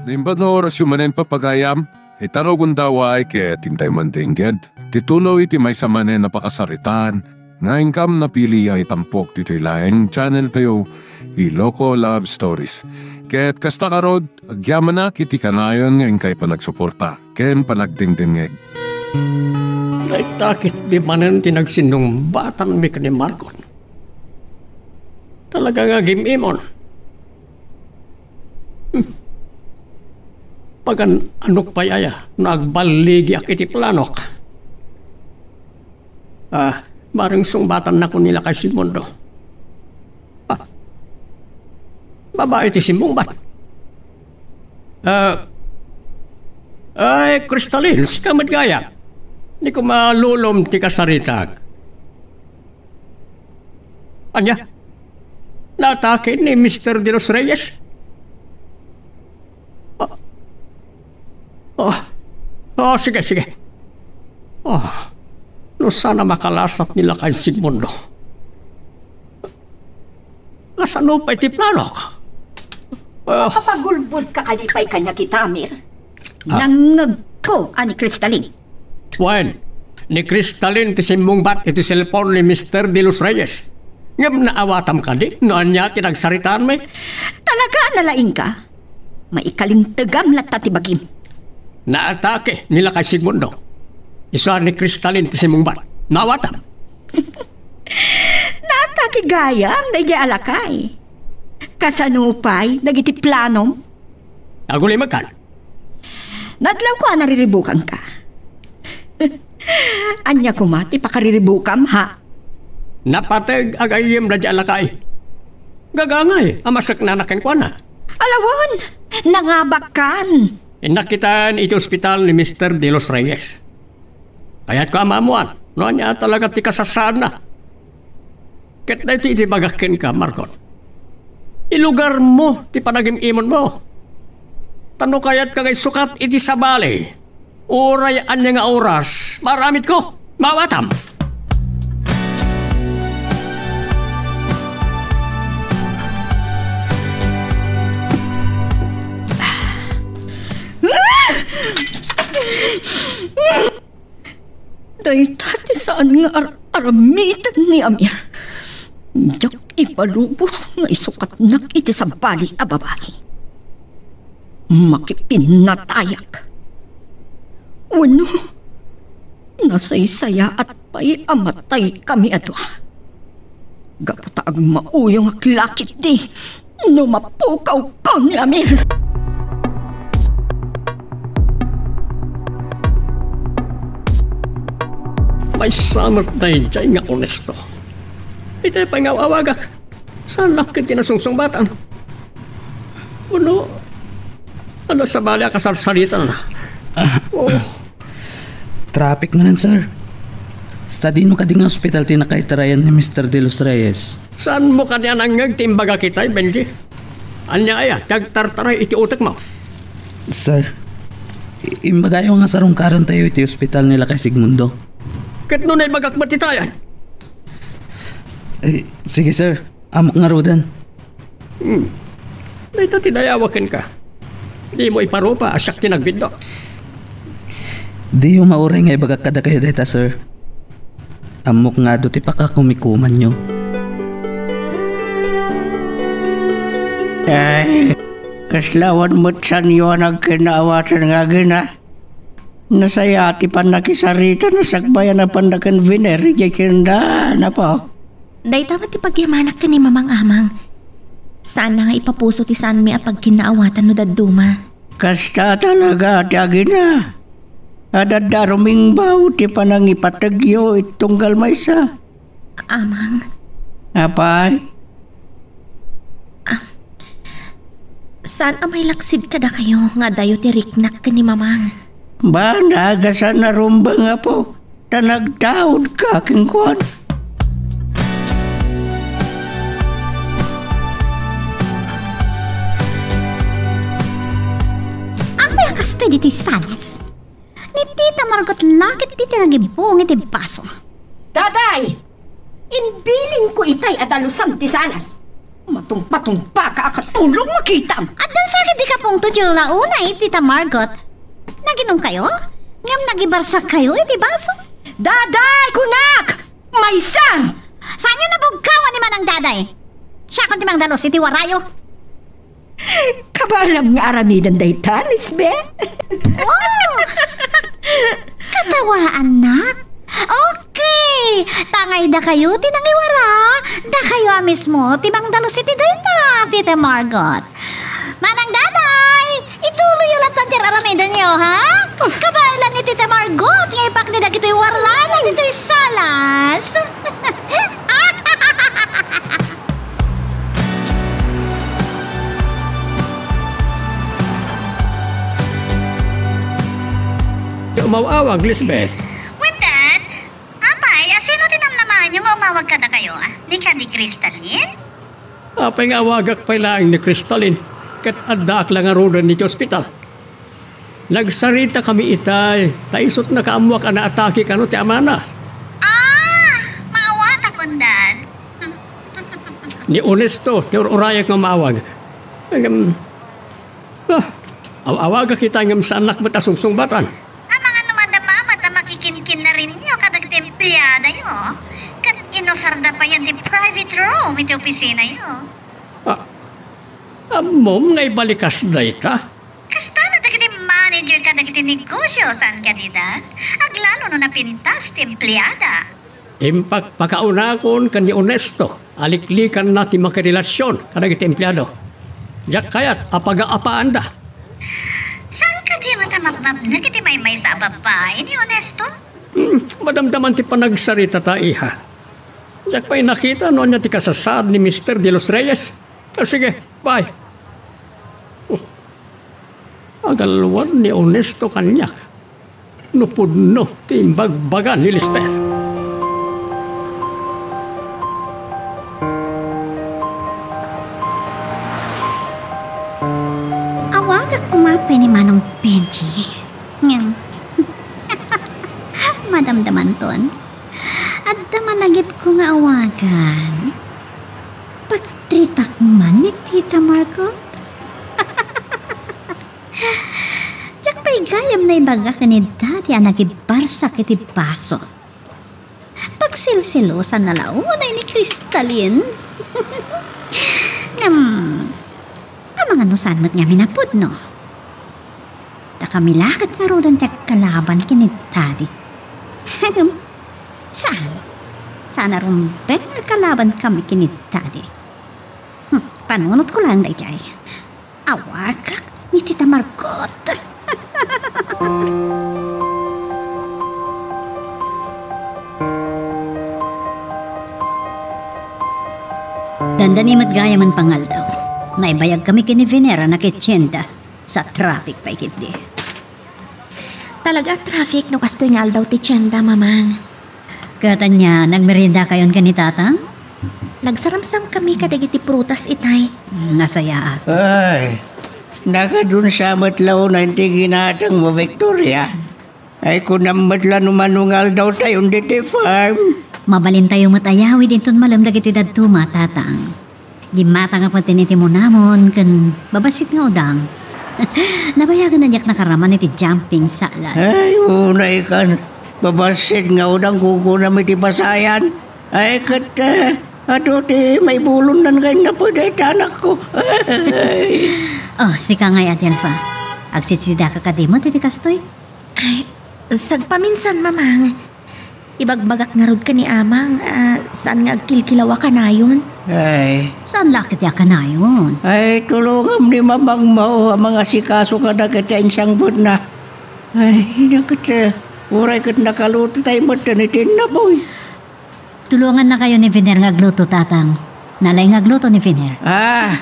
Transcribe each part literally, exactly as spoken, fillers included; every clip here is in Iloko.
Naimbag nga orasyo manen, pagayam, ita rugonda, ket intay man dengged ti tuloy ti maysa manen a pakasaritaan nga inkam napili a itampok ditoy laeng channel tayo, Iloko Love Stories. Ket kasta ngarud, agyamanak iti kanayon nga inkay panagsuporta ken panagdengdengngeg. Dayta ketdi manen ti nagsinnungbatanmi ken ni Margot. Talaga nga gim-imon. Hmm. Pagan-anok pay aya no agballigiak iti planok? Ah, bareng sungbatan nakon ni Lakay Sigmundo. Ah, babai ti simmungbat. Ah, ay, Kristalin, sika met gayam. Di ko malulom ti kasaritak. Ania? Naatake ni Mister De Los Reyes? Ah. Ah. Ah, sige, sige. Ah. No saan a makalasat ni Lakay Sigmundo. Kasano pay ti planok? Ah. Mapagulbodka kadi pay kaniak ita, Amir? Ah. Nangngegko a ni Kristalin. Wen, ni Kristalin ti simmungbat iti cellphone ni Mister De Los Reyes. Ngem naawatam kadi no ania ti nagsaritaanmi? Talaga a nalaingka? Maikalintegam latta ti bagim. Naatake ni Lakay Sigmundo. Isu a ni Kristalin ti simmungbat. Naawatam. Naatake gayam daydiay a lakay. Kasano pay dagiti planom? Agulimekkan. Nadlawko a nariribukanka. Ania koma ti pakariribukam, ha? Napateg a gayyem daydiay a lakay. Gagangay a maseknana kenkuana. Alawen, nangabakkan. Innak kitaen iti ospital ni Mister De Los Reyes. Kayatko a maammoan no ania talaga ti kasasaadna. Ket daytoy iti ibagak kenka, Margot. Ilugarmo ti panagim-imonmo. Ta no kayatka nga isukat iti sabali, uray ania nga oras, maaramidko. Maawatam! Dayta ti saan nga ar-, aramiden ni Amir. Diak ipalubos nga isukatnak iti sabali a babai. Makipinnatayak. Wenno, nasaysayaat pay a matay kami a dua. Gapu ta agmauyongak la ketdi no mapukawko ni Amir. Maysa met daydiay nga onesto. Itay pay nga aw-awagak. Saan la ketdi nasungsungbatan? Wenno, adda sabali a kasarsaritan? Ah. Oh. Traffic manen, sir. Sadino kadi nga ospital ti nakaitarayan ni Mister De Los Reyes? Saanmo kadi a nangngeg ti imbagak itay, Benji? Ania aya ti agtartaray iti utekmo? Sir, i-, imbagayo nga sarungkarantayo iti ospital ni Lakay Sigmundo. Ket no naibagak met itayan? Eh, sige, sir. Ammok ngaruden. Hmm. Dayta ti dayawak kenka. Dimo iparupa a siak ti nagbiddut. Diyo mauray nga ibagak kadakayo dayta, sir. Ammok nga adu ti pakakumikumanyo. Ay, kasla awan met saanyo a nagkinnaawatan nga agina. Nasayaat ti pannakisarita, nasakbayan a pannakenvener idiay kenda, napo. Dayta met ti pagyamanak ken ni Mamang, Amang. Saanna nga ipapuso ti saanmi a pagkinnaawatan no dadduma. Kasta talaga ti agina. Adda a rumingbaw ti panangipategyo iti tunggal maysa. Amang. Apay? Ah, saan a mailaksid kadakayo nga adayo ti riknak ken ni Mamang? Banag a saan a rumbeng, apo, ta nagtaudka kenkuana. Apay a kastoy ditoy salas? Ni Tita Margot la ketdi ti nagibbuong iti baso. Daday! Imbilinko itay a dalusam ti salas. Matungpatungpa ka, akatulong makitam. Addan sa ket di ka pungtot ti ulauna iti Tita Margot. Naginom kayo? Ngem nagibarsak kayo iti baso? Daday, kunak! Maysa! Saanyo nabugkawan ni Manang Daday? Siakon ti mangdalus iti warayo. Kabaelam nga aramiden dayta, Lisbeth? Oh! Katawaannak? Okay! Tangay dakayo ti nangiwara. Dakayo a mismo ti mangdalus iti dayta, Tita Margot. Manang Daday, ituloyyo latta ti ar-aramidenyo, ha? Kabaelan ni Tita Margot nga ipakni dagitoy warana ditoy salas. Ti umaw-awag, Lisbeth. Wen, Dad, apay, a sino ti namnamaenyo nga umawag kadakayo, a? Ni Candy Crystalline? Apay nga awagak pay laeng ni Crystalline, ket addaak la ngaruden iti ospital? Nagsaritakami itay, ta isut' nakaammoak a naatake kano ti amana. Ah, maawatakon, Dad. Ni Onesto ti ur-urayak nga umawag. Ngem, ah, aw-awagak itay ngem saannak met a sungsungbatan. Amangan no madama met a makikinkinnarinyo kadagiti empleadayo, ket inusarda payen ti private room iti opisinayo. Ah, ammom nga ibalikas dayta? Kasta met dagiti manager kadagiti negosio, saan kadi, Dad? Aglalo no napintas ti empleada. Impakpakaunakon ken ni Onesto a liklikanna ti makirelasion kadagiti empleado. Diak kayat a pagaapaanda. Saan kadi met a mabmabnag iti maymaysa a babbai ni Onesto? Hmm, madamdaman ti panagsaritata, iha. Diak pay nakita no ania ti kasasaad ni Mister De Los Reyes. Ah, sige, bye. Oh, agalwad ni Onesto kaniak. No pudno ti imbagbaga ni Lisbeth. Awagak koma pay ni Manong Benji. Ngem, madamdamanton. Adda malagipko nga awagan. Pagtripak man ni Tita Margot? Diak pay gayam naibaga ken ni Daddy a nagibarsak iti baso. Pagsilsilosanna la unay ni Crystalline. Ngem, amangan no saan met ngamin a pudno. Ta kami la ket ngaruden ti agkalaban ken ni Daddy. Ngem, saan? Saan a rumbeng a kalaban kami ken ni Daddy. Hmm, panunotko laeng daydiay. Awagak ni Tita Margot. Dandani met gayam a pangaldaw. Naibayag kami ken ni Venera a nakitienda. Sa traffic pay ketdi. Talaga a traffic no kastoy nga aldaw ti tienda, Mamang. Ket ania, nagmeriendakayon ken ni Tatang? Nagsaramsam kami kadagiti prutas itay. Hmm, nasayaat. Ay, nakadunsa met la unay ti ginatangmo, Victoria. Ay, kunam met la no mano nga aldawtayon ditoy farm. Mabalintayo met a yawid inton malem dagiti dadduma, Tatang. Gimmatangak met iti munamon ken babassit nga udang. Nabayagen a diak nakaraman iti jumping salad. Ay, unay kan. Babassit nga udang kukunam iti pasayan. Ay, ket, eh, adu ti maibulonnan nga innapoy dayta anakko. Ay. Oh, sika ngay, Adelfa. Agsitsidaka kadi met iti kastoy? Ay, sagpaminsan, Mamang. Ibagbagak ngarud ken ni Amang a saan nga agkilkilaw a kanayon. Ay. Saan la ketdi a kanayon? Ay, tulongam ni Mamangmo a mangasikaso kadagiti insangbutna. Ay, ina ket, eh, uray ket nakalutotay metten iti innapoy. Tulongannakayo ni Viner nga agluto, Tatang. Nalaing nga agluto ni Viner. Ah.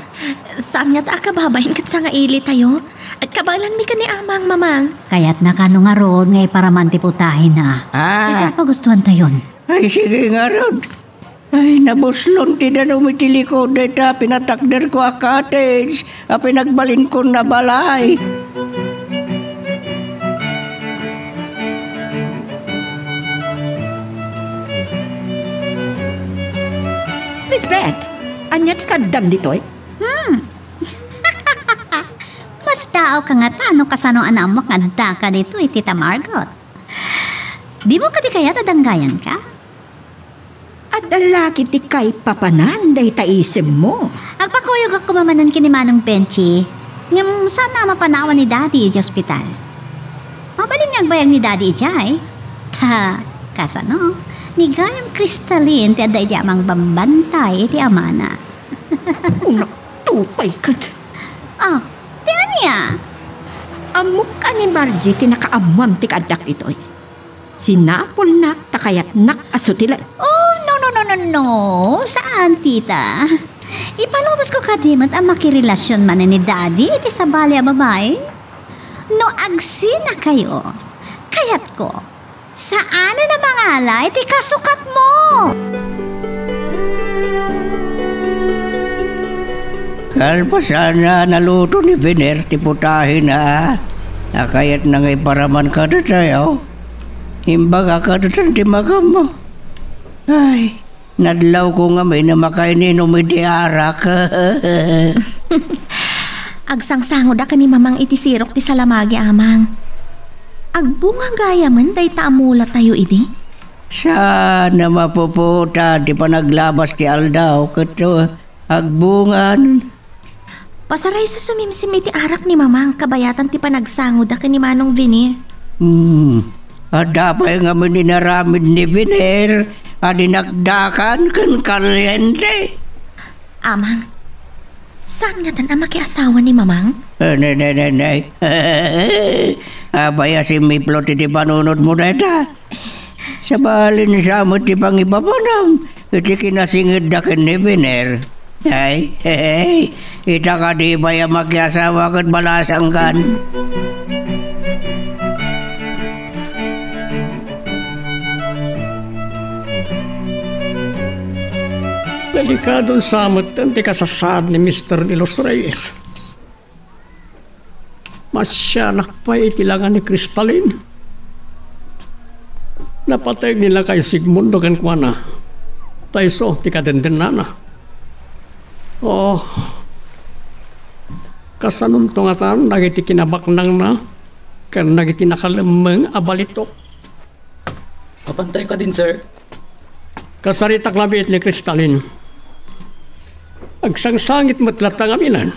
Saan ngata a kababain ket sangailitayo? Kabaelanmi ken ni Amang, Mamang. Kayatna kano ngarud nga iparaman ti putahina. Ah. Isu a pagustuantayon. Ay, sige ngarud. Ay, nabuslon ti danum iti likud dayta pinatakderko a cottage a pinagbalinkon a balay. Lisbeth! Ania ti kaaddam ditoy? Hmm. Masdaawka ngata no kasano a naammoak nga addaka ditoy, Tita Margot. Dimo kadi kayat a danggayanka? Adda la ketdi kaipapanan dayta isemmo. Agpakuyogak koma manen ken ni Manong Benji. Ngem saan a mapanawan ni Daddy idiay ospital. Mabalin nga agbayag ni Daddy idiay. Ta, kasano? Ni gayam Cristalin ti adda idiay a mangbambantay iti amana. Unak, tupay ket. Ah, ti ania? Ammok a ni Margie ti nakaammuam ti kaaddak ditoy. Sinapulnak ta kayatnak a sutilen. Oh, no, no, no, no, no. Saan, tita? Ipalubosko kadi met a makirelasion manen ni Daddy iti sabali a babai? No agsinakayo, kayatko, saanen a mangala iti kasukatmo. Kalpasan a naluto ni Vener ti putahina, a kayatna nga iparaman kadatayo. Imbaga kadatan ti makammo. Ay, nadlawko ngamin a makaininum iti arak. Agsangsangoda ken ni Mamang iti sirok ti salamagi, Amang. Agbunga gayamen dayta a mulatayo idi? Saan a mapuputad ti panaglabas ti aldaw ket, uh, agbungan. Pasaraysa sumimsim iti arak ni Mamang kabayatan ti panagsangoda ken ni Manong Vener. Hmm. Adda pay ngamin inaramid ni Vener a dinakdakan ken kaliente. Amang, saan ngatan a makiasawa ni Mamang? Eh, ne, ne, ne, ne. Apay a simmiplot iti panunotmo dayta? Sabali ni sa met ti pangipapanam iti kinasingedda ken ni Vener. Ay, hey, ita kadi pay a makiasawa ket balasangkan. Delikadon sa metten ti kasasaad ni Mister de los Reyes. Masianak pay iti langa ni Cristalin. Napateg ni lakay Sigmundo kenkuana. Ta isu ti kadendennana. Oh, kasanonto ngatan dagiti kinabaknangna ken dagiti nakalemmeng a balitok? Mapantay kadin, sir. Kasaritak labiit ni Cristalin. Agsangsangit met latta ngaminen.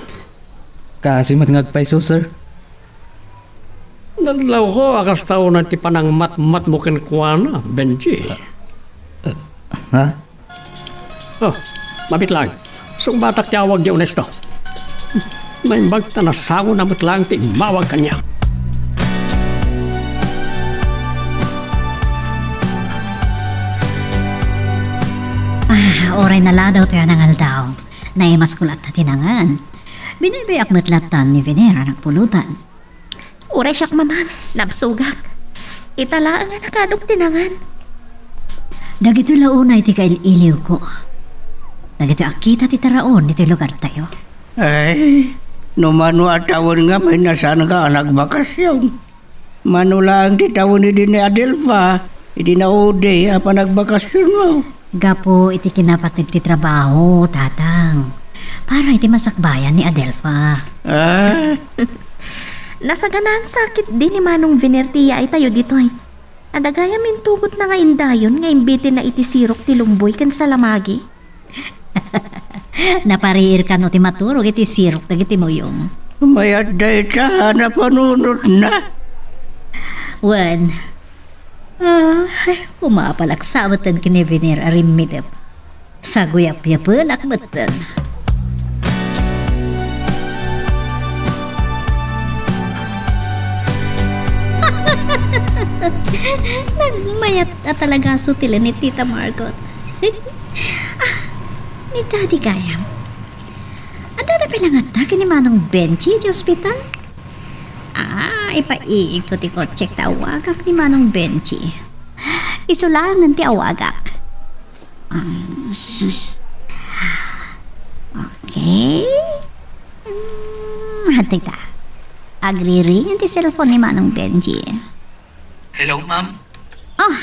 Kaasi met nga agpayso, sir. Nadlawko a kasta unay ti panangmatmatmo kenkuana, Benji. Ah, ah, ha? Oh, mabitlang. Sungbatak ti awag ni Onesto. Naimbag ta nasangona met laeng ti immawag kaniak. Ah, uray naladaw toy a nangaldaw. Naimasko latta ti nangan. Binaybay-ak met latta ni Vener a nagpulutan. Uray siak, Mamang, nabsogak. Ita laeng a nakadok ti nangan. Dagitoy la unay ti kail-iliwko. Dagitoy a kita ti taraon iti lugartayo. Ay, no mano a tawen ngamin a saanka a nagbakasyon. Mano laeng ti tawen idi ni Adelfa, idi naudi a panagbakasyonmo. Gapu iti kinapateg ti trabaho, Tatang. Para iti masakbayan ni Adelfa. Ah? Nasaganaan sa ketdi ni Manong Vener ti yaaytayo ditoy. Adda gayam intugotna nga indayon nga imbitenna iti sirok ti lumboy ken salamagi. Napariir kano ti maturog iti sirok dagiti muyong. Mayat dayta a napanunotna. Wen, ay, umapalak sa metten ken ni Vener a rimmidep. Saguyapyapenak metten. Nagmayat a talaga sutilen ni Tita Margot. Ah, ni Daddy gayam. Adda pay la ngata ken ni Manong Benji iti ospital? Ah, ipaigko ti kotsek ta awagak ni Manong Benji. Isu laengen ti awagak. Um, okay. Mm, adtoy ta. Agriring ti cellphone ni Manong Benji. Hello, ma'am. Oh.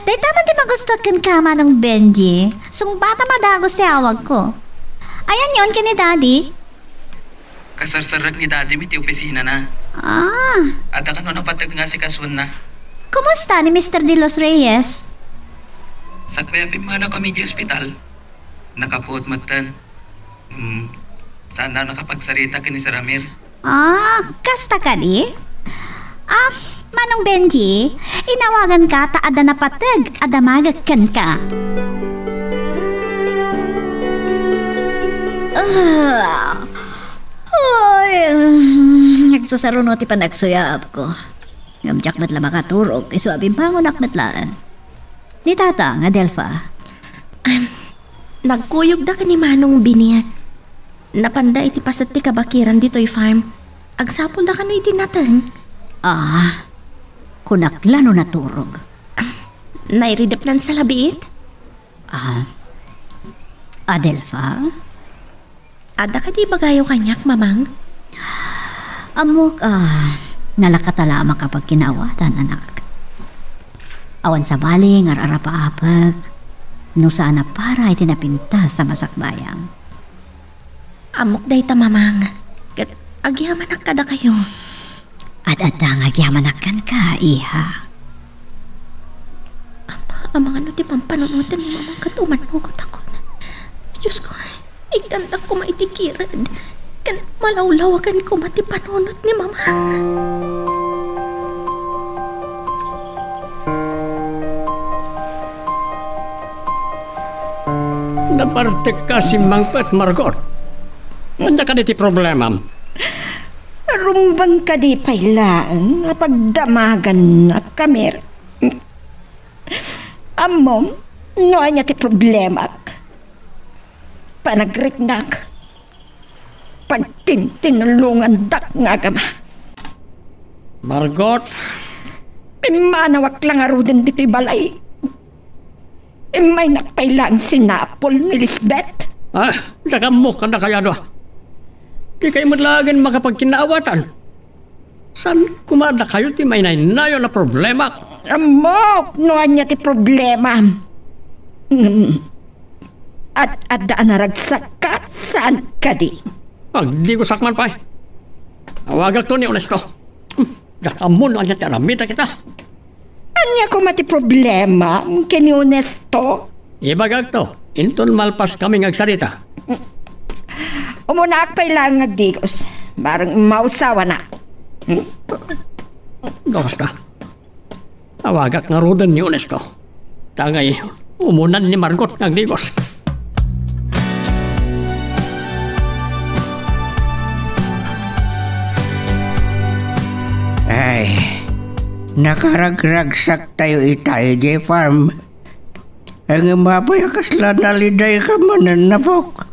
Dayta man ti Gusto kenka, Manong Benji. Sungbatam a dagus ti awagko. Ayanyon ken ni Daddy? Kasarsarrek ni Daddy mi ti opisinana. Ah. Adda kano napateg nga asikasuenna. Kumusta ni Mister De Los Reyes? Sakbay a pimmanawkami idiay ospital, nakapuot metten. Hmm, saanna nakapagsarita ken ni Sir Amir. Ah, kasta kadi? Ah, Manong Benji, inawaganka ta adda napateg a damagek kenka. Ah, ay, mm, nagsasaruno ti panagsuyaapko. Ngem diak met la makaturog, isu a bimmangonak met laeng. Ni Tatang, Adelfa. Am, nagkuyogda ken ni Manong Biniet. Napanda iti paset ti kabakiran ditoy farm. Agsapulda kano iti nateng? Ah, kunak la no naturog. Am, nairidepnansa la biit? Ah, Adelfa? Adda kadi ibagayo kaniak, Mamang? Ammok a nalaka ta la a makapagkinaawatan, anak. Awan sabali nga ar-arapaapek no saan a para iti napintas a masakbayam. Ammok dayta, Mamang. Ket agyamanak kadakayo. Ad-adda nga agyamanak kenka, iha. Ama, amangan no ti pampanunoten ni Mamang ket umannugotakon. Diosko, ikkandak koma iti kired, ken malawlawagan koma ti panunot ni Mamang. Napartekka simmangpet, Margot. Ania kadi ti problemam? Rumbeng kadi pay laeng a pagdamagannak, Amir? Ammom no ania ti problemak? Panagriknak, pagtintinulongandak nga agama. Margot! Pimmanawak la ngaruden ditoy balay. Immaynak pay laeng sinapol ni Lisbeth. Ah, diak ammo kadakayo adu. Dikayo met laengen makapagkinaawatan. Saan koma dakayo ti mainaynayon a problemak? Ammok no ania ti problemam. Ngem ad-adda a naragsakka, saan kadi? Agdigosak man pay. Awagakto ni Onesto. Diak ammo no ania ti aramidek ita. Ania koma ti problemam ken ni Onesto? Ibagakto, inton malpaskami nga agsarita. Umunaak pay laeng nga agdigos. Bareng mausawanak. Basta. Awagak ngaruden ni Onesto. Ta ngay, umunan ni Margot nga agdigos. Ay, nakaragragsak tayo ita idiay farm. Ngem apay a kasla nalidayka manen, apok?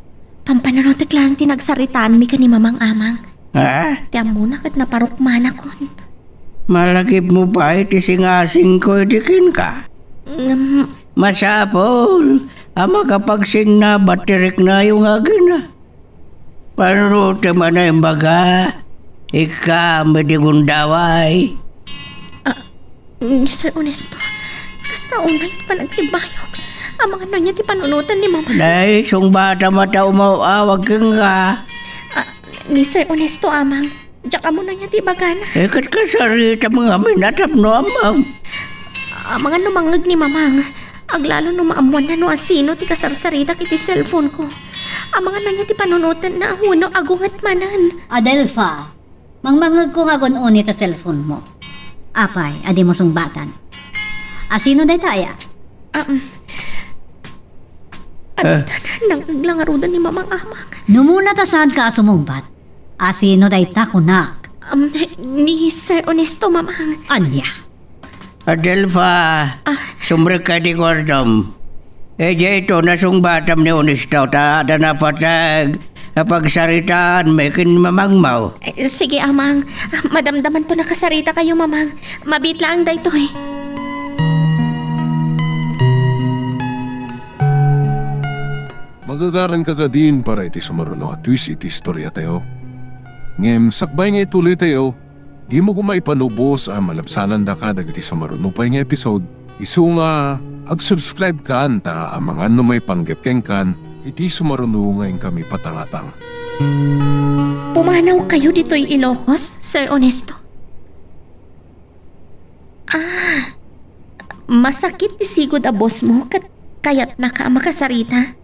Pampanunotek laeng ti nagsaritaanmi ken ni Mamang, Amang. Ha? Ti ammona ket naparukmanakon. Malagipmo pay ti singasingko idi kenka. Ngem masapul a makapagsinnabat ti riknayo nga agina. Panunotem a naimbaga, ikkam idi gundaway. Ah, Mister Onesto, kasta unay ti panagtimbayok. Amangan no ania ti panunoten ni Mama. Nay, sungbatam a ta umaw-awag kenka. Ah, Mister Onesto, Amang, diak ammo no ania ti ibagana. Eh, ket kasaritam ngamin a tapno ammom. Amangan no mangngeg ni Mamang. Aglalo no maammoanna no asino ti kasarsaritak iti cellphone ko. Amangan no ania ti panunotenna wenno agunget manen. Adelfa, mangmangngegko nga agun-uni ta cellphone mo. Apay a dimo sungbatan? Asino dayta aya? Um, Ah. Nangngeg la ngaruden ni Mamang Amang. Numuna ta saanka a sumungbat, asino dayta kunak? Um, ni Sir Ernesto, Mamang. Ania? Adelfa, ah, sumrekka iti kuartom. Idiay to, nasungbatam ni Ernesto ta adda napateg a pagsaritaanmi ken ni mamangmo. Eh, sige, Amang. Madamdamanto a kasaritakayo, Mamang. Mabiit laeng daytoy. Magagaranka kadin para iti sumaruno a twist iti istoriatayo. Ngem sakbay nga ituloytayo, dimo koma ipanubos a malabsanandaka dagiti sumaruno pay nga episode, isu nga Ag-subscribe kan ta amangan no maipanggep kenkan iti sumaruno nga inkami patangatang. Pumanaw kayo ditoy Ilocos, Sir Ernesto? Ah, masakit ti sigud a boss mo ket kayatnaka a makasarita.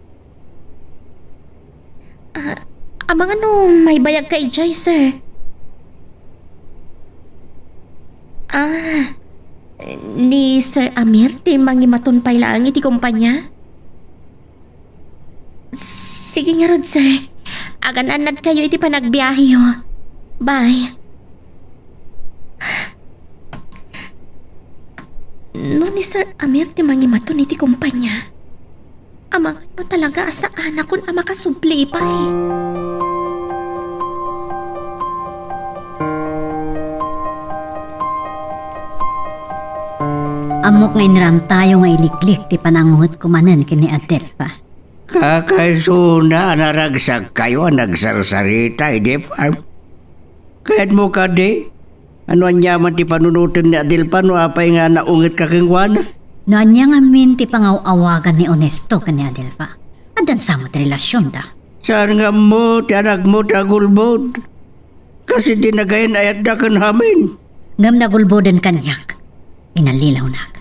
Ah, amangan no maibayag ka idiay, sir? Ah, ni Sir Amir ti mangimaton pay laeng iti kumpanya? Sige ngarud, sir. Agan-annad kayo iti panagbiaheyo. Bye. No ni Sir Amir ti mangimaton iti kumpanya, amangan no talaga a saanakon a makasubli pay. Ammok nga inrantayo nga iliklik ti pananguhotko manen ken ni Adelfa. Kakaisuna a naragsakkayo a nagsarsarita idi farm. Kayatmo kadi a no aniaman ti panunoten ni Adelfa no apay nga naungetka kenkuana? No ania ngamin ti pangaw-awagan ni Onesto ken ni Adelfa, addan sa met ti relasionda. Saan nga ammo ti anakmo ti agulbod? Kas iti nagayan-ayatda ken amin. Ngem nagulboden kaniak. Inallilawnak.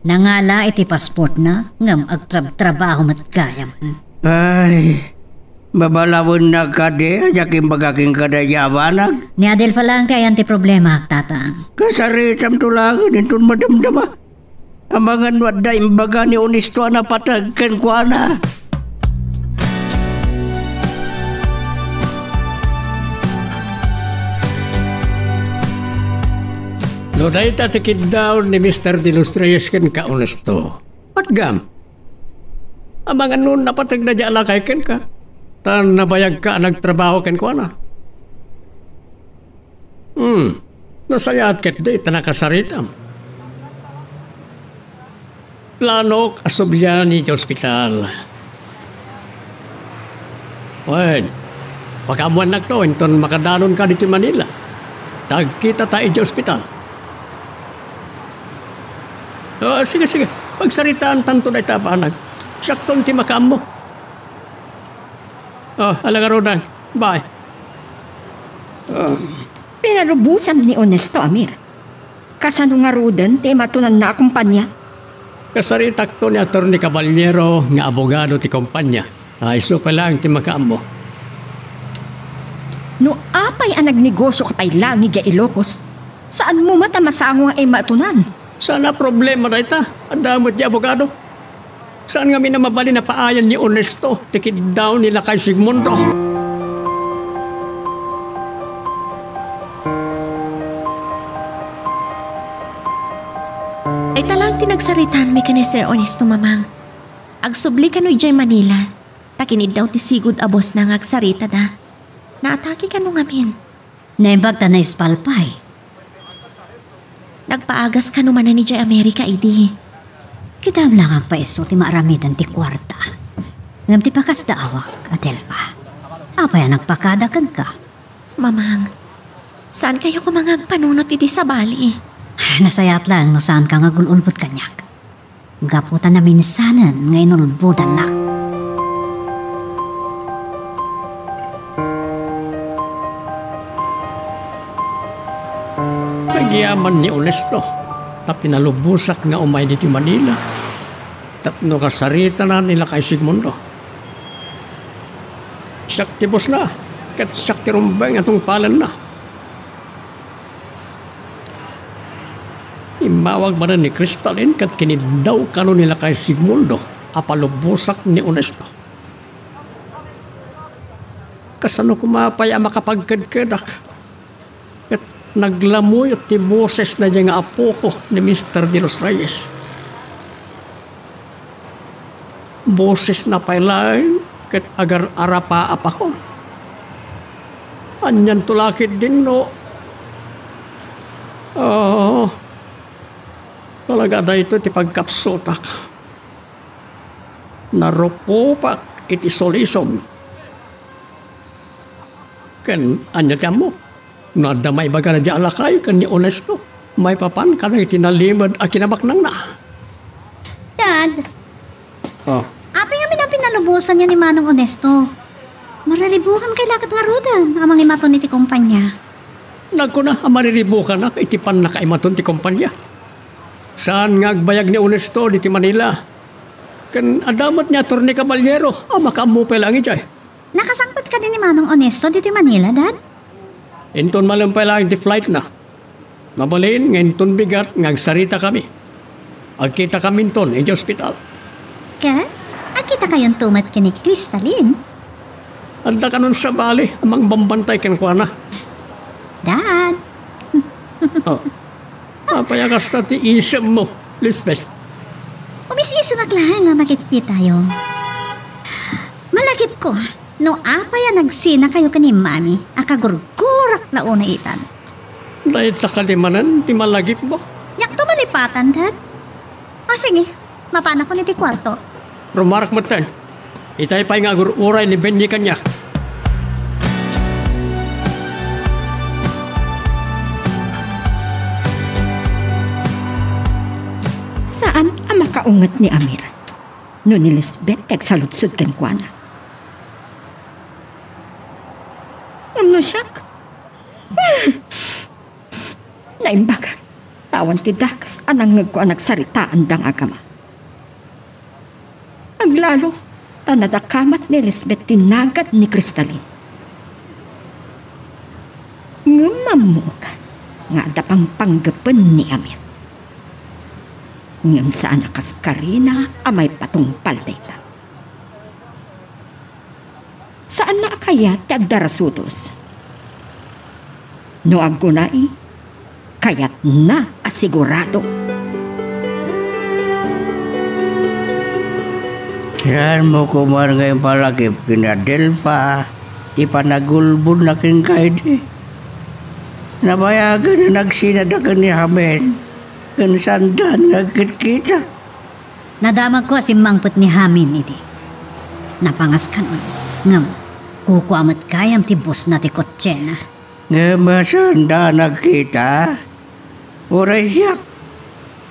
Nangala iti passportna, ngem agtrabtrabaho met gayamen. Ay, babalawennak kadi a diak imbaga kenka daydi a banag? Ni Adelfa laeng ti ayan ti problema, tatang. Kasaritamto laeng inton madamdama. Amangan no adda imbaga ni Onesto a napateg kenkuana. No dayta ti kiddaw ni Mister De Los Reyes kenka, Onesto, patgam. Amangan no napategna diay a lakay kenka, ta nabayagka a nagtrabaho kenkuana. Hmm. Nasayaat ketdi ta nakasaritam. Planok a sublian iti ospital. Wen, pakaammoannakto inton makadanonka ditoy Manila. Ta agkitata iti ospital. Ah, sige, sige. Pagsaritaantanto dayta a banag. Siakton ti makaammo. Ah, ala ngaruden. Bye. Ah. Pinalubosam ni Onesto, Amir. Kasano ngaruden ti imatonanna a kompania? Kasaritakto ni Attorney Caballero nga abogado ti kompania. Ay, isu pay laeng ti makaammo. No apay a nagnegosioka pay laeng idiay Ilocos, saanmo met a masango nga imatonan? Saan a problema dayta. Adda met ti abogado. Saan ngamin a mabalin a paayan ni Onesto ti kiddaw ni Lakay Sigmundo? Dayta laeng ti nagsaritaanmi ken ni Sir Onesto, Mamang. Agsubli kano idiay Manila, ta kiniddaw ti sigud a bossna nga agsaritada. Naatake kano ngamin. Naimbag ta naispal pay. Nagpaagas kano manen idiay Amerika idi. Kitaem laeng pay isu ti maaramiden ti kuarta. Ngem ti pakasdaawak, Adelfa, apay a nagpakada kenka? Mamang, saan kayo koma nga agpanunot iti sabali? Nasayaat laeng no saanka nga agul-ulbod kaniak. Gapu ta naminsanen nga inulbodannak. Nagyaman ni Onesto ta pinalubosak nga umay ditoy Manila tapno kasaritana ni Lakay Sigmundo. Siak ti bossna, ket siak ti rumbeng a tungpalenna. Immawag manen ni Crystalline ket kiniddaw kano ni Lakay Sigmundo a palubosak ni Onesto. Kasano koma pay a makapagkedkedak? Ket naglamuyot ti bosesna diay nga apoko ni Mister De Los Reyes. Bosesna pay laeng ket agar-arapaapakon. Anianto la ketdin no, ah, talaga daytoy ti pagkapsutak. Narukopak iti sulisog. Ken ania ti ammok? No adda maibagana diay a lakay ken ni Onesto maipapan kadagiti nalimed a kinabaknangna. Dad, Oh. Apay ngamin a pinalubosanyo ni Manong Onesto? Mariribukan kay laket ngaruden a mangimaton iti kompania. Nagkuna a mariribukanak iti pannakaimaton ti kompania. Saan nga agbayag ni Onesto diti Manila. Ken adda met ni Attorney Caballero a makaammo pay laeng idiay. Nakasangpet kadi ni Manong Onesto ditoy Manila, Dad? Inton malem pay laeng ti flightna. Mabalin nga inton bigat nga agsaritakami. Agkitakaminton idiay ospital. Ket agkitakayonto met ken ni Cristalin. Adda kanon sabali a mangbambantay kenkuana. Dad. Oh. Apay a kasta ti isemmo, Lisbeth? Umis-isenak laeng a makitkitayo. Malagipko no apay a nagsinakayo ken ni Mami a kagurgurak la unay itan. Dayta kadi manen ti malagipmo? Diakto malipatan, Dad. O sige, mapanakon iti kuarto. Rumarak metten. Itay pay nga agur-uray ni Benny kaniak. Saan a makaunget ni Amir no ni Lisbeth ti agsaludsod kenkuana. Ngem no siak? Naimbag. Awan ti dakes a nangngegko a nagsaritaanda nga agama. Aglalo, ta nadakamat ni Lisbeth ti nagad ni Cristalin. Ngem ammoak nga adda pangpanggepen ni Amir. Ngem saan a kas Karina a maipatungpal dayta. Saanna a kayat ti agdarasudos. No aggunay, kayatna a sigurado. Saanmo koman nga impalagip ken ni Adelfa ti panagulbodna kenka idi? Nabayagen a nagsinada ken ni Hamin, ken saandan nga agkitkita. Nadamagko a simmangpet ni Hamin idi. Napangaskanon, ngem kukua met gayam ti busna ti kotsena. Ngem saanda a nagkita? Uray siak,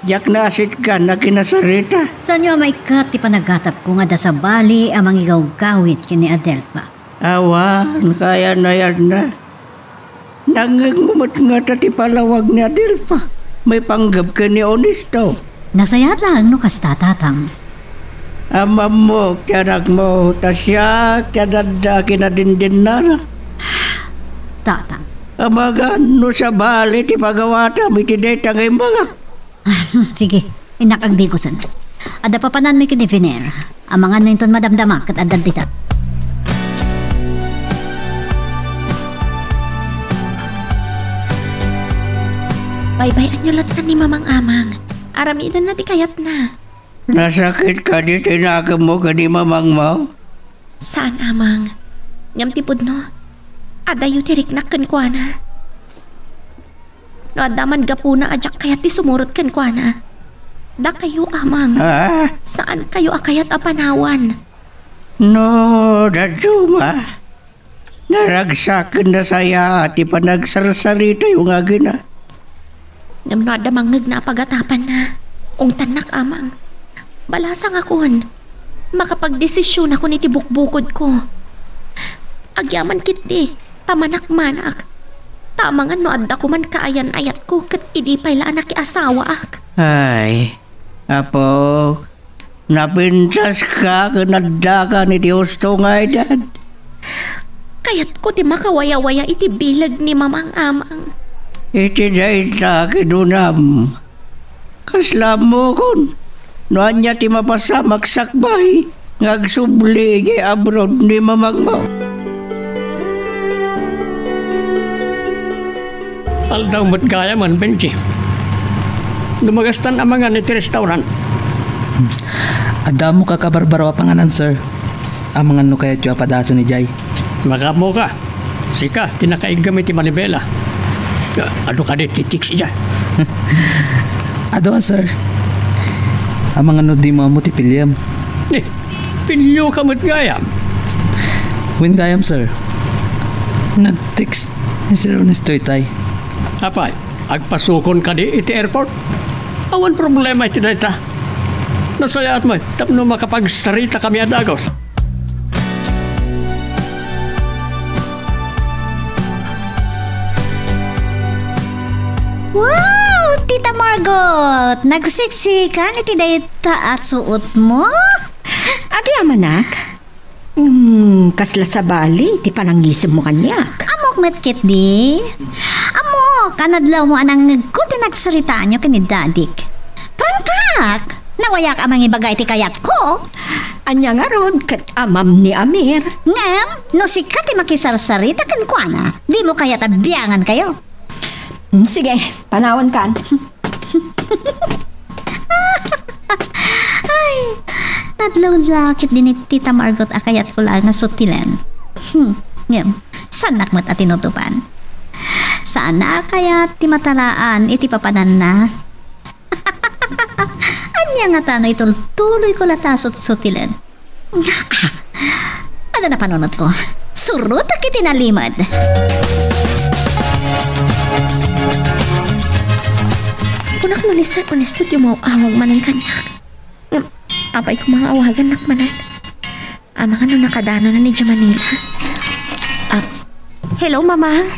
diak naasitgan a kinasarita. Saanyo a maikkat ti panagatapko nga adda sabali a mangigawgawid ken ni Adelfa? Awan, kayan-ayanna. Nangngegmo met ngata ti palawag ni Adelfa maipanggep ken ni Onesto? Nasayaat laeng no kasta, Tatang. Am-ammok ti anakmo, ta siak ti adda a kinadindinnana. Tatang. Amangan no sabali ti pagawatam iti dayta nga imbagak. Sige, innak agdigusen. Adda papananmi ken ni Viner. Amangan no inton madamdama ket adda dita. Baybay-anyo latta ni Mamang Amang. Aramidenna ti kayatna. Nasakit kadi ti nakemmo ken ni Mamangmo? Saan, Amang. Ngem ti pudno, adayo ti riknak kenkuana. No adda man gapuna a diak kayat ti sumurot kenkuana, dakayo, Amang. Ah? Saankayo a kayat a panawan. No, dadduma. Naragsak ken nasayaat ti panagsarsaritayo nga agina. Ngem no adda mangngegna a pagatapanna, ungtannak, Amang. Balasangakon. Makapagdesisionakon iti bukbukodko. Agyaman ketdi, ta manakmanak. Ta amangan no adda koman kaayan-ayatko ket idi pay la a nakiasawaak. Ay, Apo, napintaska ken addakan iti husto nga edad. Kayatko ti makawayawaya iti bileg ni Mamang Amang. Iti dayta kinunam, kasla ammokon no ania ti mapasamak sakbay nga agsubli idiay abroad ni Mamangmo. Aldaw met gayam, Benji. Dumagastan amangan iti restaurant. Adda ammok a kabarbaro a panganan, sir. Amangan no kayatyo a padasen idiay. Makaammoka. Sika ti nakaiggem iti manibela. Adu kadi ti chicks idiay. Adu a, sir. Amangan no dimo ammo ti piliem. Ni, pilioka met gayam. Wen gayam, sir. Nag-text ni Sir Ernesto itay. Apay, agpasukon kadi iti airport? Awan problema iti dayta. Sayaat met tapno makapagsaritakami a dagus. Wow, Tita Margot! Nagsiksikan iti dayta a suotmo? Agyamanak? Hmm, kasla sabali ti panangisemmo kaniak. Ammok met ketdi. Ammok a nadlawmo a nangngegko ti nagsaritaanyo ken ni Dadik. Prangkak! Nawayak a mangibaga iti kayatko. Ania ngarud ket amam ni Amir? Ngem, no sika ti makisarsarita kenkuana, dimo kayat a biangankayo. Hmm, sige, panawankan. Ay, nadlawlakit din ni Tita Margot a kayatko laeng nga sutilen. Hmm, ngem, saannak met a tinutupan. Saanna a kayat ti mataraan iti papananna. Ania ngata no itultuloyko la ta sutsutilen? Ah, adda napanunotko. Surotek iti nalimed. Kunak no ni Sir Ernesto ti umaw-awag manen kaniak. Ngem, apay koma nga awagannak manen? Amangan no nakadanonan idiay Manila. Ah, hello, Mamang.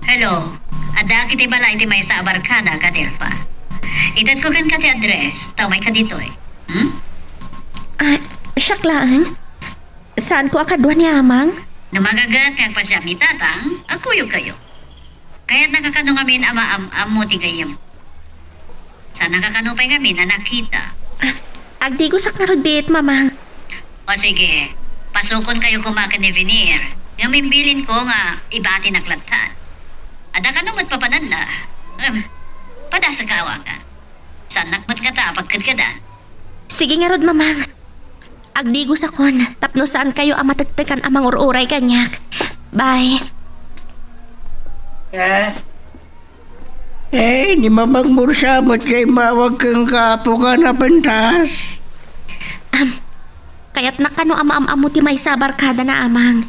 Hello. Addaak iti balay ti maysa a barkada, Adelfa. Itedko kenka ti address, ta umayka ditoy. Hmm? Ah, siak laeng? Saanko a kadua ni Amang? No magaget nga agpasiar ni Tatang, agkuyogkayo. Kayatnaka kano ngamin a maam-ammo ti gayyem. Saannaka kano pay ngamin a nakita. Ah, agdigosak ngarud biit, Mamang. O sige, pasukonkayo koma ken ni Venier. Ngem imbilinko nga ibatinak lattan. Adda kano met papananna. Em, padasaka awagan. Saannak met ngata a pagkedkedan. Sige ngarud, Mamang. Agdigosakon tapno saankayo a matektekan a mangur-uray kaniak. Bye. Eh? Eh, ni Mamang Mursa met nga immawag kenka, apoka, napentas? Am, kayatnak kano a maam-ammo ti maysa a barkada na, Amang.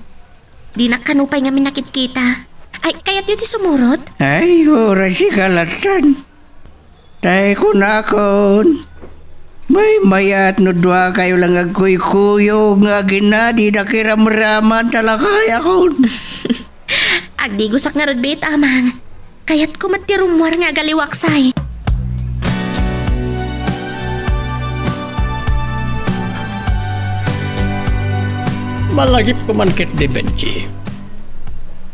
Dinak kano pay ngamin nakitkita. Ay, kayatyo ti sumurot? Ay, oras ikalattan. Tay kunakon, maymayat no duakayo lang agkuykuyog nga agina dida kiramraman ta lakayakon. Agdigosak ngarud biit, Amang. Kayatko met ti rummuar nga agaliwaksay. Malagipko man ketdi, Benji.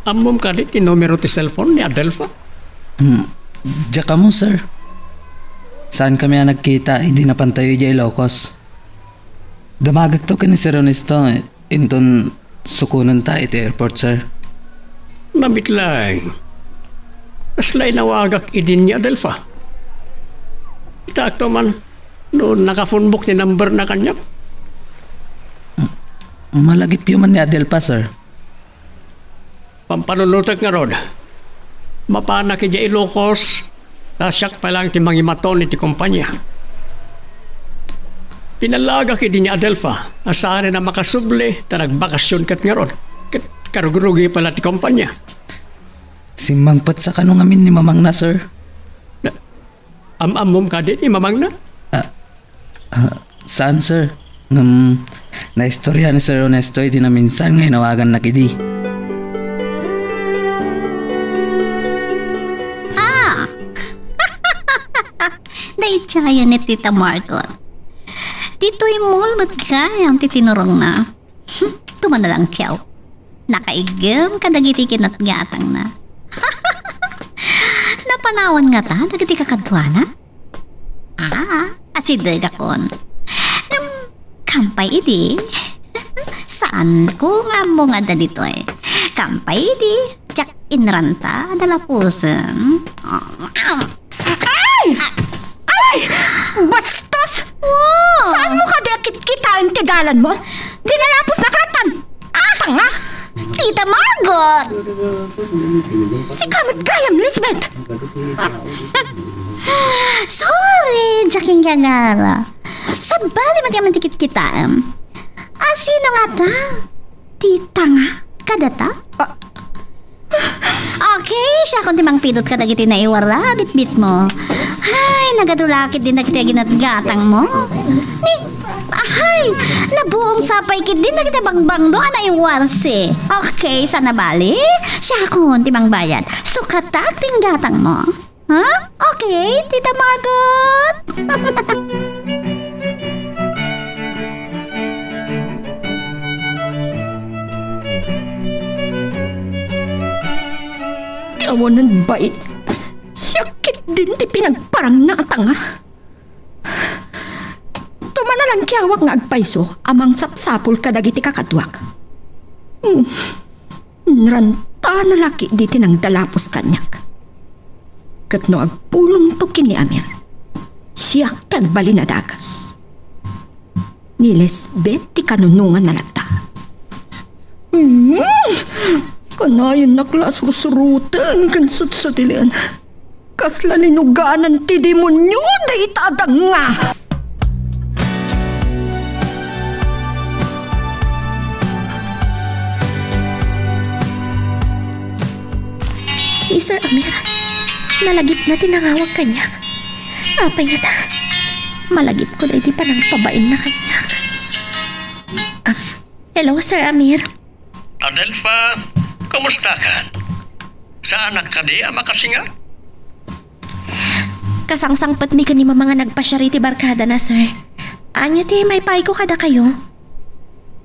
Ammom kadi ti numero ti cellphone ni Adelfa? Hmm, diak ammo, sir. Saankami a nagkita idi napantayo idiay Ilocos. Damagekto ken ni Sir Ernesto, inton sukonenta iti airport, sir. Mabiit laeng. Kasla inawagak idi ni Adelfa. Kitaakto man no nakaphonebook ti numberna kaniak. Malagipyo man ni Adelfa, sir. Pampanunotek ngarud, mapanak idiay Ilocos, ta siak pay laeng ti mangimaton iti kompania. Pinalaagak idi ni Adelfa a saanen a makasubli ta nagbakasyon ket ngarud, ket karugrugi pay la ti kompania. Simmangpetsa kano ngamin ni Mamangna, sir. Am-ammom kadi ni Mamangna? Ah, ah, saan, sir? Ngem, naistorya ni Sir Ernesto iti naminsan nga inawagannak idi. Ah! Daydiayen ni Tita Margot. Ditoy mall met gayam ti tinurongna. Hmm, tumanalangkiaw. Nakaiggem kadagiti kinatgatangna. Napanawan ngata dagiti kakaduana? Ah, asidegakon. Ngem, kampay idi. Saanko nga ammo nga adda ditoy. Kampay idi, diak inranta, dalapusen. Ay! Ay! Bastos! Wow! Saanmo kadi a kitkitaen ti dalanmo? Dinalapos na kalatan! Ah, tanga! Tita Margot! Sika met gayam, Lisbeth! Sorry, Jaking Gagara. Sabali met ti kitkitaem. A, sino ngata? Ti tanga kadata? Ah, Okay, siakon ti mangpidot kadagiti naiwar a bitbitmo. Ay, nagadu la ketdin dagiti aginatgatangmo. Ni, ay, nabuong sapay ketdin dagiti bangbanglo a naiwarsi. Okay, saan a bali? Siakon ti mangbayad. Sukatak ti gatangmo. Ha? Okay, Tita Margot? Ti awanen bain. Siak ketdin ti pinagparangna a tanga. Tumanalangkiawak nga agpayso a mangsapsapul kadagiti kakaduak. Hmm. Narantana la ketdi ti nangdalapos kaniak. Ket no agpulongto ken ni Amir, siak ti agbalin a dagas. Ni Lisbeth ti kanunonganna latta. Hmm! Kanayon la a sursuroten ken sutsutilen. Kasla linuganan ti demonio dayta a danga! Ni Sir Amir, nalagipna ti nangawag kaniak. Apay ngata, malagipko daydi panangpabainna kaniak. Ah, hello, Sir Amir. Adelfa, kumusta ka? Saanak kadi a makasinga? Kasangsangpetmi ken ni Mama nga nagpasiar iti barkadana, sir. Ania ti maipayko kadakayo?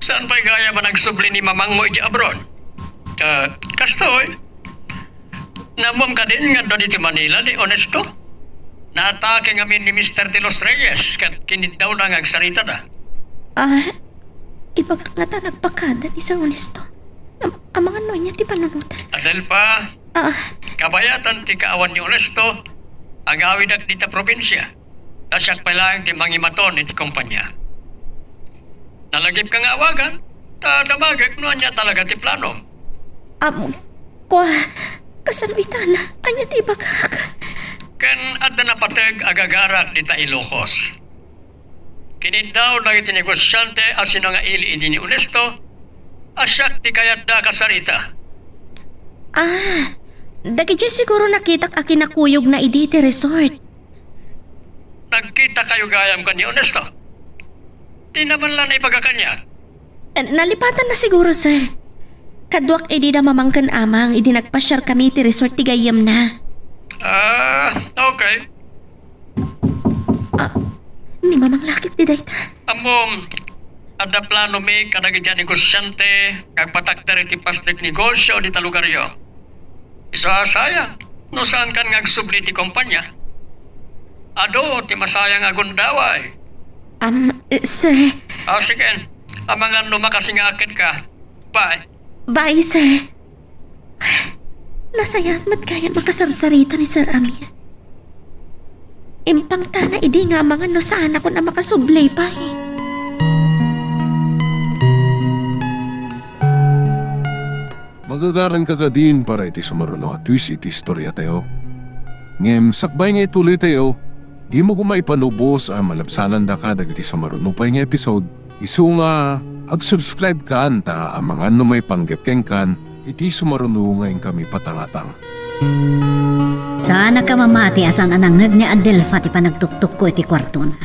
Saan pay gayam a nagsubli ni Mamangmo iti abroad? Ah, kastoy, naammom kadin nga adda ditoy Manila ni Honesto? Naatake ngamin ni Mister De Los Reyes ket kiniddawna nga agsaritada. Ah, ibagak ngata nagpakada ni Sir Honesto. Am-, amangan no ania ti panunotan. Adelfa, ah, kabayatan ti kaawan ni Honesto, agawidak dita probinsia. Ta siak pay laeng ti mangimaton iti kompania. Nalagipka nga awagan, ta damagek no ania talaga ti planom. Am, kua, kasano itana? Ania ti ibagak? Ken adda napateg a gagarak dita Ilocos. Kiniddaw dagiti negosiante a sinangaili idi ni Honesto a siak ti kayatda a kasarita. Ah, dagidiay siguro nakitak a kinakuyogna idi iti resort. Nagkitakayo gayam ken ni Honesto? Dina man la naibaga kaniak. Eh, nalipatanna siguro, sir. Kaduak idi da Mamang ken Amang idi nagpasiarkami iti resort ti gayyemna. Ah, okay. Ah, ni Mamang la ketdi dayta. Ammom, adda planomi kadagiti a negosiante nga agpatakder iti pasnek negosio dita lugaryo. Isu a sayang, no saankan nga agsubli iti kompania. Adu ti masayang a gundaway. Am, eh, sir. Ah, sige. Amangan no makasingaket ka. Bye. Bye, sir. Nasayaat met gayam a kasarsarita ni Sir Amir. Impangtana idi nga amangan no saanakon a makasubli pay. Magagaranka kadin para iti sumaruno a twist iti istoriatayo. Ngem sakbay nga ituloytayo, dimo koma ipanubos a malabsanandaka dagiti sumaruno pay nga episode. Isu nga ag-subscribe kan ta amangan no maipanggep kenkan iti sumaruno nga inkami patangatang. Saanak a mamati a saan a nangngeg ni Adelfa ti panagtuktukko iti kuartona.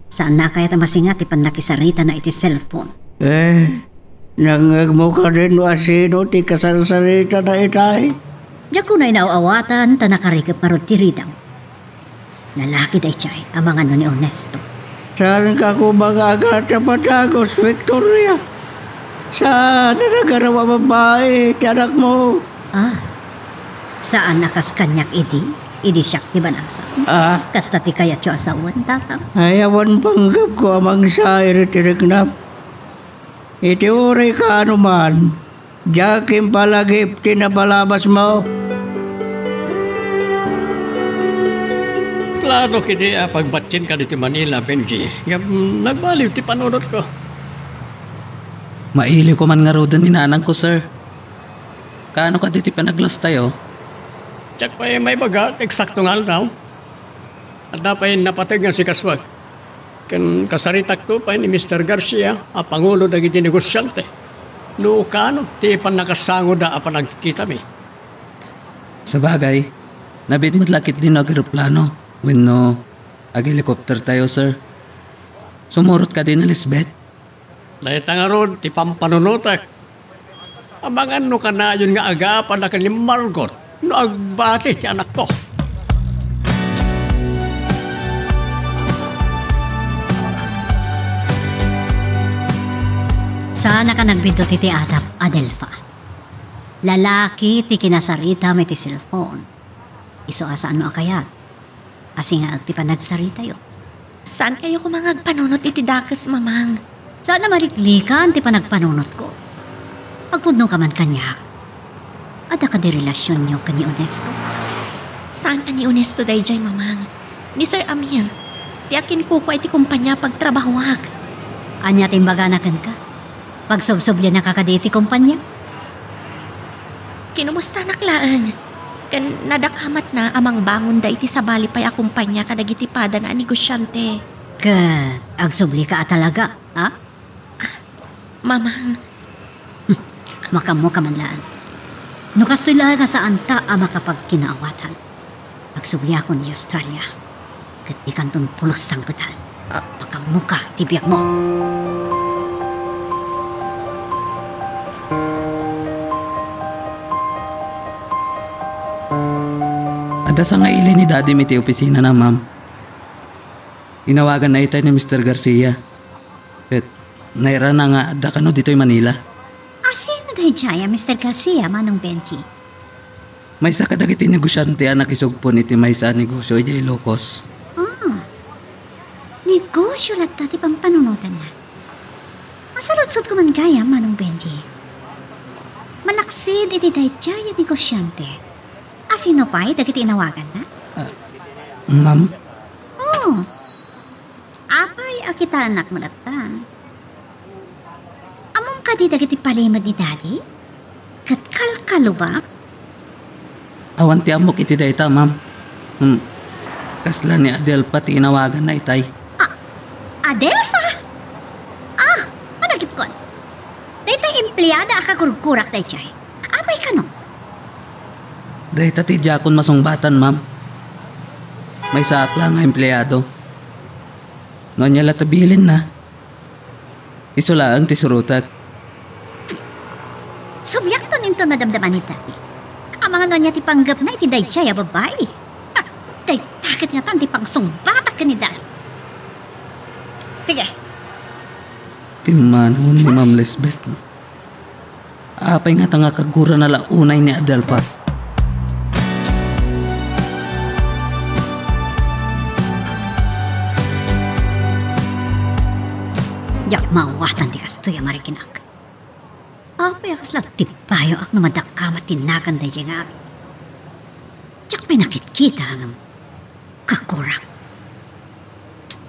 Saanna kayat a masinga ti pannakisaritana iti cellphone. Eh, nangngegmo kadin no asino ti kasarsaritana itay? Diak unay naaw-awatan ta nakarikep ngarud ti ridam. Lalaki daydiay, amangan no ni Ernesto. Saanka koma nga agadapadagos, Victoria? Saan a nagaraw a babai ti anakmo? Ah, saan a kas kaniak idi, idi siak ti balasan. Ah? Kasta ti kayatyo a sawen, Tatang? Ay, awan panggepko a mangsair iti riknam. Iti uray kaano man, diak impalagip ti napalabasmo. Plano kadi a pagbatien ka ditoy Manila, Benji. Ngem nagbaliw ti panunotko. Mailiwko man ngaruden ni nanangko, sir. Kaano kadi ti panaglastayo? Diak pay maibaga ti eksakto nga aldaw. Adda pay napateg nga sikasuak. Ken kasaritakto pay ni Mister Garcia a pangulo dagiti negosiante. No kaano ti pannakasangoda a panagkitami. Sabagay, nabiit met la ketdi no ageroplano wenno aghelicopter tayo, sir. Sumurot kadi ni Lisbeth? Dayta ngarud ti pampanunotek. Amangan no kanayon nga agapada ken ni Margot no agbati ti anakko. Saannak a nagbiddut iti adap, Adelfa. Lalaki ti kinasaritam iti cellphone. Isu a saanmo a kayat a singaek ti panagsaritayo. Saankayo koma nga agpanunot iti dakes, Mamang. Saan a maliklikan ti panagpanunotko. Agpudnoka man kaniak. Adda kadi relasionyo ken ni Honesto? Saan a ni Honesto daydiay, Mamang. Ni Sir Amir, ti akinkukua iti kompania a pagtrabahoak. Ania ti imbagana kenka? Pagsubsublianaka kadi iti kompania? Kinumustanak laeng. Ken nadakamatna a mangbangonda iti sabali pay a kompania kadagiti padana a negosiante. Ket agsublika a talaga, ha? Mamang. Makaammoka man laeng. No kastoy laeng a saanta a makapagkinaawatan, agsubliakon ni Australia. Ket dikanton pulos sangpetan. Pakaammoka ti biagmo. Adda sangaili ni Dadim iti opisinana, ma'am. Inawaganna itay ni Mister Garcia. Ket nairana nga adda kano ditoy Manila. A, sino daydiay a Mister Garcia, Manong Benji? Maysa kadagiti negosiante a nakisugpon iti maysa a negosio idiay Ilocos. Ah, negosio latta ti pampanunotanna. Masaludsodko man gayam, Manong Benji. Malaksid iti daydiay a negosiante, a sino pay dagiti inawaganna? Ah, ma'am? Oh. Apay a kitaennak met latta? Ammom kadi dagiti palimed ni Daddy? Ket kalkalubak? Awan ti ammok iti dayta, ma'am. Hmm. Kasla ni Adelfa ti inawaganna itay. A-, Adelfa? Ah, malagipkon. Daytay empleada a kagurgurak daydiay. Apay kano? Dayta ti diakon masungbatan, ma'am. Maysaak la nga empleado. No ania la ti bilinna, isu laeng ti surotek. Subliakton inton madamdama ni Daddy. Amangan no ania ti panggepna iti daydiay a babai. Ha, dayta ket ngatan ti pangsungbatak ken ni Daddy. Sige. Pimmanuon ni Ma'am Lisbeth. Apay ngata nga kagurana la unay ni Adelfa? Diak maawatan ti kastoy a marikinak. Apay a kasla agtipayoak no madakamat ti nagan daydiay nga amin? Diak pay nakitkita ngem kagurana.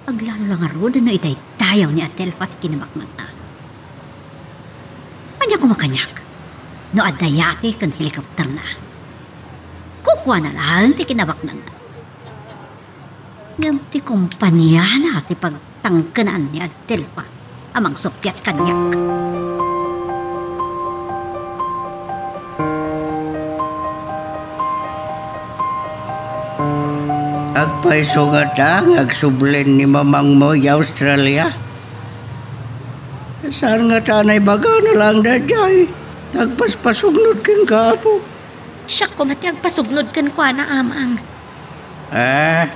Aglalo la ngarud no idaydayaw ni Adelfa ti kinabaknangna. Ania koma kaniak no adda yate ken helicopterna? Kukuana laeng ti kinabaknangna. Ngem ti kompaniana ti pagtangkenan ni Adelfa a mangsuppiat kaniak. Agpayso ngata nga agsublin ni mamangmo idiay Australia? Saan ngata a naibagana laeng daydiay ta agpaspasugnod kenka, Apo? Siak koma ti agpasugnod kenkuana, Amang. Ah,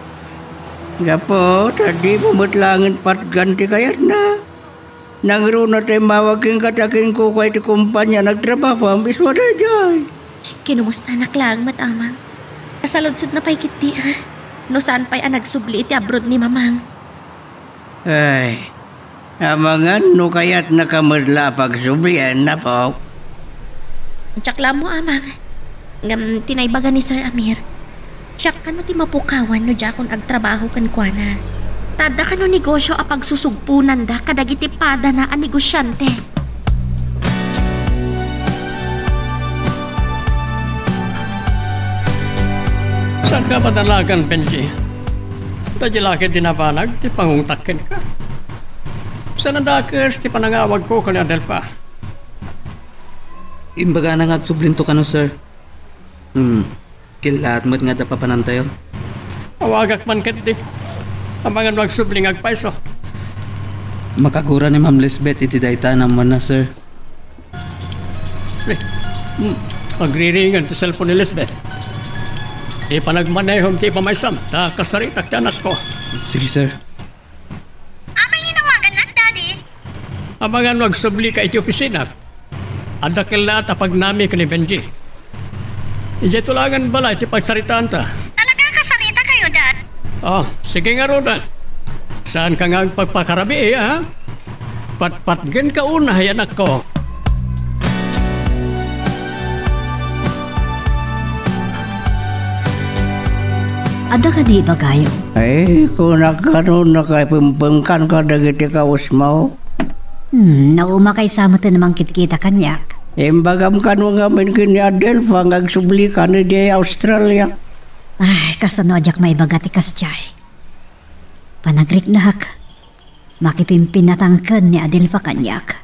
gapu ta dimo met laengen patgan ti kayatna. Nangruna ta immawag kenka ta akinkukua iti kompania a nagtrabahoam, isu a daydiay. Kinumustanak laeng met, Amang. Kasaludsodna pay ketdi, a? No saan pay a nagsubli iti abroad ni Mamang. Ay, amangan no kayatnaka met la a pagsublian, Apo. Diak la ammo, Amang. Ngem ti naibaga ni Sir Amir, siak kano ti mapukawan no diakon agtrabaho kenkuana. Ta adda kano negosio a pagsusugponanda kadagiti padana a negosiante. Saanka madalagan, Benji. Daydiay la ket ti nabanag ti pangungtak kenka. Saan a dakes ti panangawagko ken ni Adelfa. Imbagana nga agsublinto kano, sir. Hmm. Kilaat met nga adda papanantayo. Awagak man ketdi. Amangan no agsubli nga agpayso. Makagura ni Ma'am Lisbeth iti dayta a nammanna, sir. Eh, hmm, agriringen ti cellphone ni Lisbeth. Ipanagmanehom ti ipamaysam, ta kasaritak ti anakko. Sige, sir. Apay nga inawagannak, Daddy? Amangan no agsubli ka iti opisina. Adda kellaat a pagnami ken ni Benji. Idiay tulangan balay ti pagsaritaanta. Talaga, kasarita kayo, Dad? Oh, sige ngaruden. Saan ka nga agpagpakarabii, ha? Patpatgen ka unay, anakko. Adda kadi ibagayo? Ay, kunak kano, nakaipempengkan kadagiti kawesmo? Hmm, naumakay sa met a mangkitkita kaniak. Imbagam kano ngamin ken ni Adelfa nga agsublika idiay Australia. Ay, kasano a diak maibaga ti kasdiay? Panagriknak. Makipimpinatangken ni Adelfa kaniak.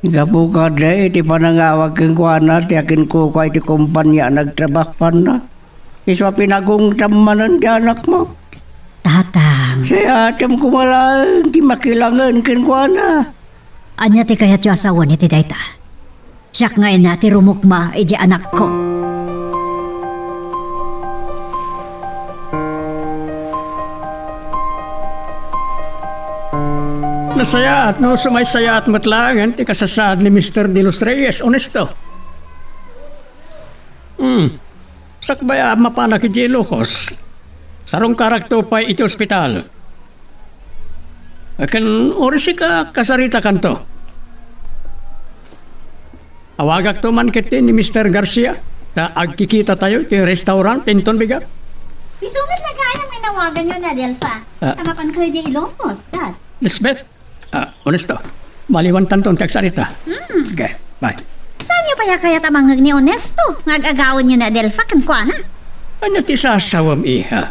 Gapu kadi iti panangawag kenkuana ti akinkukua iti kompania a nagtrabahuanna. Isu a pinagungtam manen ti anakmo. Tatang. Sayatem koma laeng ti makilangen kenkuana. Ania ti kayatyo a sawen iti dayta? Siak nga ina ti rumukma iti anakko. Nasayaat no sumaysayaat met laengen ti kasasaad ni Mister De Los Reyes, Honesto. Hmm. Sakbay a mapanak idiay Ilocos, sarungkarakto pay iti ospital. Ken uray sika, kasaritakanto. Awagakto man ketdi ni Mister Garcia, ta agkikitatayo iti restaurant inton bigat. Isu met la gayam nga inawaganyo ni Adelfa. Ah. Ta mapankayo idiay Ilocos, Dad. Lisbeth, ah, Honesto, maliwantanton ti agsarita. Hmm. Okay, bye. Saanyo pay a kayat a mangngeg ni Honesto nga ag-agawenyo ni Adelfa kenkuana? Ania ti sasawem, iha?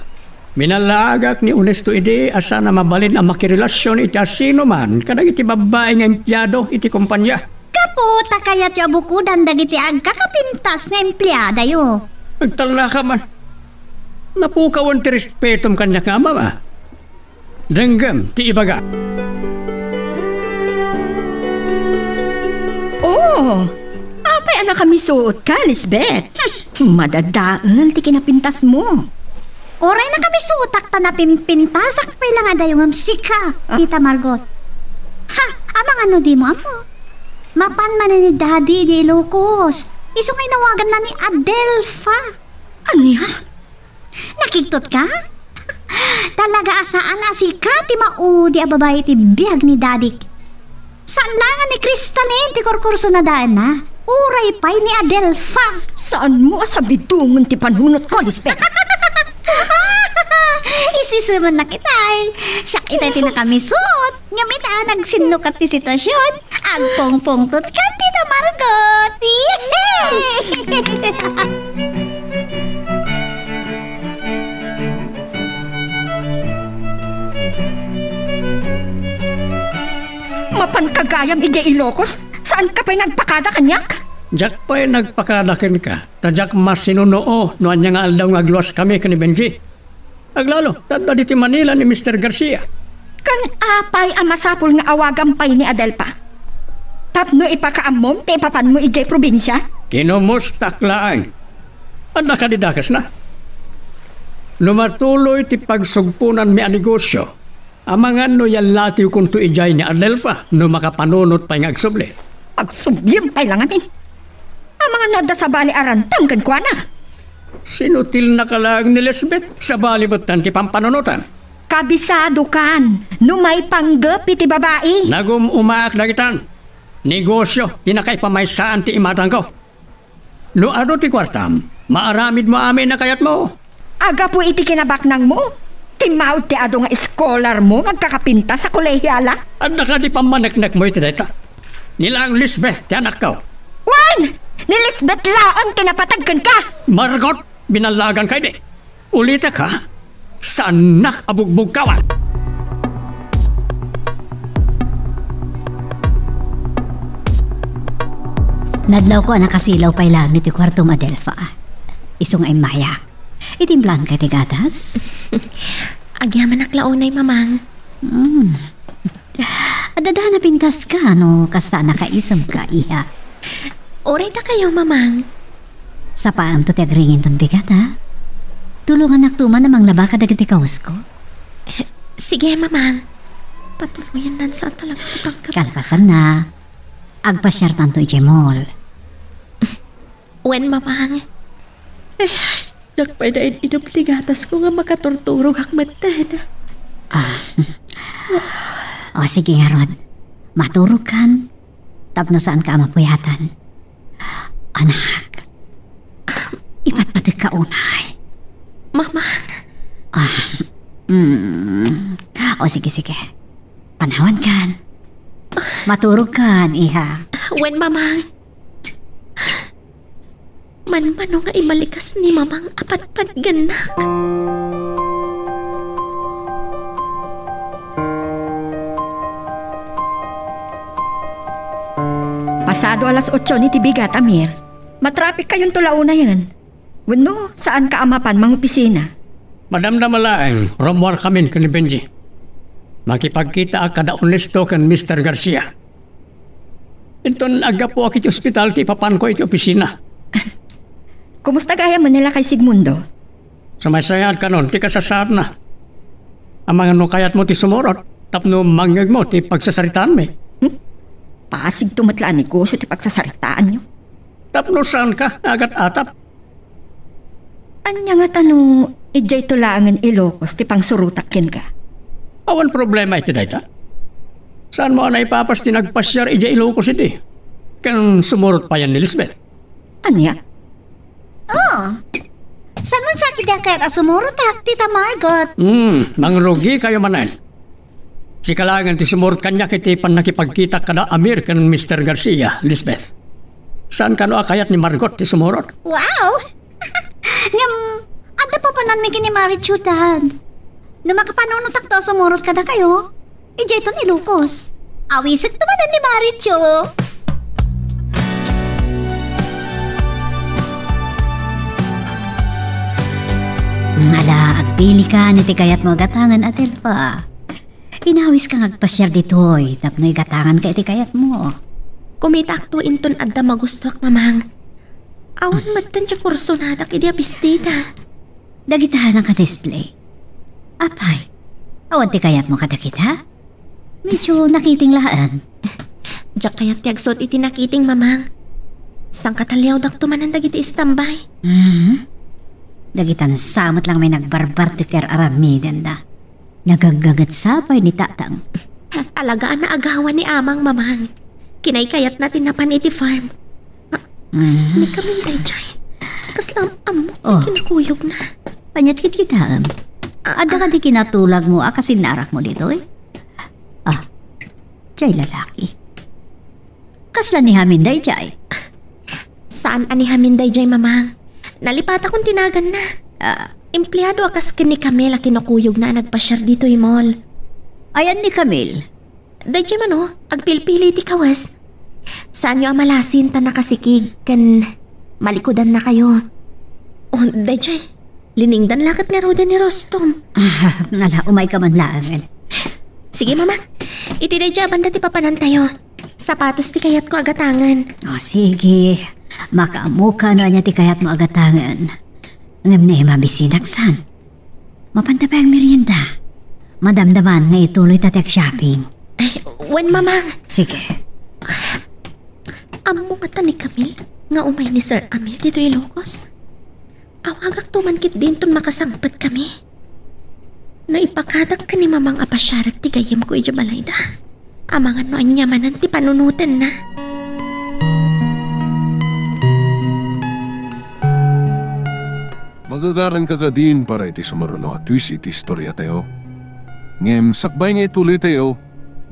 Binallaagak ni Honesto idi a saan a mabalin a makirelasion iti asinoman kadagiti babbai nga empleado iti kompania. Gapu ta kayatyo a bukodan dagiti agkakapintas nga empleadayo. Agtalnaka man. Napukawen ti respetom kaniak nga amam, a. Denggem ti ibaga. Oh, apay a nakamisuotka, Lisbeth? Hmm, madadael ti kinapintasmo. Uray nakamisuotak ta napimpintasak pay la nga adayo ngem sika, ah, Tita Margot. Ha, amangan no dimo ammo. Mapan manen ni Daddy idiay Ilocos. Isu nga inawaganna ni Adelfa. Ania? Nakigtotka? Talaga a saan a sika ti maudi a babai iti biag ni Dadik. Saan la nga ni Cristalin ti kurkursunadaenna. Uray pay ni Adelfa. Saanmo a sabidongen ti panunotko, Lisbeth? Isisumennak itay. Siak itay ti nakamisuot. Ngem ita, nagsinnukat ti sitwasion. Agpungpungtotkan, Tita Margot. Yehey! Mapanka gayam idiay Ilocos, saanka pay nga agpakada kaniak? Diak pay nagpakada kenka, ta diak masinunuo no ania nga aldaw nga agluaskami ken ni Benji. Aglalo, ta adda ditoy Manila ni Mister Garcia. Ken apay a masapul nga awagam pay ni Adelfa? Tapno ipakaammom ti ipapanmo idiay probinsia? Kinomustak laeng. Adda kadi dakesna? No matuloy ti pagsugponanmi a negosio, amangan no yallatiwkonto idiay ni Adelfa no makapanunot pay nga agsubli. Agsubliem pay la ngamin. Amangan no adda sabali a rantam kenkuana. Sinutilnaka laeng ni Lisbeth, sabali metten ti pampanunotan. Kabisadokan no maipanggep iti babai. Nagum-umaak dagitan. Negosio ti nakaipamaysaan ti imatangko. No adu ti kuartam, maaramidmo amin a kayatmo. Gapu iti kinabaknangmo, timmaud ti adu nga eskolarmo nga agkakapintas a kolehio a la? Adda kadi pammaneknekmo iti dayta? Ni laeng Lisbeth ti anakko. Wen! Ni Lisbeth laeng ti napateg kenka! Margot, binallaganka idi. Ulitek, ha? Saannak a bugbugkawan! Nadlawko a nakasilaw pay laeng iti kuartom, Adelfa. Isu nga immayak. Itimplaanka iti gatas? Agyamanak la unay, Mamang. Hmm. Adda napintaska no kasta a nakaisem ka, iha. Uray dakayo, Mamang. Sapaamto ti agringinton bigat, ha? Tulongannakto man a manglaba kadagiti kawesko. Sige, Mamang. Patuloyannan sa talaga ti pagkap- Kalpasanna, agpasiartanto idiay mall. Wen, Mamang. Eh, diak pay da id-inom ti gatasko nga makaturturogak metten. Ah. O, sige ngarud. Maturogkan. Tapno saanka a mapuyatan. Anak, ipatpatekka unay. Mamang. Ah, mm. O, sige, sige. Panawankan. Maturogkan, iha. Wen, Mamang. Manmano nga imalikas ni Mamang a patpatgennak. Pasado alas otso ni ti bigat, Amir. Matrapik kayonto la unayen. Wenno, saanka a mapan mangopisina? Madamdama laeng, rummuarkamin ken ni Benji. Makipagkitaak kada Ernesto ken Mister Garcia. Inton aggapuak iti ospital ti ipapanko iti opisina. Kumusta gayam ni lakay Sigmundo? Sumaysayaat kanon ti kasasaadna. Amangan no kayatmo ti sumurot tapno mangngegmo ti pagsasaritaanmi. Hmm? Pasigto met la a negosio ti pagsasaritaanyo. Tapno saanka nga agat-atap? Ania ngata no idiayto laengen Ilocos ti pangsurotak kenka? Awan problema iti dayta. Saanmo a naipapas ti nagpasiar idiay Ilocos idi? Ken sumurot payen ni Lisbeth. Ania? Oh. Saan man sakit diak kayat a sumurotak, Tita Margot? Hmm, mangrugikayo manen. Sika laengen ti sumurot kaniak iti pannakipagkitak kada Amir ken Mister Garcia, Lisbeth. Saan kano a kayat ni Margot ti sumurot? Wow! Ngem, adda papananmi ken ni Marichu, Dad. No makapanunotakto a sumurot kadakayo, idiayton Ilocos. Awisekto manen ni Marichu. Ala, agpilikan iti kayatmo a gatangen, Atelfa. Inawiska nga agpasiar ditoy tapno igatanganka iti kayatmo. Kumitaakto inton adda magustoak, Mamang. Awan metten ti kursonadak idi a bestida. Dagita naka-display. Apay, awan ti kayatmo kadagita? Medyo nakiting laeng. Diak kayat ti agsuot iti nakiting, Mamang. Sangkataliawdakto manen dagiti istambay. Mhm. Dagitan sa met lang may nagbarbar ti ter aramidenda. Nagaggaget sa pay ni Tatang. Alagaan a agawa ni Amang, Mamang. Kinaykayatna ti napan iti farm. Ah, mhm. Ni Camille daydiay. Kasla am-, ammo ti Oh. kinakuyogna. Paniat kitkitaem. Ah, Adda ah. kadi kinatulagmo a kasinnarakmo ditoy? Ah, diay lalaki. Kasla ni Hamin daydiay? Saan a ni Hamin daydiay, Mamang. Nalipatakon ti naganna. Ah. Empleado a kas ken ni Camille a kinukuyogna a nagpasiar ditoy mall. Ayan ni Camille? Daydiay mano, agpilpili ti kawes. Saanyo a malasin ta nakasikig ken malikudannakayo. Oh, daydiay. Liningdan la ket ngaruden ni Rostom. Ah, ala, umayka man laengen. Sige, Mama. Iti daydiay a banda ti papanantayo. Sapatos ti kayatko a gatangen. Oh, sige. Makaammoka no ania ti kayatmo a gatangen. Ngem ni mabisidak san. Mapanta pay agmerienda. Madamdaman nga ituloyta ti ag-shopping. Ay, wen, Mamang. Sige. Ammo ngata ni Camille nga umay ni Sir Amir ditoy Ilocos? Awagakto man ketdi inton makasangpetkami. No ipakadak ken ni Mamang a pasiarek ti gayyemko idiay balayda, amangan no ania manen ti panunotenna. Magagaranka kadin para iti sumaruno a twist iti istoriatayo. Ngem sakbay nga ituloytayo,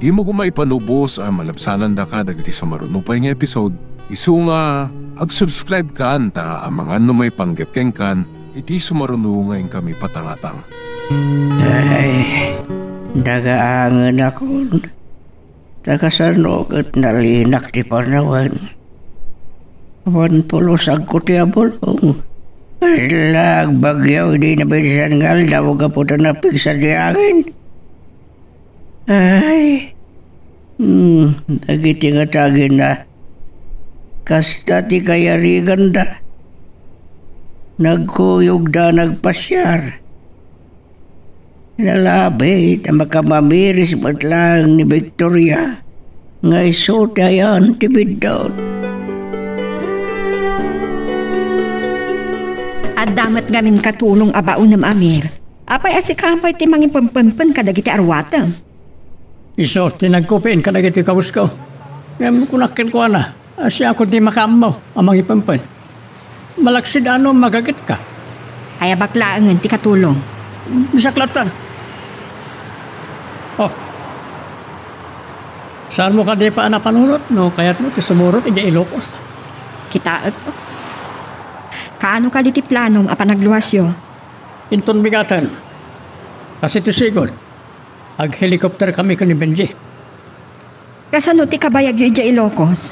dimo koma ipanubos a malabsanandaka dagiti sumaruno pay nga episode, isu nga ag-subscribe kan ta amangan no maipanggep kenkan iti sumaruno nga inkami patangatang. Ay, dagaangenakon. Ta kasano ket nalinak ti panawen? Awan pulos agko ti abulong. Kasla agbagyo idi nabisan nga aldaw gapu ta napigsa ti angin. Ay, hmm, dagiti nga tagina, kasta ti kayariganda. Nagkuyogda nagpasiar. Nalabit a makamamiris met laeng ni Victoria nga isu ti ayan ti biddut. Adda met ngamin katulong a baonem, Amir. Apay a sika pay ti mangipempempen kadagiti aruatem? Isu ti nagkupin kadagiti kawesko. Ngem kunak kenkuana, a siakon ti makaammo a mangipempen. Malaksid a no magagetka. Ayabak laengen ti katulong. Bisak lattan. Oh. Saanmo kadi pay a napanunot no kayatmo ti sumurot idiay Ilocos? Kitaek. Kaano kadi ti planom a panagluasyo? Inton bigaten. Kasi ti sigud, aghelicopter kami ken ni Benji. Kasano ti kabayagyo idiay Ilocos?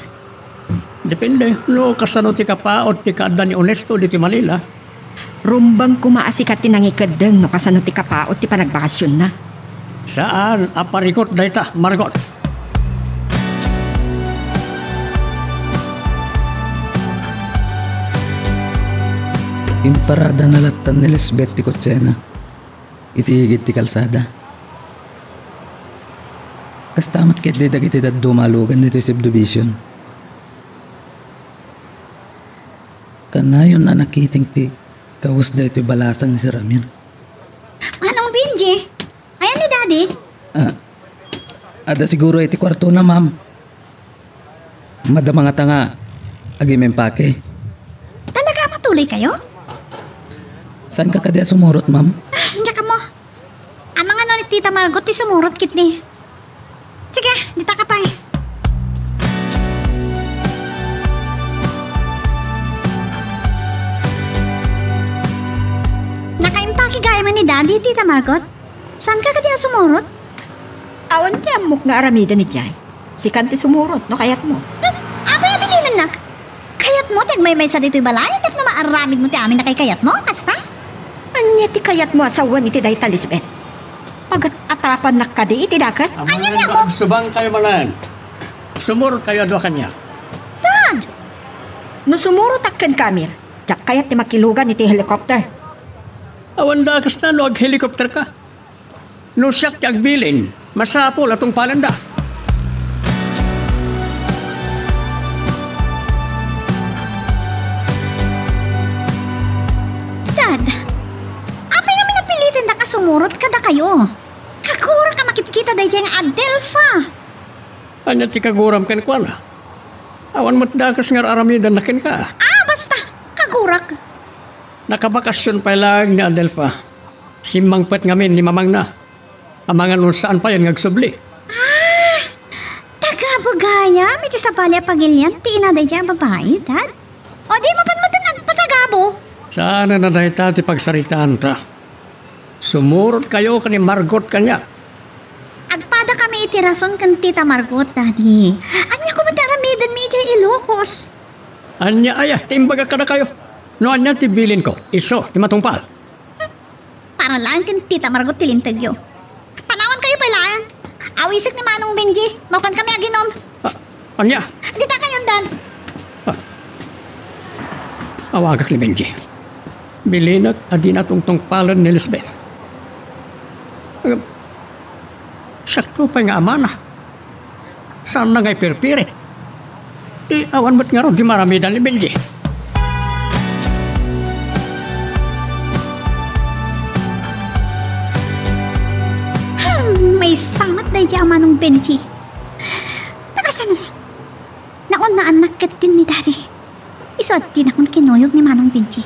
Depende no kasano ti kapaut ti kaadda ni Onesto ditoy Manila. Rumbeng koma a sika ti nangikeddeng no kasano ti kapaut ti panagbakasionna. Saan a parikut dayta, Margot. Imparadana lattan ni Lisbeth ti kotsena iti igid ti kalsada. Kasta met ketdi dagiti dadduma a lugan ditoy subdivision. Kanayon a nakiting ti kawes daytoy balasang ni Sir Amir. Manong Benji, ayan ni Daddy? Ah, adda siguro iti kuartona, ma'am. Madama ngata nga agiimpake. Talaga a matuloy kayo? Saanka kadi a sumurot, ma'am? Ah, diak ammo. Amangan no ni Tita Margot ti sumurot ketdi. Sige, ditaka pay. Nakaimpake gayam ni Daddy, Tita Margot? Saanka kadi a sumurot? Awan ti ammok nga aramiden idiay. Sikan ti sumurot no kayatmo. Hmm, apay a bilinennak? Kayatmo ti agmaymaysa ditoy balay tapno maaramidmo ti amin a kaikayatmo, kasta? Ania ti kayatmo a sawen iti dayta, Lisbeth? Pagat-atapannak kadi iti dakes? Ania ti ammok? Agsubangkayo manen. Sumurotkayo a dua kaniak. Dad! No sumurotak kenka, Amir, diak kayat ti makilugan iti helicopter. Awan dakesna no aghelicopterka. No siak ti agbilin, masapul a tungpalenda. Dad, apay ngamin a pilitendak a sumurot kadakayo? Kagurak a makitkita daydiay nga Adelfa. Ania ti kaguram kenkuana? Awan met dakes nga ar-aramidenna kenka. Ah, basta! Kagurak! Nakabakasyon pay laeng ni Adelfa. Simmangpet ngamin ni mamangna. Amangan no saan payen nga agsubli. Ah! Tagabu gayam iti sabali a pagilian ti ina daydiay a babai, Dad? O di mapan met agpatagabu? Saan a dayta ti pagsaritaanta. Sumurotkayo ken ni Margot kaniak. Agpadakami iti rason ken Tita Margot, Daddy. Ania koma ti aramidenmi idiay Ilocos? Ania aya ti imbagak kadakayo? No ania ti bilinko, isu ti matungpal. Para laeng ken Tita Margot ti lintegyo. Panawankayo pay laeng. Awisek ni Manong Benji. Mapankami aginom. Ah, ania? Dita kayon, Dad. Ah. Awagak ni Benji. Bilinek a dina tungtungpalen ni Lisbeth. Ngem, siakto pay nga amana. Saanna nga ipirpirit? Ti awan met ngarud ti maaramidan ni Benji. Hmm, maysa met daydi a Manong Benji. Ta kasano? Naunnaannak ketdin ni Daddy. Isu a dinakon kinuyog ni Manong Benji.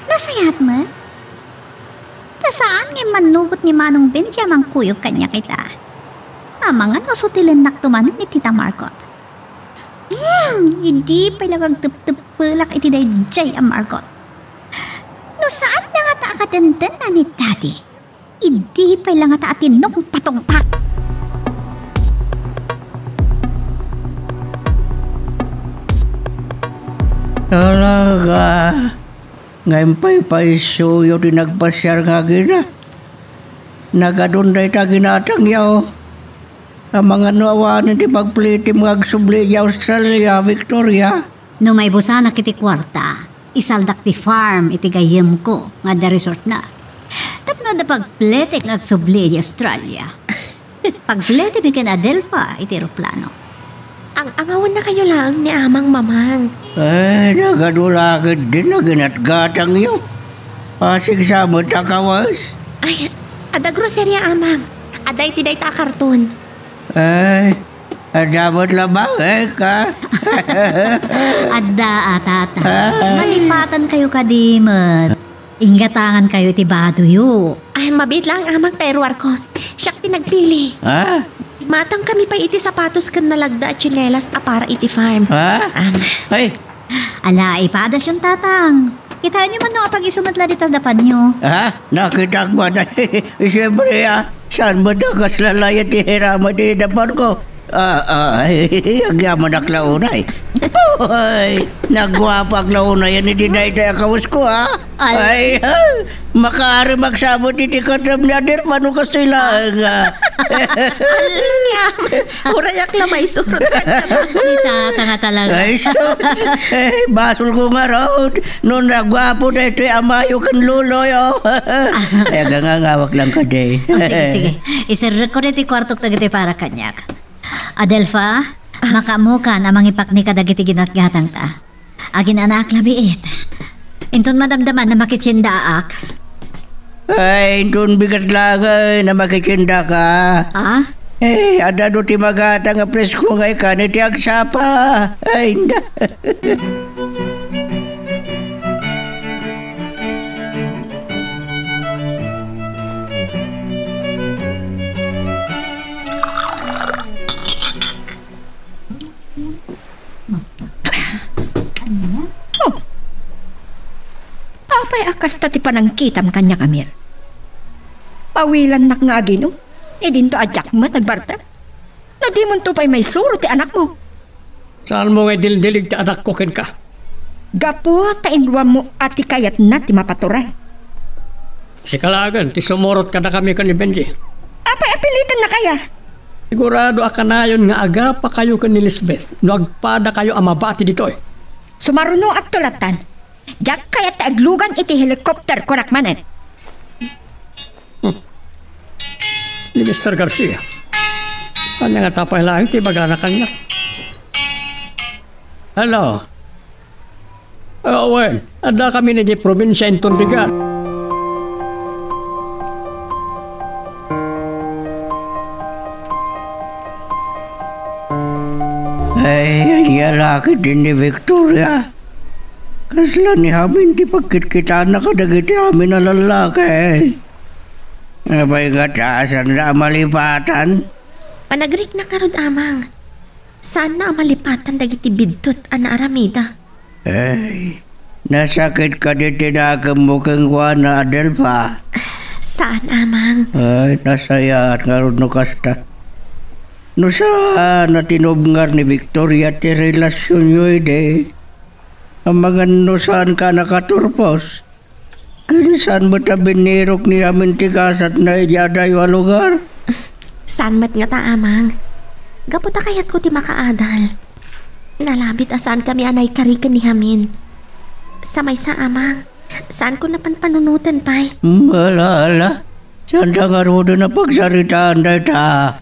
Nasayaat met? Ta saan nga immannugot ni Manong Benji a mangkuyog kaniak ita? Amangan no sutilennakto manen ni Tita Margot. Hmm, idi pay la agtepteppelak iti daydiay a Margot. No saan la ngata a kadendenna ni Daddy, idi pay la ngata a tinungpatungpak. Talaga. Nga impaypaysuyo ti nagpasiar nga agina. Nagadun dayta ginatangyo. Amangan no awanen ti pagplitim nga agsubli idiay Australia, Victoria. No maibusanak iti kuarta, isaldak ti farm iti gayyemko nga adda resortna. Tapno adda pagplitik nga agsubli idiay Australia. Pagpilitem ken Adelfa iti eroplano. Ang-angawennakayo laeng ni Amang, Mamang. Ay, nagadula ketdin a ginatgatangyo. Pasigsa met a kawes. Ay, adda groceria, Amang. Adda iti dayta a karton. Ay, adda met la bangek, ha? Adda, a, tata. Ay. Malipatankayo kadi met. Inggatangankayo iti badoyo. Ay, mabiit laeng, Amang, ta iruarko. Siak ti nagpili. Ha? Matangkami pay iti sapatos ken nalagda a tsinelas a para iti farm. Ha? Am. Ay. Ala, ipadayon, tatang. Kitaenyo man no apag-isu met la dita dapanyo. Ha? Nakitak man. Siyempre, ah. Saan met a kasla layat ti hirama ti dapanko? Ah, ah, ay, agyamanak la unay. Ay, nagguapak la unay, yan iti daytoy a kawes ko, ha? Ay. Ay, ha? Makaari magsabot iti katem ni Adelfa no kastoy laeng, ah. Ala, ni Amang. Urayak la maisurot. Ni tata nga talaga. Ay, sus. Eh, basol ko ngarud. No naguapo daytoy amayo ken loloyo. Ay, agangangawak lang kadi. Oh, sige, sige. Iserrekko daytoy kuartok dagiti para kaniak. Adelfa, makaammokan a mangipakni kadagiti ginatgatangta. Aginanaak la biit. Inton madamdaman a makitsindaak. Ay, inton bigat laeng a makitsindaka. Ah? Eh, adda do ti magatang a presko nga ikan iti agsapa. Ay, inda. Oh! Apay a kasta ti panangkitam kaniak, Amir? Pawilannak nga aginom, idinto a diak met agbartek. No dimonto pay maisuro ti anakmo. Saanmo nga idildilig ti anakko kenka? Gapu ta inruammo a ti kayatna ti mapaturay. Sika laengen ti sumurot kadakami ken ni Benji. Apay a pilitennakaya? Sigurado a kanayon nga agapakayo ken ni Lisbeth no agpadakayo a mabati ditoy. Sumarunoakto lattan. Diak kayat ti aglugan iti helicopter, kunak manen. Hmm. Ni Mister Garcia. Ania nga tapay laeng ti ibagana kaniak? Hello? Ah, wen, addakami idiay probinsia inton bigat. Ay, ania la ketdin ni Victoria? Kasla ni Hamin ti pagkitkitana kadagiti amin a lallaki. Apay ngata, saanna a malipatan? Panagriknak ngarud, Amang. Saanna a malipatan dagiti biddut a naaramida. Ay, nasakit kadi ti nakemmo kenkuana, Adelfa? Saan, Amang. Ay, nasayaat ngarud no kasta. No saan a tinubngar ni Victoria ti relasionyo idi, amangan no saanka a nakaturpos, ken saan met a binirok ni Hamin ti gasatna idiay adayo a lugar? Saan met ngata, Amang. Gapu ta kayatko ti makaadal. Nalabit a saankami a naikari ken ni Hamin. Sa maysa, Amang, saanko napanpanunoten pay. Hmm, ala, ala. Saanda ngaruden a pagsaritaan dayta.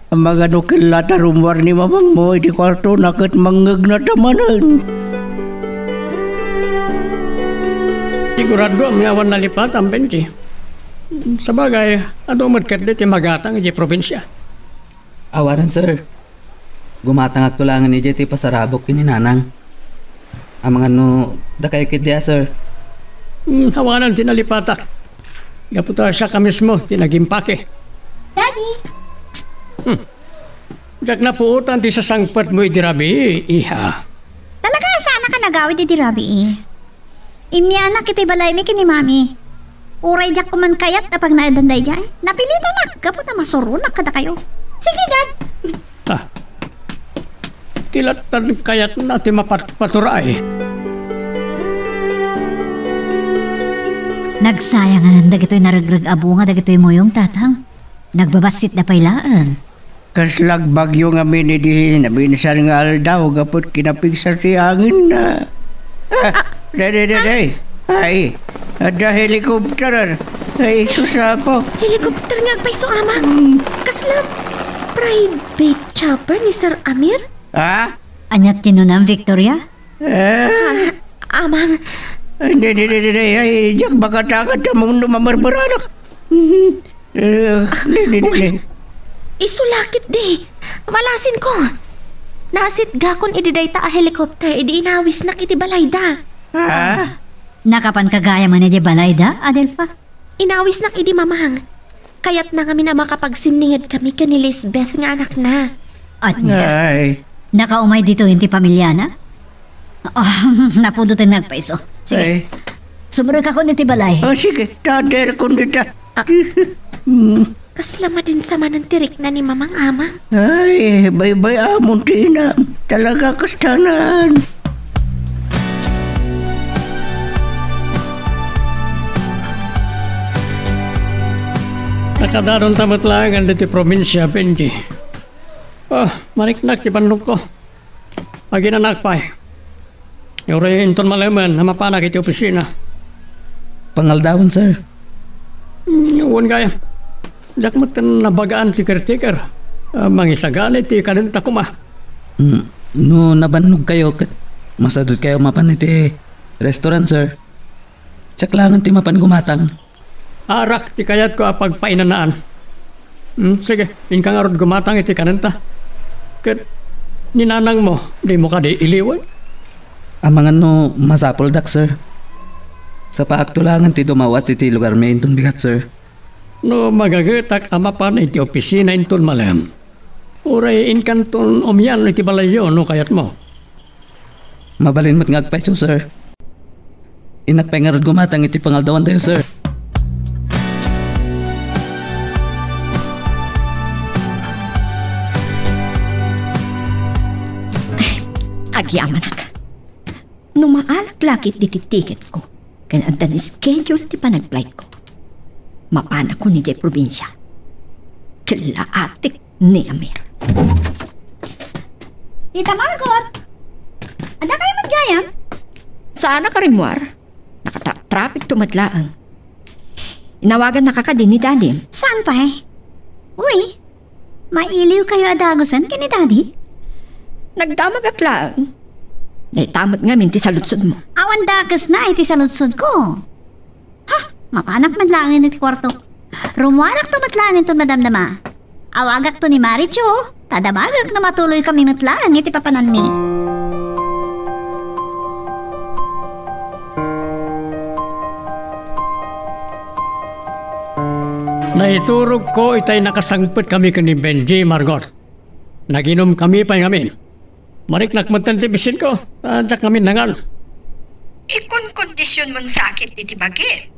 Amangan no kella ta rummuar ni mamangmo iti kuartona ket mangngegnata manen. Siguradoam nga awan nalipatan, Benji. Sabagay, adu met ketdi ti magatang idiay probinsia. Awanen, sir. Gumatangakto laengen idiay ti pasarabok ken ni Nanang. Amangan no dakayo ketdi a, sir. Hmm, awanen ti nalipatak. Gapu ta siak a mismo ti nagimpake. Daddy! Hmm. Diak napuotan ti sasangpetmo idi rabii, iha. Talaga, saannak a nagawid idi rabii. Immianak iti balaymi ken ni Mami. Uray diak koman kayat a pagnaedan daydiay, napilitanak gapu ta masuronak kadakayo. Sige, Dad. Ah. Ti lattan kayatna ti mapatpaturay. Nagsayangan dagitoy naregreg a bunga dagitoy muyong, Tatang. Nagbabassitda pay laeng. Kaslag bagyo ngamin idi naminsan nga aldaw gapu iti kinapigsa ti angenna. Ah, day, day, day, day. Ay, adda helicopter. Ay, sus, Apo. Helicopter nga agpayso, Amang. Hmm. Kasla private chopper ni Sir Amir? Ha? Ania't kinunam, Victoria? Eh? Ah, Amang. Ay, di, di, di, di, di. Ay, diak makatakad ta mano mamarmaranak. Mhm. Eh, di, di, di, Uy, di. Isu la ketdi. Malasinko. Nasitgakon idi dayta a helicopter idi inawisnak iti balayda. Ah? Nakapanka gayam idiay balayda, Adelfa? Inawisnak idi, Mamang. Kayatna ngamin a makapagsennengedkami ken ni Lisbeth nga anakna. Ania? Ay. Nakaumay ditoyen ti pamiliana? Ah, napudoten nga agpayso. Sige. Ay. Sumrekakon iti balay. Oh, sige. Taderkon dita. Ah. Mm. Kasla madin sa manen ti rikna ni Mamang, Amang. Ay, baybay-amon ti inam. Talaga kastanan. Nakadadonta met laeng ditoy probinsia, Benji. Oh, mariknak ti bannogko. Aginanak pay. Uray inton malemen a mapanak iti opisina. Pangaldawen, sir. Mm, wen gayam. Diak met nabagaan ti caretaker. Ah, mangisagana iti kanenta koma. Mm, no nabannogkayo ket masadutkayo mapan iti restaurant, sir. Siak laengen ti mapan gumatang. Arak ti kayatko a pagpainanaan. Hmm, sige, inka ngarud gumatang iti kanenta. Ket ni nanangmo, dimo kadi iliwen? Amangan no masapuldak, sir. Sapaakto laengen ti dumawas iti lugarmi inton bigat, sir. No magagetak a mapan iti opisina inton malem, uray inkanton umian iti balayyo no kayatmo. Mabalin met nga agpayso, sir. Innak pay ngarud gumatang iti pangaldawantayo, sir. Agyamanak. No maalag la ketdi ti tiketko, ken adda ni schedule ti panagflightko, mapanakon idiay probinsia. Ken laatek ni Amir. Tita Margot! Adda kayo met gayam? Saanak a rimmuar. Nakatraptrapikto met laeng. Inawagannaka kadi ni Daddy? Saan pay? Uy, mailiw kayo a dagusen ken ni Daddy? Nagdamagak laeng. Dayta met ngamin ti saludsodmo. Awan dakesna iti saludsodko. Ha! Mapanak met laeng iti kuarto. Rummuarakto met laeng inton madamdama. Awagakto ni Marichu, ta damagek no matuloykami met laeng iti papananmi. Naiturogko itay nakasangpetkami ken ni Benji, Margot. Naginumkami pay ngamin. Mariknak metten ti bisinko, ta diak ngamin nangan. Ikonkondisionmon sa a ketdi ti bagim.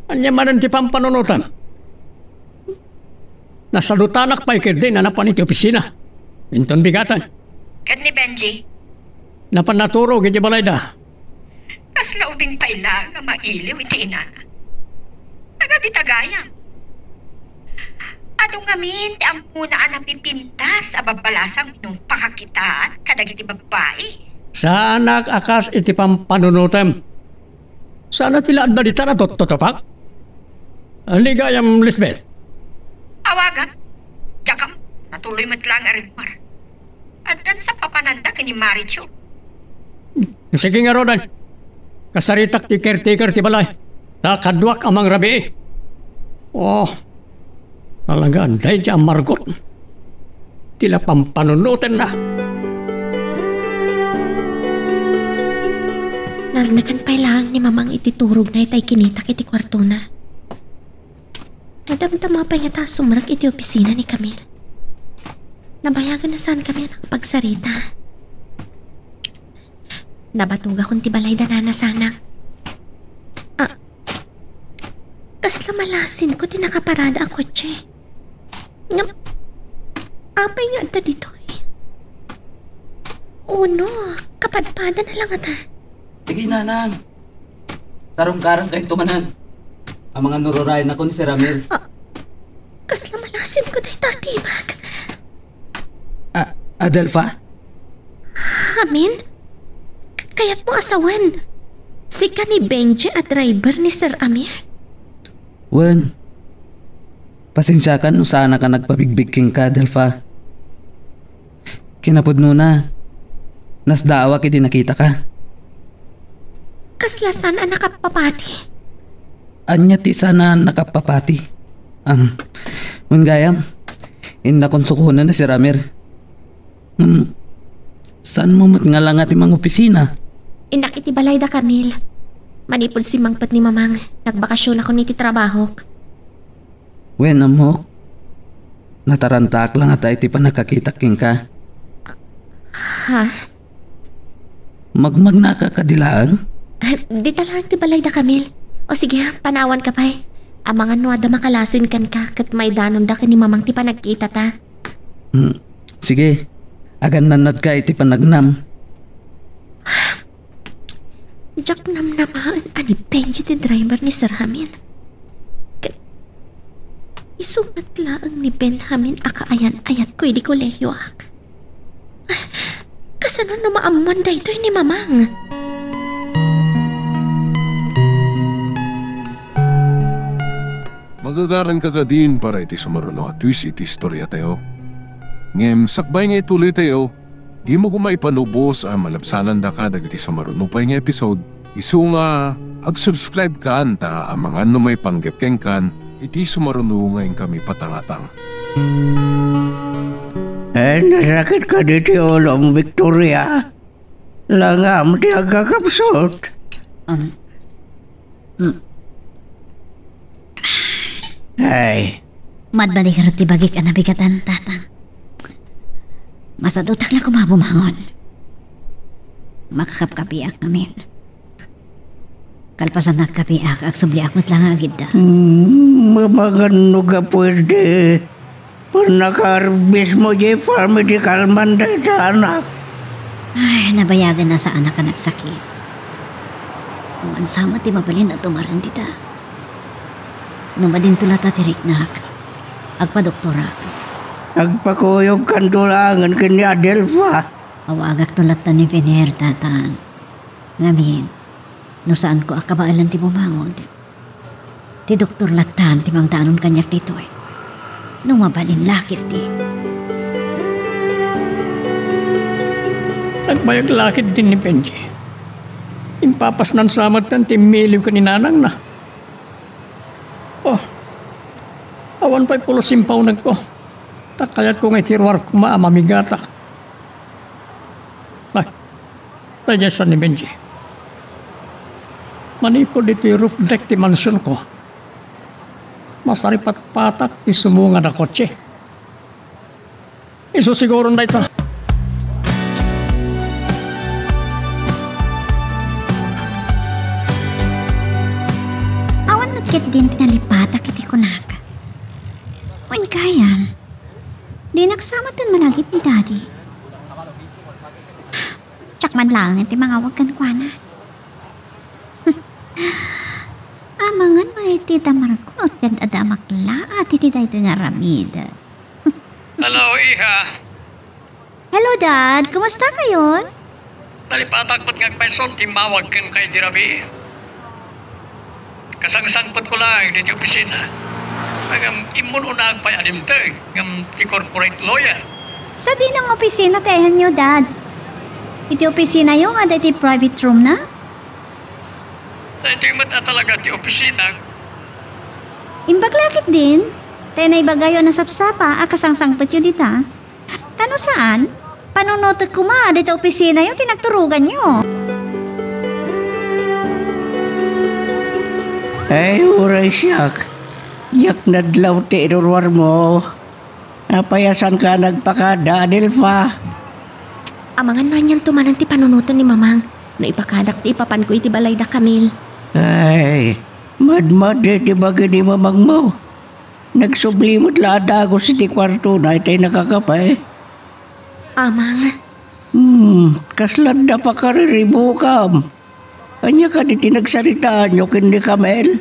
Ania manen ti pampanunotem? Nasalutanak pay ketdi a napan iti opisina. Inton bigaten. Ket ni Benji? Napan naturog iti balayda. Kasla ubing pay laeng a mailiw iti inana. Taga dita gayam. Adu ngamin ti ammona a napipintas a babbalasang wenno pakakitaan kadagiti babbai. Saanak a kas iti pampanunotem. Saan a ti la adda dita a tuttutupak? Ania gayam, Lisbeth? Awagam. Diak ammo. Natuloy met laeng a rimmuar. Addan sa papananda ken ni Marichu. Sige ngaruden. Kasaritak ti caretaker ti balay. Ta kaduak a mangrabii. Oh, talaga, daydi a Margot. Ti la pampanunotenna. Narnakan pay laeng ni Mamang iti turogna itay kinitak iti kuartona. Nadamdama pay ngata a sumrek iti opisina ni Camille. Nabayagen a saankami a nakapagsarita. Nabatogakon ti balay da Nana Sanang. Ah, kasla malasinko ti nakaparada a kotse. Ngem, apay nga adda ditoy? Uno, kapadpada na la ngata. Sige, Nanang. Sarungkarankayo manen. Amangan no rurayenakon ni Sir Amir. Ah, kasla malasinko dayta a timek. Ah, Adelfa? Amin? K-, kayatmo a sawen, sika ni Benji a driver ni Sir Amir? Wen, pasensiakan no saanak a nagpabigbig kenka, Adelfa. Kinapudnona, nasdaawak idi nakitaka. Kasla saan a nakapapati? Ania ti saan a nakapapati? Am, wen gayam, innak unsukonen ni Sir Amir. Ngem, saanmo met nga langa ti mangopisina? Innak iti balay da Camille. Manipud simmangpet ni Mamang, nagbakasionakon iti trabahok. Wen, ammok, natarantaak la ngata iti pannakakitak kenka. Ha? Magmagnaka kadi laeng? Ah, dita laeng ti balay da Camille. O sige, panawanka pay. Amangan no adda makalasin kenka ket maidanonda ken ni Mamang ti panagkitata. Hmm, sige. Agannanadka iti panagnam. Diak namnamaen a ni Benji ti driver ni Sir Hamin. Ket isu met laeng ni Benjamin a kaayan-ayatko idi kolehioak. Kasano no maammuan daytoy ni Mamang? Magagaranka kadin para iti sumaruno a twist iti istoriatayo. Ngem sakbay nga ituloytayo, dimo koma ipanubos a malabsanandaka dagiti sumaruno pay nga episode, isu nga ag-subscribe kan ta amangan no maipanggep kenkan iti sumaruno nga inkami patangatang. Eh, nasakit kadi ti ulom, Victoria? Langam ti agkakapsut. Um, mm. Ay. Madbali garud ti bagik a nabigatan, Tatang. Masadutak la koma bumangon. Makakapkapiak ngamin. Kalpasan nagkapiak, agsubliak met la nga agidda. Hmm, mamangan no gapu iti pannakaarbismo diay farm iti kalman dayta anak. Ay, nabayagan a saanak a nagsakit. Awan sa met ti mabalin a tumaren dita. No madinto latta ti riknak, agpadoktorak. Agpakuyogkanto laengen ken ni Adelfa. Awagakto latta ni Vener, Tatang. Ngamin, no saanko a kabaelan ti bumangon, ti doktor lattan ti mangdanon kaniak ditoy. No mabalin la ketdi. Nagbayag la ketdi ni Benji. Impapasnan sa metten ti immiliw ken ni nanangna. Oh, awan pay pulos impaunegko. Ta kayatko nga iti ruar koma a mamigatak. Ay, daydiay sa ni Benji. Manipud ditoy roof deck ti mansionko, masaripatpatak ti sumungad a kotse. Isu siguron dayta. Awan met ketdin ti nalipatak iti kunak. Wen gayam, dinak sa metten malagip ni Daddy. Diak man laengen ti mangawag kenkuana. Amangan no iti damarko, ti ad-adda a makla iti daytoy nga aramid. Hello, iha. Hello, Dad. Kumusta kayon? Nalipatak met nga agpayso ti immawag kenka idi rabii. Kasangsangpetkon laeng ditoy opisina. Ngem immun-unaak pay a dimteng ngem ti corporate lawyer. Sadino nga opisina ti ayanyo, Dad? Iti opisinayo nga adda iti private room na? Daytoy met a talaga ti opisina. Imbag la ketdin, ta naibagayo a nasapsapa a kasangsangpetyo dita. Ta no saan, panunotek koma dayta opisinayo ti nagturoganyo. Ay, uray siak. Diak nadlaw ti iruruarmo. Apay a saanka a nagpakada, Adelfa? Amangan no anianto manen ti panunoten ni Mamang no ipakadak ti ipapanko iti balay da Camille. Ay, madmadi ti bagi ni Mamangmo. Nagsubli met la a dagus iti kuartona itay nakakape. Amang. Hmm, kasla adda pakariribukam. Ania kadi ti nagsaritaanyo ken ni Camille?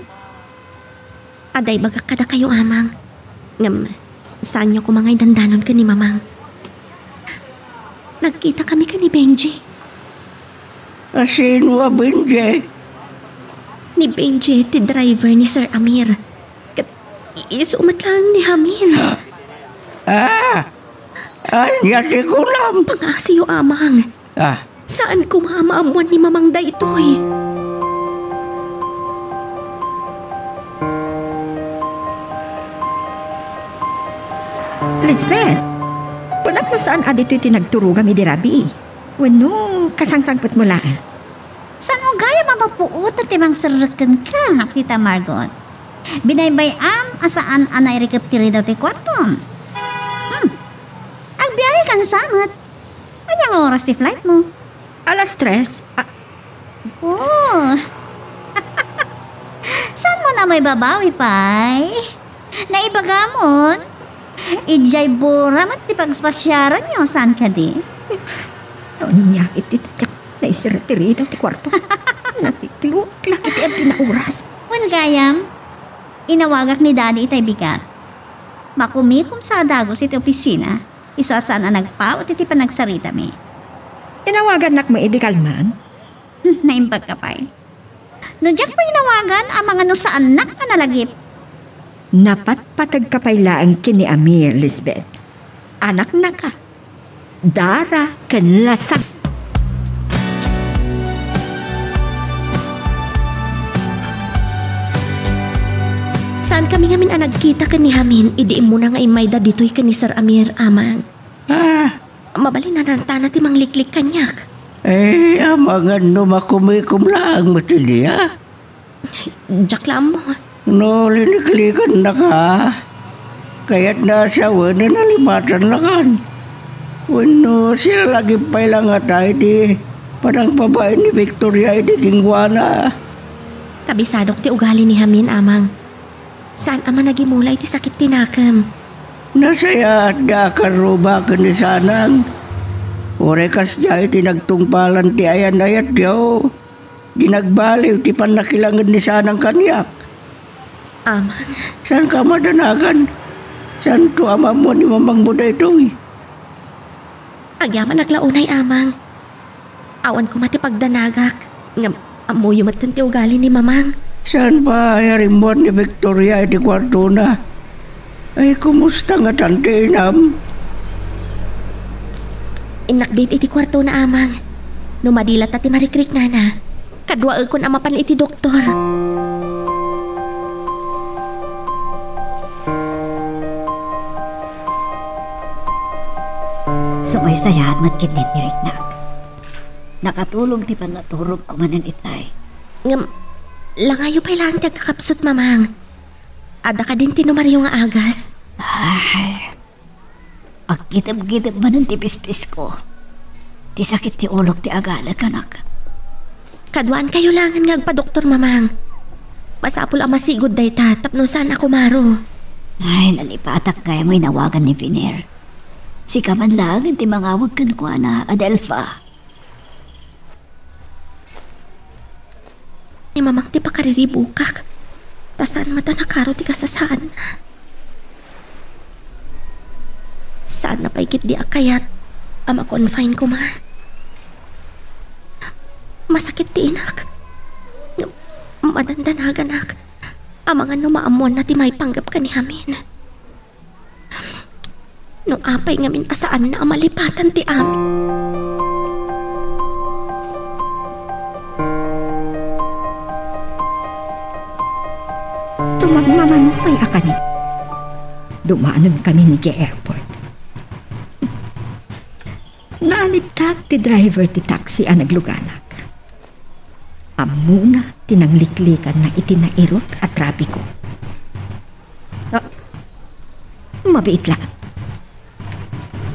Adda ibagak kadakayo, Amang. Ngem, saanyo koma nga idandanon ken ni Mamang. Nagkitakami ken ni Benji. A, sino a Benji? Ni Benji ti driver ni Sir Amir. Ket isu met laeng ni Hamin. Ah! Ania ti kunam? Pangngasiyo, Amang. Ah. Saan koma a maammuan ni Mamang daytoy. Lisbeth, kunak no saan a ditoy ti nagturogam idi rabii? Wenno, kasangsangpetmo laeng? Saanmo gayam a mapuotan ti mangserrek kenka, Tita Margot? Binaybay-am a saan a nairikep ti ridaw ti kuartom. Hmm. Agbiahe kansa met. Ania nga oras ti flight mo? Alas tres. Ah. Oh. Saanmo a maibabawi pay? Naibagamon? Idiay Bora met ti pagpasiaranyo, saan kadi? No ania iti diak naisirrek ti ridaw ti kuarto. Natikloak laeng iti adda nga oras. Wen gayam, inawagak ni Daddy itay bigat. Makumikomsa a dagus iti opisina, isu a saan a nagpaut iti panagsaritami. Inawagannak met idi kalman? Hmm, naimbag ka pay. No diak pay inawagan, amangan no saannak a nalagip. Napatpategka pay laeng ken ni Amir, Lisbeth. Anaknaka. Dara ken Lasang. Saankami ngamin a nagkita ken ni Hamin idi immuna nga immayda ditoy ken ni Sir Amir, Amang. Ah. Mabalin a nantana ti mangliklik kaniak. Eh, amangan no makumikom laeng met idiay. Diak la ammo. No liniklikannaka, kayatna a sawenen a lipatannakan. Wenno, silalagip pay la ngata iti panangpabain ni Victoria idi kenkuana. Kabisadok ti ugali ni Hamin, Amang. Saan a managimula iti sakit ti nakem. Nasayaatda a karruba ken ni Sanang. Uray kasdiay ti nagtungpalan ti ayan-ayatyo. Di nagbaliw ti pannakilanged ni Sanang kaniak. Amang. Saanka a madanagan? Saanto a maammuan ni mamangmo daytoy? Agyamanak la unay, Amang. Awan koma ti pagdanagak. Ngem ammoyo metten ti ugali ni Mamang. Saan pay a rimmuar ni Victoria iti kuartona? Ay, kumusta ngatan ti inam? Innakbit iti kuartona, Amang. No madi latta ti marikriknana, kaduaekon a mapan iti doktor. Sumaysayaat met ketdin ti riknak. Nakatulong ti pannaturogko manen itay. Ngem, langayo pay laeng ti agkakapsut, Mamang. Adda kadin ti numaryo nga agas? Ay, aggitebgiteb manen ti pispisko. Ti sakit ti ulok ti agalek, anak. Kaduaankayo laengen nga agpadoktor, Mamang. Masapul a masigud dayta tapno saan a kumaro. Ay, nalipatak gayam nga inawagan ni Viner. Sika man laengen ti mangawag kenkuana, Adelfa. Ni Mamang ti pakariribukak, ta saan met a nakaro ti kasasaadna. Saanna pay ketdi a kayat a ma-confine koma. Masakit ti inak. Madandanaganak. Amangan no maammuanna ti maipanggep ken ni Hamin. No apay ngamin a saanna a malipatan ti amin. Tumagmamano pay a kani. Dumanon kami idiay airport. Naalibtak ti driver ti taxi a nagluganak. Ammona ti nangliklikanna iti nairut a trapiko. Ah, mabiit laeng.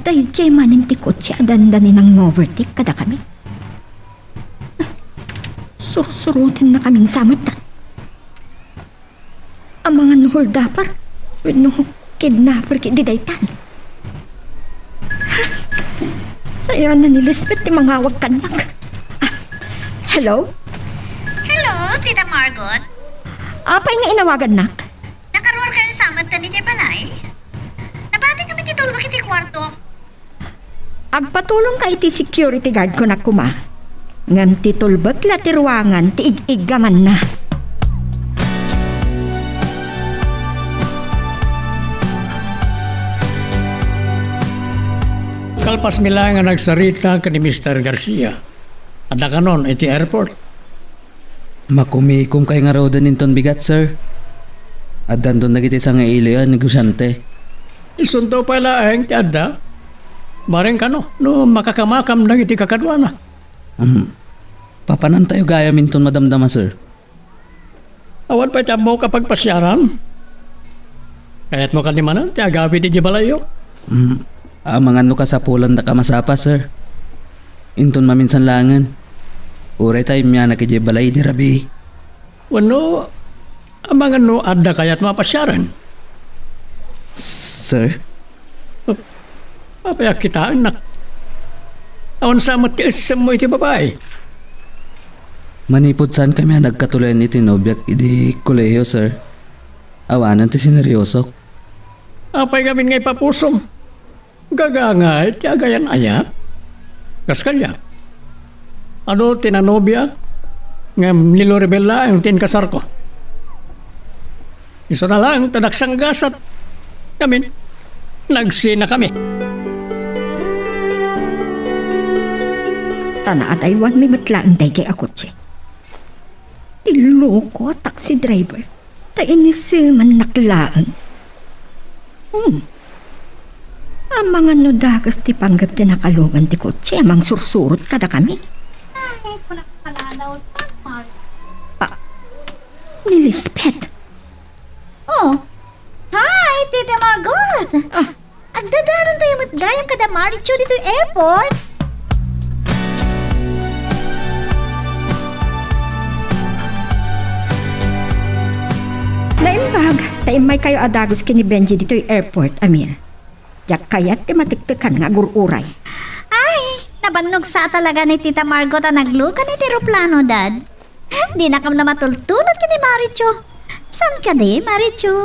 Daydiay manen ti kotse a dandani nang-overtake kadakami. Sursurotennakamin sa met. Amangan no holdupper wenno kidnapper ketdi daytan. Sayaanna ni Lisbeth ti mangawag kaniak. Ah, hello? Hello, Tita Margot? Apay nga inawagannak? Matan iti balay? Nabati kami ti tulbek iti kuarto. Agpatulongka iti security guard ko na koma. Ngem ti tulbek la ti ruangan ti ig-iggamanna. Kalpasmi laeng nga nagsarita ken ni Mister Garcia. Adda kanon iti airport? Makumikom kay ngaruden inton bigat, sir. Addanton dagiti sangailian, negosyante. Isunto pay laeng ti adda. Bareng kano, no makakamakam dagiti kakaduana. Hmm. Papanantayo gayam inton madamdama, sir. Awan pay ti ammok a pagpasiaran. Kayatmo kadi manen ti agawid idiay balayyo? Hmm. Amangan no kasapulan ta kamasapa, sir. Inton maminsan laengen. Uray ta immianak idiay balay idi rabii. Wenno, amangan no adda kayatmo a pasiaren? Sir? Apay a kitaennak? Awan sa met ti essemmo iti babai? Manipud saan kami a nagkatuloyan iti nobiak idi kolehiyo, sir. Awanen ti sineryosok. Apay ngamin nga ipapusom? Gagangay ti agayan-ayat? Kas kaniak, adu ti nanobiak, ngem ni Loribel laeng ti inkasarko. Isuna laeng ta nagsanggasat. Ngamin, nagsinakami. Ta naadaywanmi met laeng daydiay a kotse. Ti loko a taxi driver. Ta inisemannak laeng. Hmm. Amangan no dakes ti panggep ti nakalungan ti kotse a mangsursurot kadakami. Ay, kuna ka pala daw, Tamar. Ah, ni Lisbeth. Oh, hi, Tita Margot. Ah, Agdadanontayo met gayam kada Marichu ditoy airport. Naimbag, ta immaykayo a dagus ken ni Benji ditoy airport, Amir. Diak kayat ti matektekan nga agur-uray. Ay, nabannog sa talaga ni Tita Margot a naglukan iti eroplano, Dad. Dinakam la matultulod ken ni Marichu. Saan kadi, Marichu?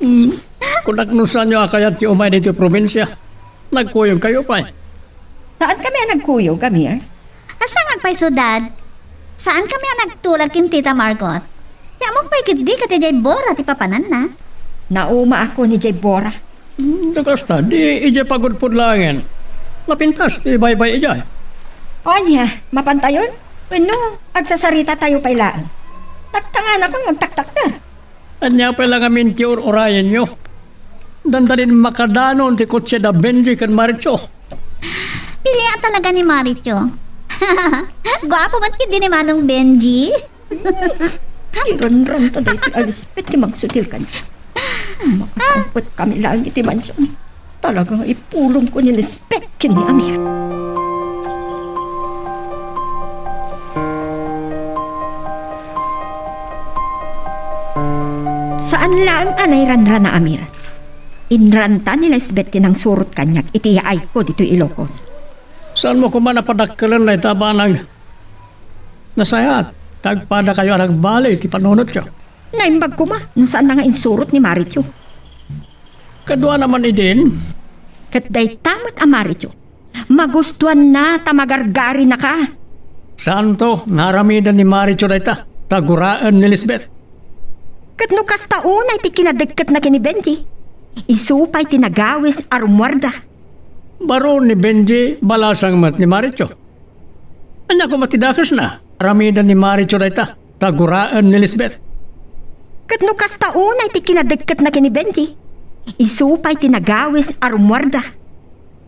Hmm. Kunak no saanyo a kayat ti umay ditoy probinsia. Nagkuyogkayo pay. Saan kami a nagkuyog, Amir? Asa nga agpayso, Dad? Saan kami a nagtulag ken Tita Margot? Ti ammok pay ketdi ket idiay Bora ti papananna. Naumaak ni idiay Bora. Hmm, no kasta, di idiay pagudpod laengen. Napintas ti baybay idiay. Ania, mapantayon? Wenno, agsasaritatayo pay laeng? Nagtanganakon nga agtaktakder. Ania pay la ngamin ti ur-urayenyo? Dandalin makadanon ti kotse da Benji ken Marichu. Pilian talaga ni Marichu. Guapo met ketdi ni Manong Benji. Iranranta daytoy a Lisbeth ti magsutil kaniak. Makasangpet kami laeng iti mansion. Talaga nga ipulongko ni Lisbeth ken ni Amir. Saan laeng a nairanrana, Amir. Inranta ni Lisbeth ti nangsurot kaniak iti yaayko ditoy Ilocos. Saanmo koma a padakkelen dayta a banag? Nasayaat ta agpadakayo a nagbali iti panunotyo. Naimbag koma no saanna nga insurot ni Marichu. Kaduana man idin. Ket dayta met a Marichu, magustuanna ta magargarinaka. Saanto nga aramiden ni Marichu dayta ta guraen ni Lisbeth? Ket no kasta unay ti kinadekketna ken ni Benji, isu pay ti nagawis a rumuarda. Baro ni Benji, balasang met ni Marichu. Ania koma ti dakesna? Aramiden ni Marichu dayta ta guraen ni Lisbeth. Ket no kasta unay ti kinadekketna ken ni Benji, isu pay ti nagawis a rumuarda.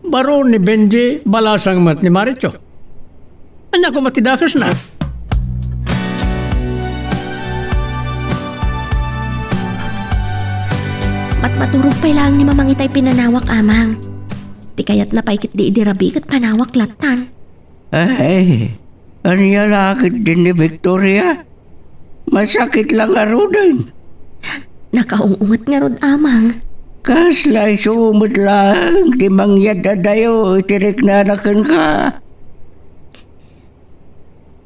Baro ni Benji, balasang met ni Marichu. Ania koma ti dakesna? Matmaturog pay laeng ni Mamang itay pinanawak, Amang. Ti kayatna pay ketdi idi rabii ket panawak lattan. Ay, ania la ketdin ni Victoria? Masakit la ngaruden. Nakaung-unget ngarud, Amang. Kasla isu met laeng ti mangyad-adayo iti riknana kenka.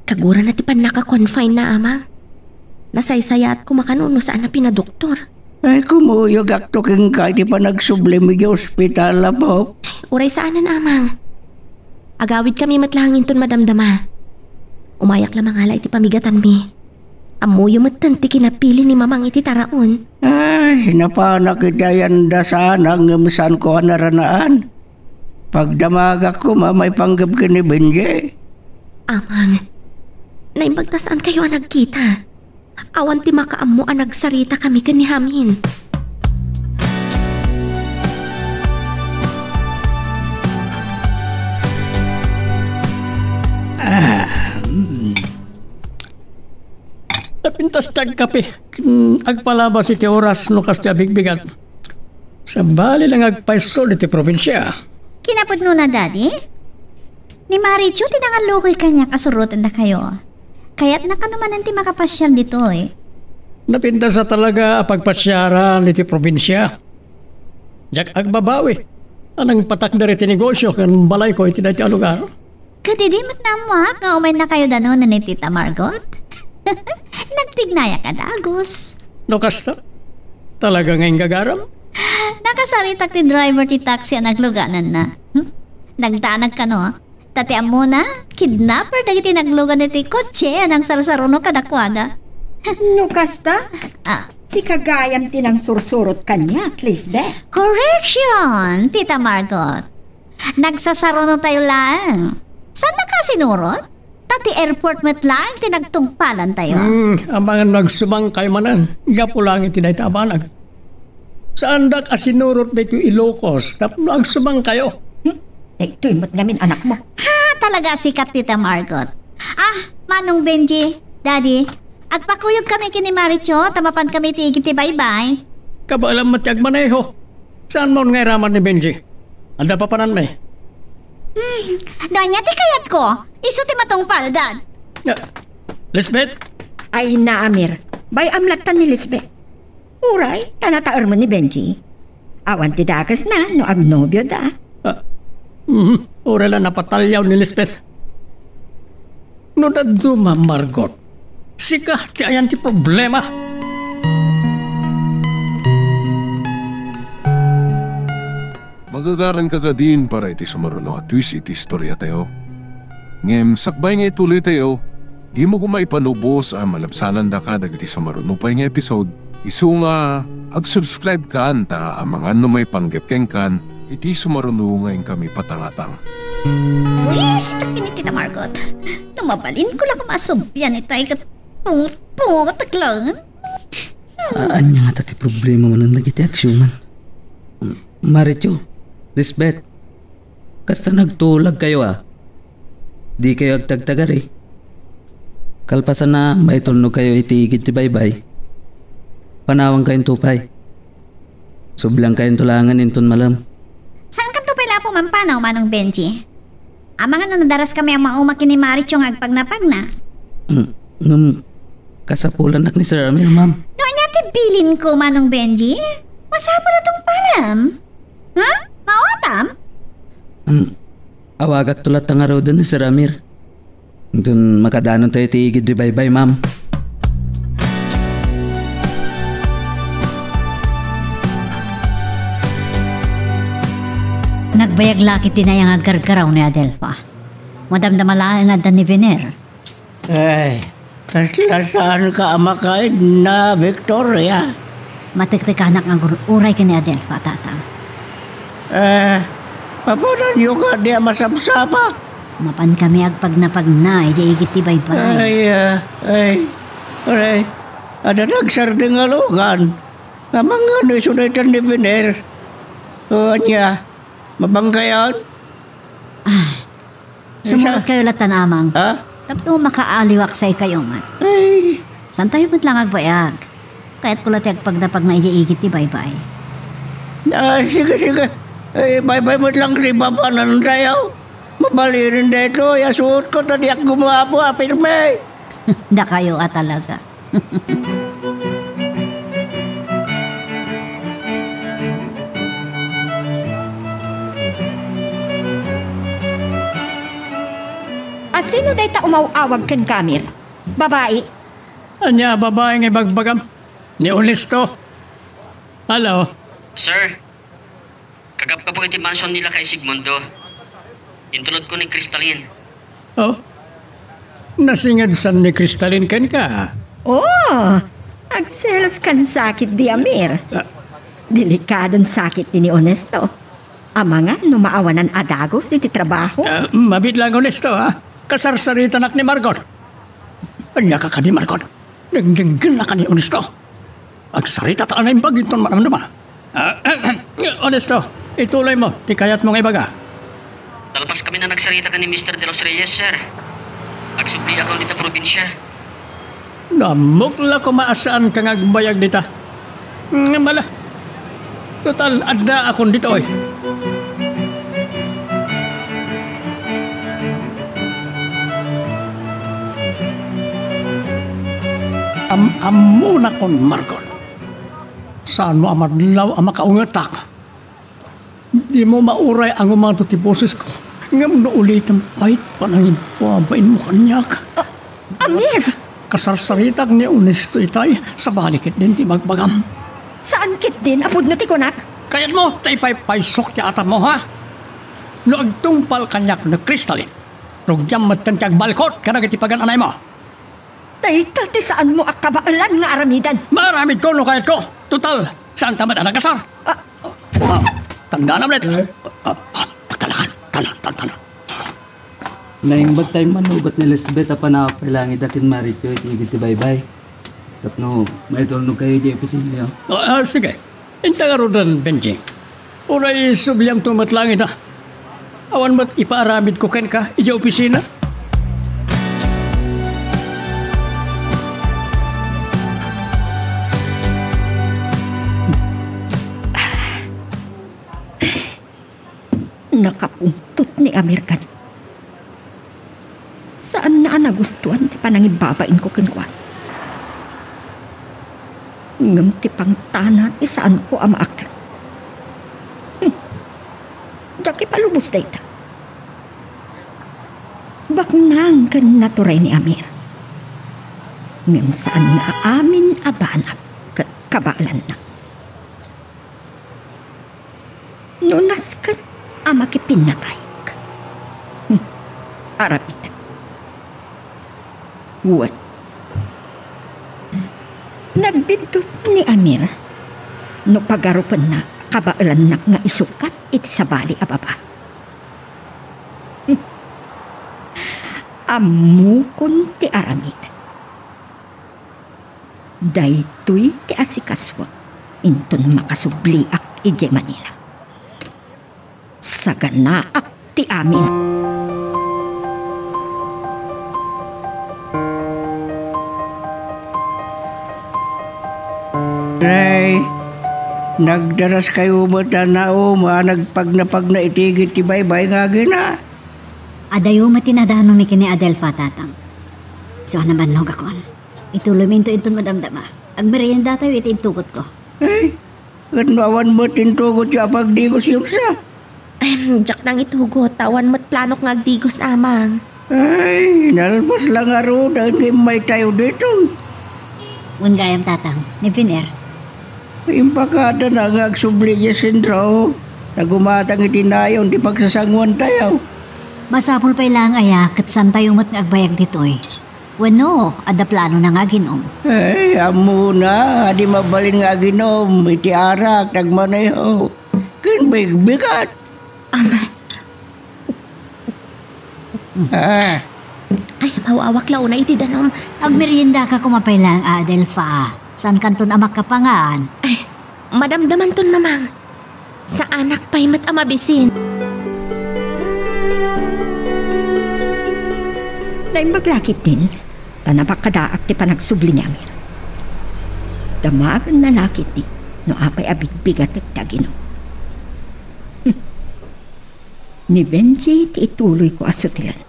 Kagurana ti pannaka-confine na, Amang. Nasaysayaat koma kano no saan a pinadoktor. Ay, kumuyogakto kenka iti panagsublim iti ospital, Apo. Uray saanen, Amang. Agawidkami met laeng inton madamdama. Umayak la mangala iti pamigatanmi. Ammoyo metten ti kinapili ni Mamang iti taraon. Ay, napanak iti ayanda sana ngem saanko a naranaan. Pagdamagak koma maipanggep ken ni Benji. Amang, naimbag ta saankayo a nagkita. Awan ti makaammo a nagsaritakami ken ni Hamin. Ah, mm. Napintas ti agkape. Mm, agpalabas iti oras no kas ti abigbigat. Sabali lang agpayso diti probinsia. Kinapudnona, Daddy? Ni Marichu ti nangallukoy kaniak a surotendakayo. Kayatna kano manen ti makapasiar ditoy. Napintas a talaga a pagpasiaran iti probinsia. Diak agbabawi a nangpatakder iti negosio ken balayko iti daytoy a lugar. Ket idi met naammoak nga umaynakayo danonen ni Tita Margot, nagtignayak a dagus. No kasta, talaga nga inggagaram? Nakasaritak ti driver ti taxi a naglugananna. Hmm? Nagdanag kano, ta ti ammona, kidnapper dagiti naglugan iti kotse a nangsarsaruno kadakuada. No kasta, Ah. Sika gayam ti nangsursurot kaniak, Lisbeth. Correction, Tita Margot. Nagsasarunotayo laeng. Saannaka a sinurot? Ta ti airport met laeng ti nagtungpalantayo. Hmm, amangan no agsubangkayo manen, gapu laeng iti dayta a banag. Saandak a sinurot daytoy Ilocos tapno agsubangkayo. Hmm? Daytoy met ngamin anakmo. Ha, talaga a sikat, Tita Margot. Ah, Manong Benji, Daddy, agpakuyogkami ken ni Marichu ta mapankami iti igid ti baybay. Kabaelam met ti agmaneho. Saanmon nga iraman ni Benji? Adda papananmi? Hmm, no ania ti kayatko, isu ti matungpal, Dad. Ah, Lisbeth? Ay, Amir. Bay-am latta ni Lisbeth. Uray, ta nataermo ni Benji. Awan ti dakesna no agnobioda. Ah, mhm, uray la napataliaw ni Lisbeth. No dadduma, Margot, sika ti ayan ti problema. Magagaranka kadin para iti sumaruno a twist iti istoriatayo. Ngem sakbay nga ituloytayo, dimo koma ipanubos a malabsanandaka dagiti sumaruno pay nga episode, isu nga ag-subscribe kan ta amangan no maipanggep kenkan iti sumaruno nga inkami patangatang. Buis, takin iti na, Margot. No mabalinko la koma a subyan itay ket pungot-pungotek laeng. A-, ania ngata ti problema manen dagiti agsiuman? Marichu, Lisbeth, kasta nagtulagkayo a? Dikayo agtagtagari? Kalpasanna, maitulnogkayo iti igid ti baybay. Panawankayonto pay. Subliankayonto laengen inton malem. Saankanto pay la a pumampanaw, Manong Benji. Amangan no nadaraskami a mauma ken ni Marichu nga agpagnapagna. Hmm, ngem kasapulannak ni Sir Amir, ma'am. No ania ti bilinko, Manong Benji? Masapul a tungpalem. Ha? Mawatam? Hmm, awagakto latta ngaruden ni Sir Amir. Inton makadanontayo iti igid ti baybay, ma'am. Nagbayag la ketdi ti nayang a gargaraw ni Adelfa. Madamdama laeng adda ni Vener. Ay, kasla saanka a makaidna, Victoria? Matektekannak nga agur-uray ken ni Adelfa, Tatang. Eh, papananyo kadi a masapsapa? Mapankami agpagnapagna idiay igid ti baybay. Ay, ah, ay, uray, adda nagsardeng a lugan. Amangan no isu dayta ni Vener. O, ania, mapankayon? Ah, sumurotkayo latta, Amang. Ha? Tapno makaaliwak sa ikayo met. Ay. Saantayo met laeng agbayag. Kayatko la ti agpagnapagna idiay igid ti baybay. Ah, sige, sige. Eh, baybay met laeng ti papanantayo. Mabalinen daytoy a suotko ta diak gumapu a pirmi. Dakayo a talaga. A sino dayta umaw-awag ken Camille? Babai? Ania a babai nga ibagbagam? Ni Honesto? Hello. Sir, kagapgapo iti mansion ni Lakay Sigmundo. Intulodko ni Crystalline. Oh? Nasinged san ni Crystalline kenka? Oh, agselos kan sakit di Amir. Ah. Delikadon sakit di ni Honesto. Amangan no maawanan a dagus iti trabaho. Ah, mabiit lang, Honesto, ha? Kasarsaritanak ni Margot. Ania ka kadi, Margot? Dengdenggennak ni Honesto. Agsarita ta a naimbag inton madamdama. Ah, Honesto, ituloy mo ti kayatmo nga ibaga. Nalpas kami na nagsarita ken ni Mister De Los Reyes, sir. Agsubli ako dita probinsia. Nammok la koma a saanka nga agbayag dita. Ngem ala, total, adda akon ditoy. Am-, ammonakon, Margot. Saanmo a madlaw a makaungetak? Dimo mauray a ngumato ti bosesko. Ngem no ulitem pay ti panangibbabainmo kaniak. A-, Amir! Kasarsaritak ni Honesto itay, sabali ketdin ti ibagbagam. Saan ketdin a pudno ti kunak? Kayatmo ta ipaypaysok ti atapmo, ha? No agtungpal kaniak ni Crystalline, rugiam metten ti agbalkut kadagiti pagan-anaymo. Dayta ti saanmo a kabaelan nga aramiden. Maaramidko no kayatko. Total, saanta met a nagkasar. Ah. Ah, tandaan, Amlet. Sir? Ah, ah, talakan, talakan, talakan. Naimbag tayo manugot ni Lisbeth a panapay langit a ken Marito iti igid ti baybay. Tapno maitulnog kayo iti opisina yo. Ah, ah, sige. Inta ngaruden, Benji. Uray subliamto met langit, a. Awan met ipaaramidko kenka idiay opisina. Nakapungtot ni Amir kadi. Saanna a nagustuan ti panangibbabainko kenkuana. Ngem ti pangtana ti saanko a maaklon. Hmm. Diak ipalubos dayta. Baknang ken naturay ni Amir. Ngem saan nga amin a banag ket kabaelanna. No nasken a makipinnatayek. Hmm. Aramidek. Wen. Nagbiddut ni Amir no pagarupenna a kabaelannak nga isukat iti sabali a babai. Hmm. Ammokon ti aramidek. Daytoy ti asikasuek inton makasubliak idiay Manila. Saganaak ti amin. Nay, nagdaraskayo met a naom a nagpagnapagna iti igid ti baybay nga agina? Adayo met ti nadanomi ken ni Adelfa, Tatang. Isu a nabannogakon. Ituloymi inton madamdama. Agmeriendatayo iti intugotko. Ay, ket no awan met intugotyo a pagdigosyo sa? Em, diak nangitugot, ta awan met planok nga agdigos, Amang. Ay, nalpas la ngarud, ket immaytayo ditoy. Wen gayam, Tatang, ni Viner. Impakadana nga agsubli idiay sentro. Nagumatang iti nayon ti pagsasangoantayo. Masapul pay laeng aya ket saantayo met nga agbayag ditoy. Wenno, adda planona nga aginom? Ay, ammona a di mabalin nga aginom iti arak ti agmaneho ken bigbigat. Ama. Ah. Ay, maawak la unay iti danum. Agmeriendaka koma pay laeng, Adelfa. Saankanton a makapangan? Ay, madamdamanton, Mamang. Saanak pay met a mabisin. Naimbag la ketdin, ta napakadaak ti panagsubli ni Amir. Damagenna la ketdi no apay a bigbigatek ti aginom. Hmm. Ni Benji ti ituloyko a sutilen.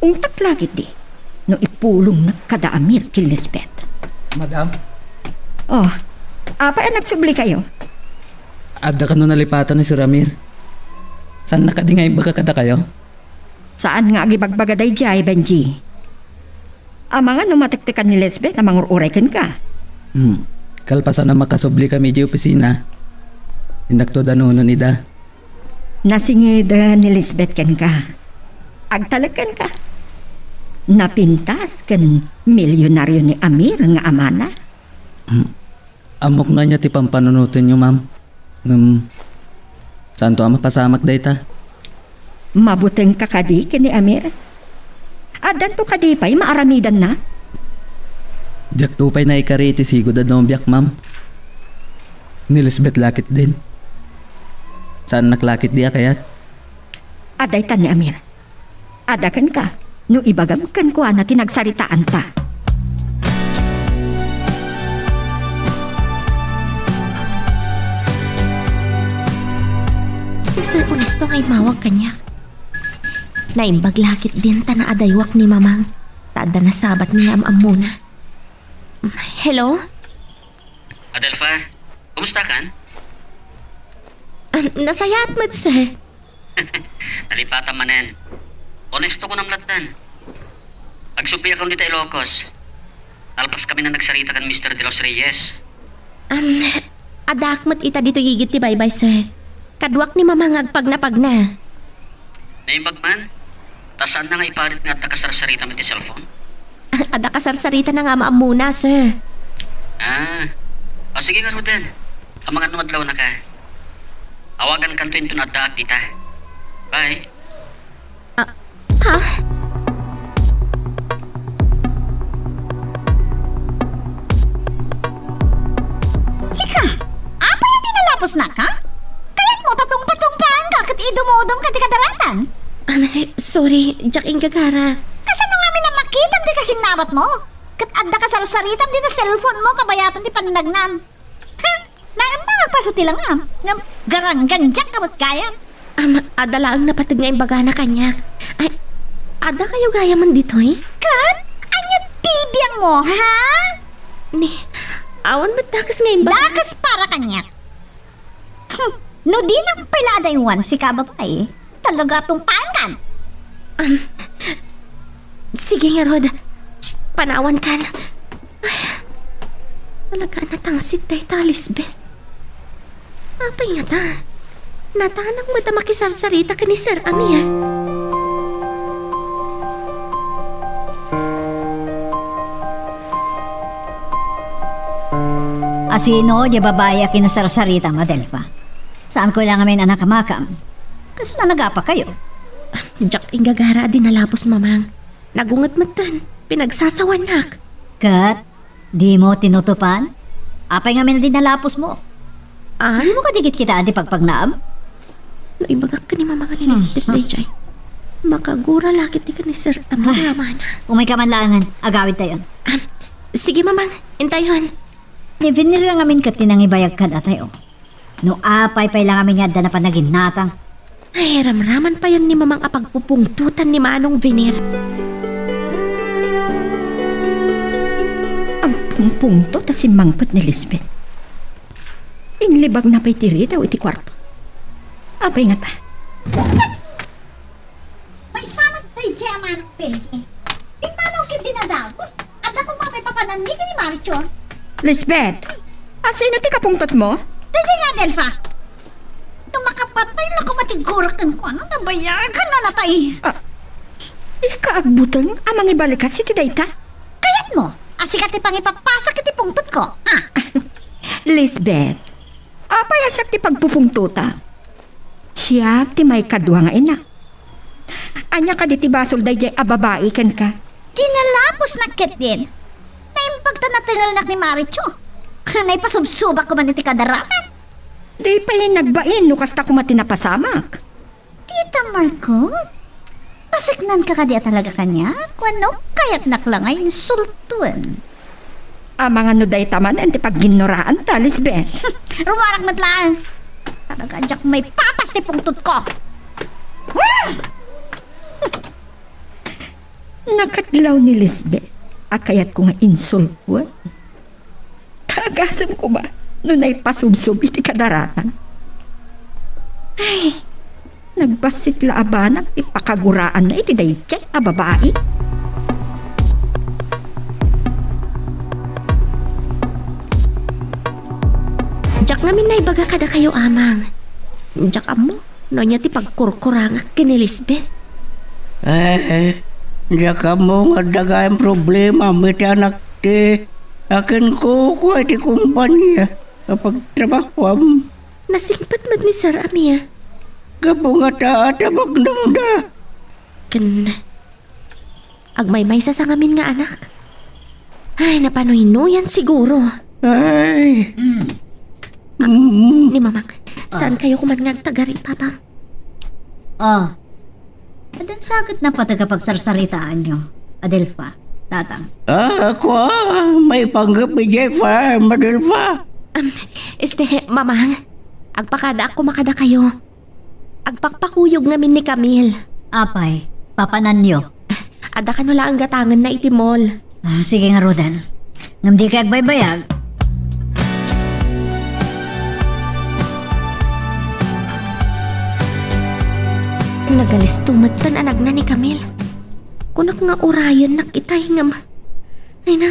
Ungtak la ketdi no ipulongnak kada Amir ken Lisbeth. Madam? Oh, apay a nagsublikayo? Adda kano nalipatan ni Sir Amir? Saanna kadi nga imbaga kadakayo? Saan nga agibagbaga daydiay, Benji. Amangan no matektekan ni Lisbeth a mangur-uray kenka. Hmm. Kalpasan a makasublika idiay opisina, innakto da nunon ida. Nasinged ni Lisbeth kenka. Agtalek kenka. Napintas ken milionario ni Amir nga amana. Hmm. Ammok nga ania ti pampanunotenyo, ma'am. Ngem, saanto a mapasamak dayta? Mabutengka kadi ken ni Amir? Addanto kadi pay maaramidanna? Diakto pay naikari iti sigud a nobiak, ma'am. Ni Lisbeth la ketdin. Saannak la ketdi a kayat. Adda itan ni Amir. Adda kenka, no ibagam kenkuana ti nagsaritaanta. Sir Ernesto nga immawag kaniak. Naimbag la ketdin ta naadaywak ni Mamang, ta adda nasabatmi nga am-ammona. Hello? Adelfa, kumusta kan? Ah, nasayaat met, sir. Nalipatan manen. Ernesto kunam lattan. Agsubbiak dita Ilocos. Nalpaskami a nagsarita kan Mister De Los Reyes. Um, addaak met ita ditoy igid ti baybay, sir. Kaduak ni Mama nga agpagnapagna. Naimbag man? Ta saanna nga iparit nga adda kasarsaritana iti cellphone? Adda kasarsaritana nga am-ammona, sir. Ah. O, sige ngaruden. Amangan no adlawnaka. Awagankanto inton addaak dita. Bye. Ah, ha? Sika, apay a di nalapusnak, ha? Kayatmo ta tungpatungpaanka ket idumudom ka ti kadaratan? Ah, sorry, diak inggagara. Kasano ngamin a makitam ti kasinnabatmo? Ket adda kasarsaritam dita cellphone mo kabayatan ti pannagnam. Ha? Naem nga agpaso ti langam. Ngem garanggandiak ka met gayam. Am, adda laeng napateg nga imbagana kaniak. Ay, adda kayo gayam ditoy? Ket? Ania ti bibiangmo, ha? Ni, awan met dakes nga imbag- Dakes para kaniak. Hmm, no dinak pay la adaywan, sika a babai, talaga tungpaankan. Um, sige ngarud. Panawankan. Ay, talaga natangsit dayta, Lisbeth. Apay ngata? Natanak met a makisarsarita ken ni Sir Amir. Asino diay babai a kinasarsaritam, Adelfa? Saanko la ngamin a nakamakam. Kasla nagapakayo? Diak inggagara a di nalapos, Mamang. Nagunget metten. Pinagsasawanak. Ket dimo tinutupan? Apay ngamin a di nalapos mo? Ah? Dimo kadi kitkitaan ti pagpagnaam? No ibagak ken ni Mamang a ni Lisbeth daydiay, makagura la ketdi ken ni Sir Amir a amana. Umayka man laengen. Agawidtayon. Ah, sige, Mamang. Intayon. Ni Venera ngamin ket ti nangibayag kadatayo. No apay pay la ngamin nga adda napanaginnatang. Ay, ramraman payen ni Mamang a pagpupungtotan ni Manong Vener. Agpungpungtot a simmangpet ni Lisbeth. Inlibagna pay ti ridaw iti kuarto. Apay ngata? Maysa met daydiay a Manong Benji. Immano ketdi a dagus? Adda koma pay papananmi ken ni Marichon. Lisbeth, asino ti kapungtotmo? Daydiay nga Adelfa. No makapatay la koma ti gura kenkuana, nabayagan na natay. Ah, dika agbuteng a mangibalikas iti dayta? Kayatmo a sika ti pangipapasak iti pungtotko, ha? Lisbeth, apay a siak ti pagpupungtota? Siak ti maikadua nga ina. Ania kadi ti basol daydiay a babai kenka? Di nalapos na ketdin. Naimbag ta natengelnak ni Maricho. Naipasubsubak koma iti kadaratan. Di pay nagbain no kasta koma ti napasamak. Tita Marco? Paseknanka kadi a talaga kaniak? Wenno kayatnak la nga insultoen? Amangan no dayta manen ti pagginnoraanta, Lisbeth. Rumarak met laeng. Talaga, diak maipapas ti pungtotko. Nakadlaw ni Lisbeth a kayatko nga insultoen. Agasem koma no naipasubsob iti kadaratan. Ay, nagbassit la a banag ti pakaguraanna iti daydiay a babai. Ngamin naibaga kadakayo, Amang. Diak ammo no ania ti pagkurkurangak ken ni Lisbeth. Eh, diak ammo nga adda gayam problema met ti anak ti akin ko, kua iti kompania a pagtrabahoam. Nasingpet met ni Sir Amir. Gapu nga ta, ta baknangda. Ken agmaymaysa sa ngamin nga anak. Ay, napanuynoyan siguro. Ay. Mm. Ah, mm. Ni Mamang, saan kayo kuman nga agtagari, Papa? Ah. Addan sa ket napateg a pagsarsaritaanyo, Adelfa, Tatang? Ah, kua, maipanggep idiay farm, Adelfa. Am, este, Mamang, agpakadaak koma kadakayo. Agpakpakuyog ngamin ni Camille. Apay, papananyo? Adda kano laeng gatangenna iti mall. Ah, sige ngaruden. Ngem dikay agbaybayag. Nagalisto metten a nagna ni Camille. Kunak nga urayennak itay ngem, ay na,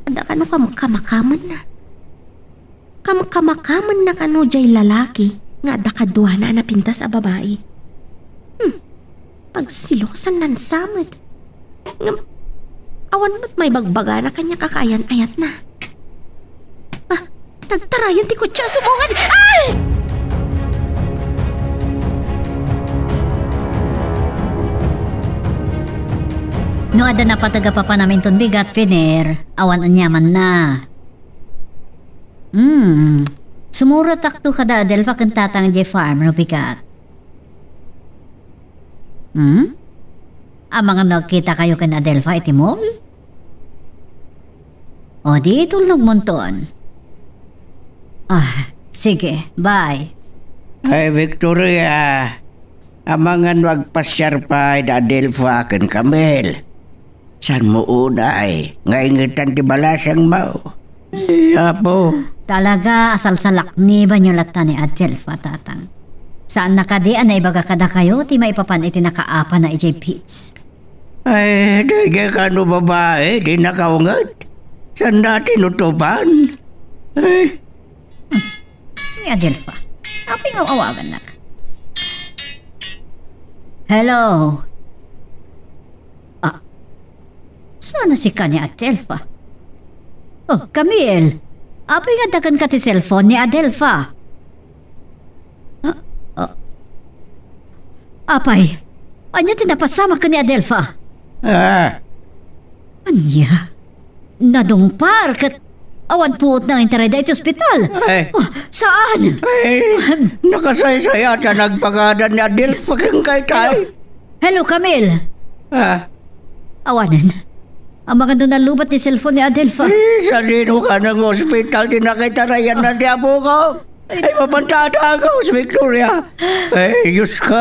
adda kano kamkamakamen na. Kamkamakamenna kano jay lalaki nga adda kaduana a napintas a babai. Hmm, pagsilosannan sa met. Ngem, awan met maibagbagana kaniak a kaayan-ayatna. Ah, nagtarayan ti kotse a sumungad. Ay! No adda napateg a papanam inton bigat, Finer, awan aniamanna. Hmm. Sumuratakto kada Adelfa ken Tatang idiay farm no bigat. Hmm? Amangan no agkitakayo ken Adelfa iti mall? O di, tulnogmonton. Ah, sige, bye. Ay, Victoria. Amangan no agpasiar pay da Adelfa ken Camille. Saanmo unay nga ingetan ti balasangmo? Ay, Apo. Talaga a salsalaknibanyo latta ni Adelfa, Tatang. Saanna kadi a naibaga kadakayo ti maipapan iti nakaapana idiay beach? Ay, daydiay kano babai ti nakaunget. Saanda tinutupan. Ay. Ni Adelfa. Apay nga awagannak? Hello? Ah, saan a sika ni Adelfa? Oh, Camille, apay nga adda kenka ti cellphone ni Adelfa? Ah, ah. Apay, ania ti napasamak ken ni Adelfa? Ah. Ania? Nadungpar ket awan puot nga intarayda iti ospital. Ay. Oh, saan? Ay, nakasaysayat a nagpagadan ni Adelfa kenka itay. Hello, Camille. Ah. Awanen. Amangan no nalubat ti cellphone ni Adelfa. Ay, sadino kano nga ospital ti nakaitarayanna ti apok? Ay, mapantatagas, Victoria. Ay, Diyos ko.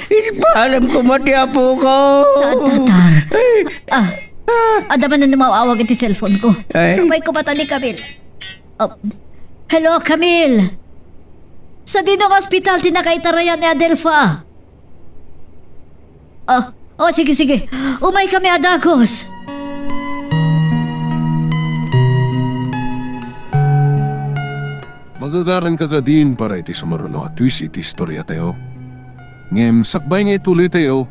Ispalem koma ti apok. Saan, Tatang? Ay. Ah, adda manen nga maawag iti cellphone ko. Ay. Sakbay ko mata ni Camille. Oh, hello, Camille. Sadino nga ospital ti nakaitarayan ni Adelfa? Ah, oh, sige, sige. Umaykami a dagus. Magagaranka kadin para iti sumaruno a twist iti istoriatayo. Ngem sakbay nga ituloytayo,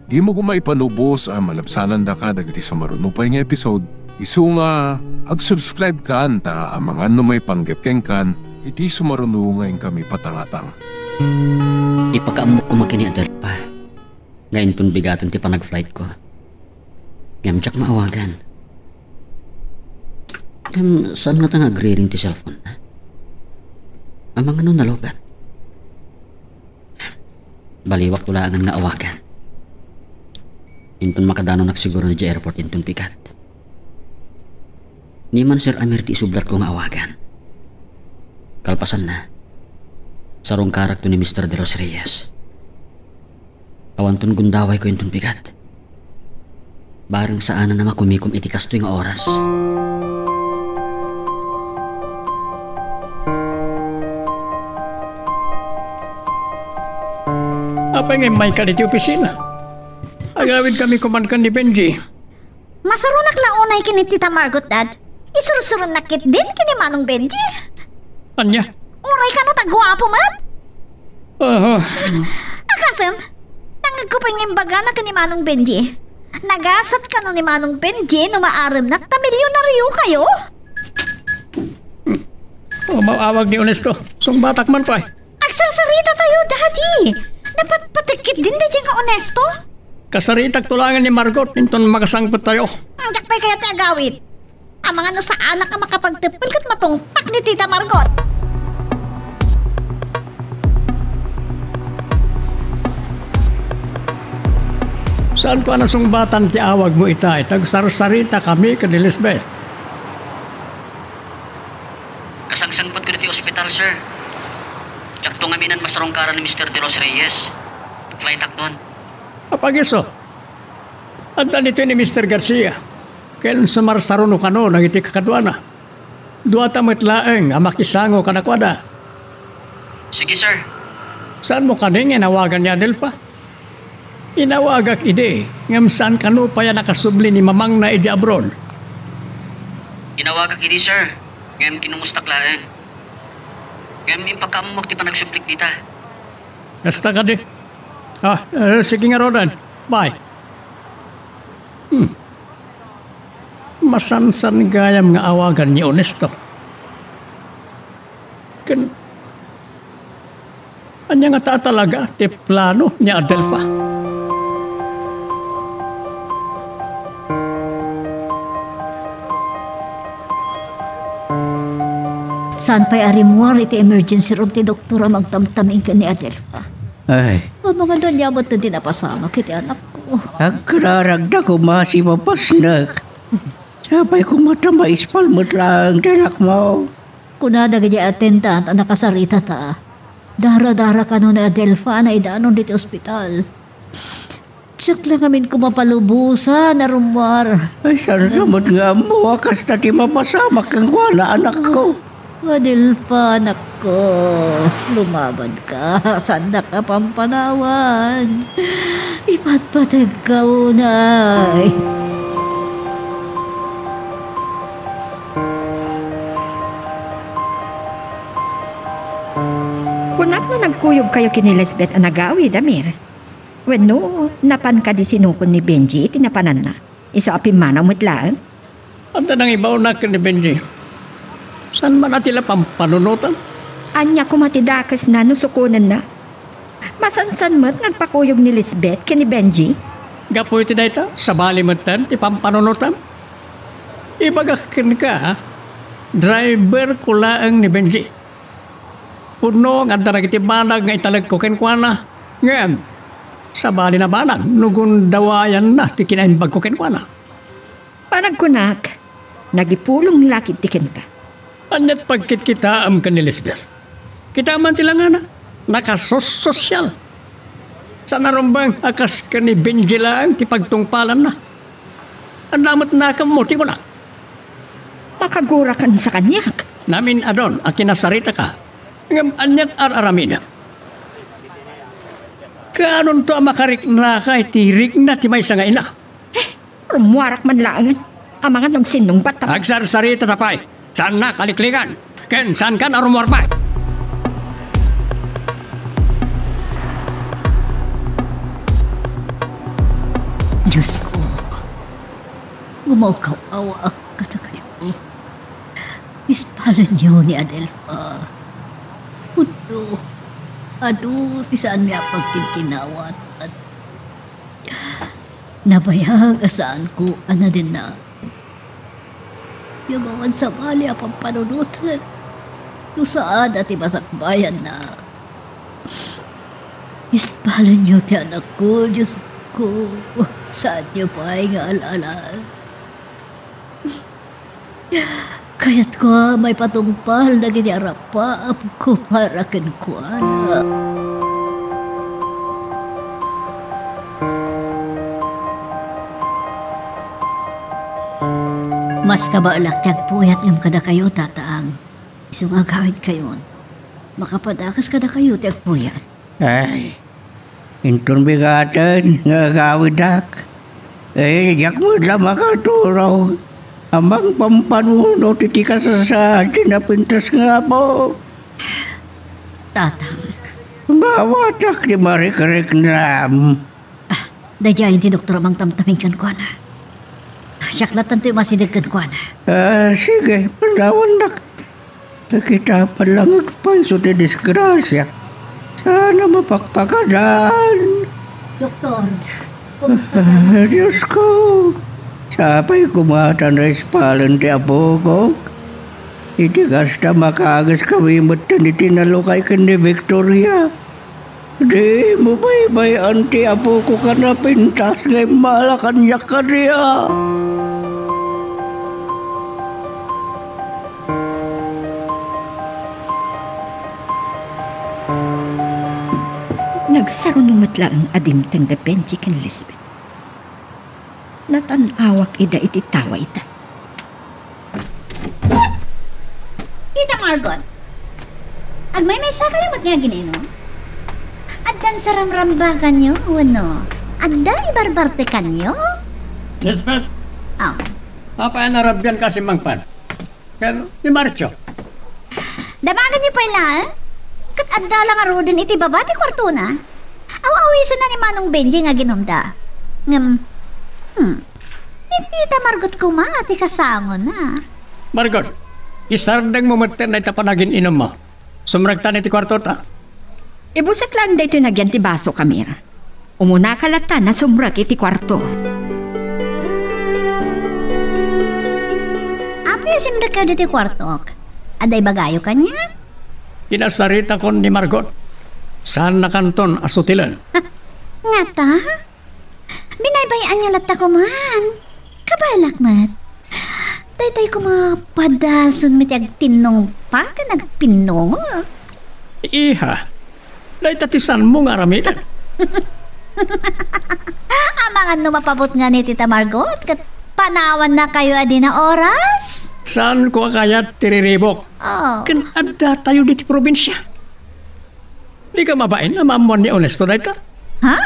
dimo koma ipanubos a malabsanandaka dagiti sumaruno pay nga episode, isu nga ag-subscribe kan ta amangan no maipanggep kenkan iti sumaruno nga inkami patangatang. Ipakaammok koma ken ni Adelfa nga inton bigaten ti panag-flight ko. Ngem diak maawagan. Ngem saan ngata nga agriring ti cellphone na? Amangan no nalubat? Baliwakto laengen nga awagan. Inton makadanunak siguro idiay airport inton bigat. Ni man Sir Amir ti isublatko nga awagan. Kalpasanna, sarungkarakto ni Mister De Los Reyes. Awanton gundawayko inton bigat. Bareng saanen a makumikom iti kastoy nga oras. Apay nga immayka ditoy opisina? Agawidkami koma ken ni Benji. Masuronak la unay ken ni Tita Margot, Dad. Isursuronak ketdin ken ni Manong Benji. Ania? Uray kano ta guapo met? Aha. Akasen, nangngegko pay nga imbagana ken ni Manong Benji. Nagasat kano ni Manong Benji no maaremnak ta milyonaryo kayo? O, maawag ni Onesto. Sungbatak man pay. Agsarsarita tayo, Daddy. Napatpatek ketdin daydiay nga Onesto? Kasaritak to laengen ni Margot inton makasangpet tayo. Diak pay kayat ti agawid. Amangan no saanak a makapagteppel ket matungpak ni Tita Margot. Saanko a nasungbatan ti awagmo itay, ta agsarsaritakami ken ni Lisbeth. Kasangsangpetko ditoy ospital, sir. Diakto ngamin a masarungkaran ni Mister De Los Reyes. Flightakton. Apag-isu. Adda ditoy ni Mister Garcia ken sumarsaruno kano dagiti kakaduana. Duata met laeng a makisango kadakuada. Sige, sir. Saanmo kadi nga inawagan ni Adelfa? Inawagak idi, ngem saan kano pay a nakasubli ni mamangna idi abroad? Inawagak idi, sir, ngem kinumustak laeng. Ngem impakaammok ti panagsublik dita. Kasta kadi. Ah, eh, sige ngaruden. Bye. Hmm. Masansan gayam nga awagan ni Onesto. Ken, ania ngata a talaga ti plano ni Adelfa? Saan pay a rimmuar iti emergency room ti doktor a mangtamtamin ken ni Adelfa. Ay. Amangan no ania met ti napasamak iti anakko. Agkararagda koma a sipapasnek. Sapay koma ta maispal met laeng ti anakmo. Kuna dagiti attendant a nakasaritata, dara-dara kano ni Adelfa a naidanon ditoy ospital. Siak la ngamin koma palubosan a rummuar. Ay, saanka met nga ammo a kasta ti mapasamak kenkuana, anakko? Adelfa, anakko, lumabanka. Saannak a pampanawan. Ipatpategka unay. Kunak no nagkuyogkayo ken ni Lisbeth a nagawid, Amir. Wenno, napan kadi sinukon ni Benji iti napananna? Isu a pimmanaw met laeng? Adda nangibawnak ken ni Benji. Saan man a ti la pampanunotan? Ania koma ti dakesna no sukonenna? Masansan met nga agpakuyog ni Lisbeth ken ni Benji? Gapu iti dayta, sabali metten ti pampanunotan. Ibagak kenka, driverko laeng ni Benji. Pudno nga adda dagiti banag nga italekko kenkuana. Ngem, sabali a banag no gundawayanna ti kinaimbagko kenkuana. Panagkunak, nagipulong la ketdi kenka. Aniat pagkitkitaem ken ni Lisbeth? Kita man ti langana, nakasososyal. Saan a rumbeng a kas ken ni Benji laeng ti pagtungpalanna. Adda met nakemmo ti kunak. Makagurakan sa kaniak. Namin-adun a kinasaritaka. Ngem aniat ar-aramidem? Kaanonto a makariknaka iti rikna ti maysa nga ina? Eh, rummuarak man laengen. Amangan no agsinnungbatta. Agsarsarita ta pay. Saannak a liklikan. Ken saankan a rummuar pay. Diosko, gumawkaw-awak kadakayo. Ispalenyo ni Adelfa. Pudno, adu ti saanmi a pagkinkinawat. Nabayag a saanko a nadinna. Ngem awan sabali a pampanunoten no saan a ti masakbayanna. Ispalenyo ti anakko, Diosko. Saanyo pay nga al-alaen. Kayatko a maipatungpal dagiti arapaapko para kenkuana. Mas kabaelak ti agpuyat ngem kadakayo, Tatang. Isu nga agawidkayon, makapadakes kadakayo ti agpuyat. Ay, inton bigaten nga agawidak, eh, diak met la makaturog a mangpampanunot iti kasasaad ti napintas nga apo. Tatang. Maawatak ti marikriknam. Ah, daydiayen ti doktor a mangtamtamin kenkuana. Siak latta ti umasideg kenkuana. Ah, sige, panawannak. Nakita pa lang pay isu ti disgrasia. Saan a mapakpakadan. Doktor, kumusta ka? Ah, Diyos ko, sapay koma ta naispalen ti apokok. Iti kasta, makaagaskami metten iti nalukay ken ni Victoria. Dimo baybay-an ti apokok a napintas nga immala kaniak kadi a. Nagsaruno met laeng a dimteng da Benji ken Lisbeth. Natan-awak ida iti tawa ita. Tita Margot, agmaymaysa kayo met nga agin-inom? Addan saramrambakanyo wenno adda ibarbartekanyo? Lisbeth! Ah. Apay a narabian ka a simmangpet? Ken ni Marcio? Damagenyo pay laeng? Ket adda la ngaruden iti baba ti kuartona. Aw-awisenna ni Manong Benji nga aginumda. Ngem, hmm, ni Tita Margot koma ti kasangona. Margot, isardengmo metten dayta panagin-inummo. Sumrektan iti kuartota. Ibusek laeng daytoy nagyan ti baso, Camille. Umunaka latta a sumrek iti kuarto. Apay a simrekkayo ditoy kuartok? Adda ibagayo kaniak? Kinasaritakon ni Margot. Saannakanton a sutilen. Ha? Ngata? Binaybay-anyo latta koman. Kabaelak met. Daytoy koma padasen met ti agtinnongpa ken agpinnongok. Iha, dayta ti saanmo nga aramiden. Amangan no mapabutngan ni Tita Margot ket panawannakayo a dina oras? Saanko a kayat ti riribuk. Oh. Ken addatayo ditoy probinsia. Dika mabain a maammuan ni Ernesto dayta? Ha?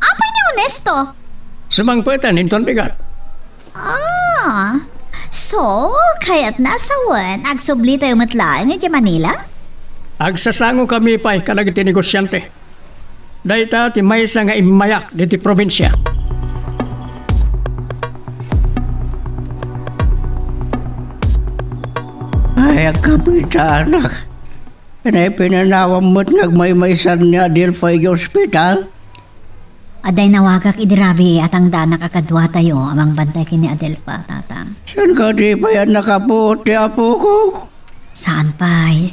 Apay ni Ernesto? Sumangpeten inton bigat. Ah, so, kayatna a sawen, agsublitayo met laeng idiay Manila? Agsasangokami pay kadagiti negosiante. Dayta ti maysa nga immayak ditoy probinsia. Ay, agkapitanak. Ania ti pinanawam met nga agmaymaysan ni Adelfa idiay ospital? Adda inawagak idi rabii a tangdanak a kaduatayo a mangbantay ken ni Adelfa, Tatang. Saan kadi pay a nakapuot ti apoko? Saan pay.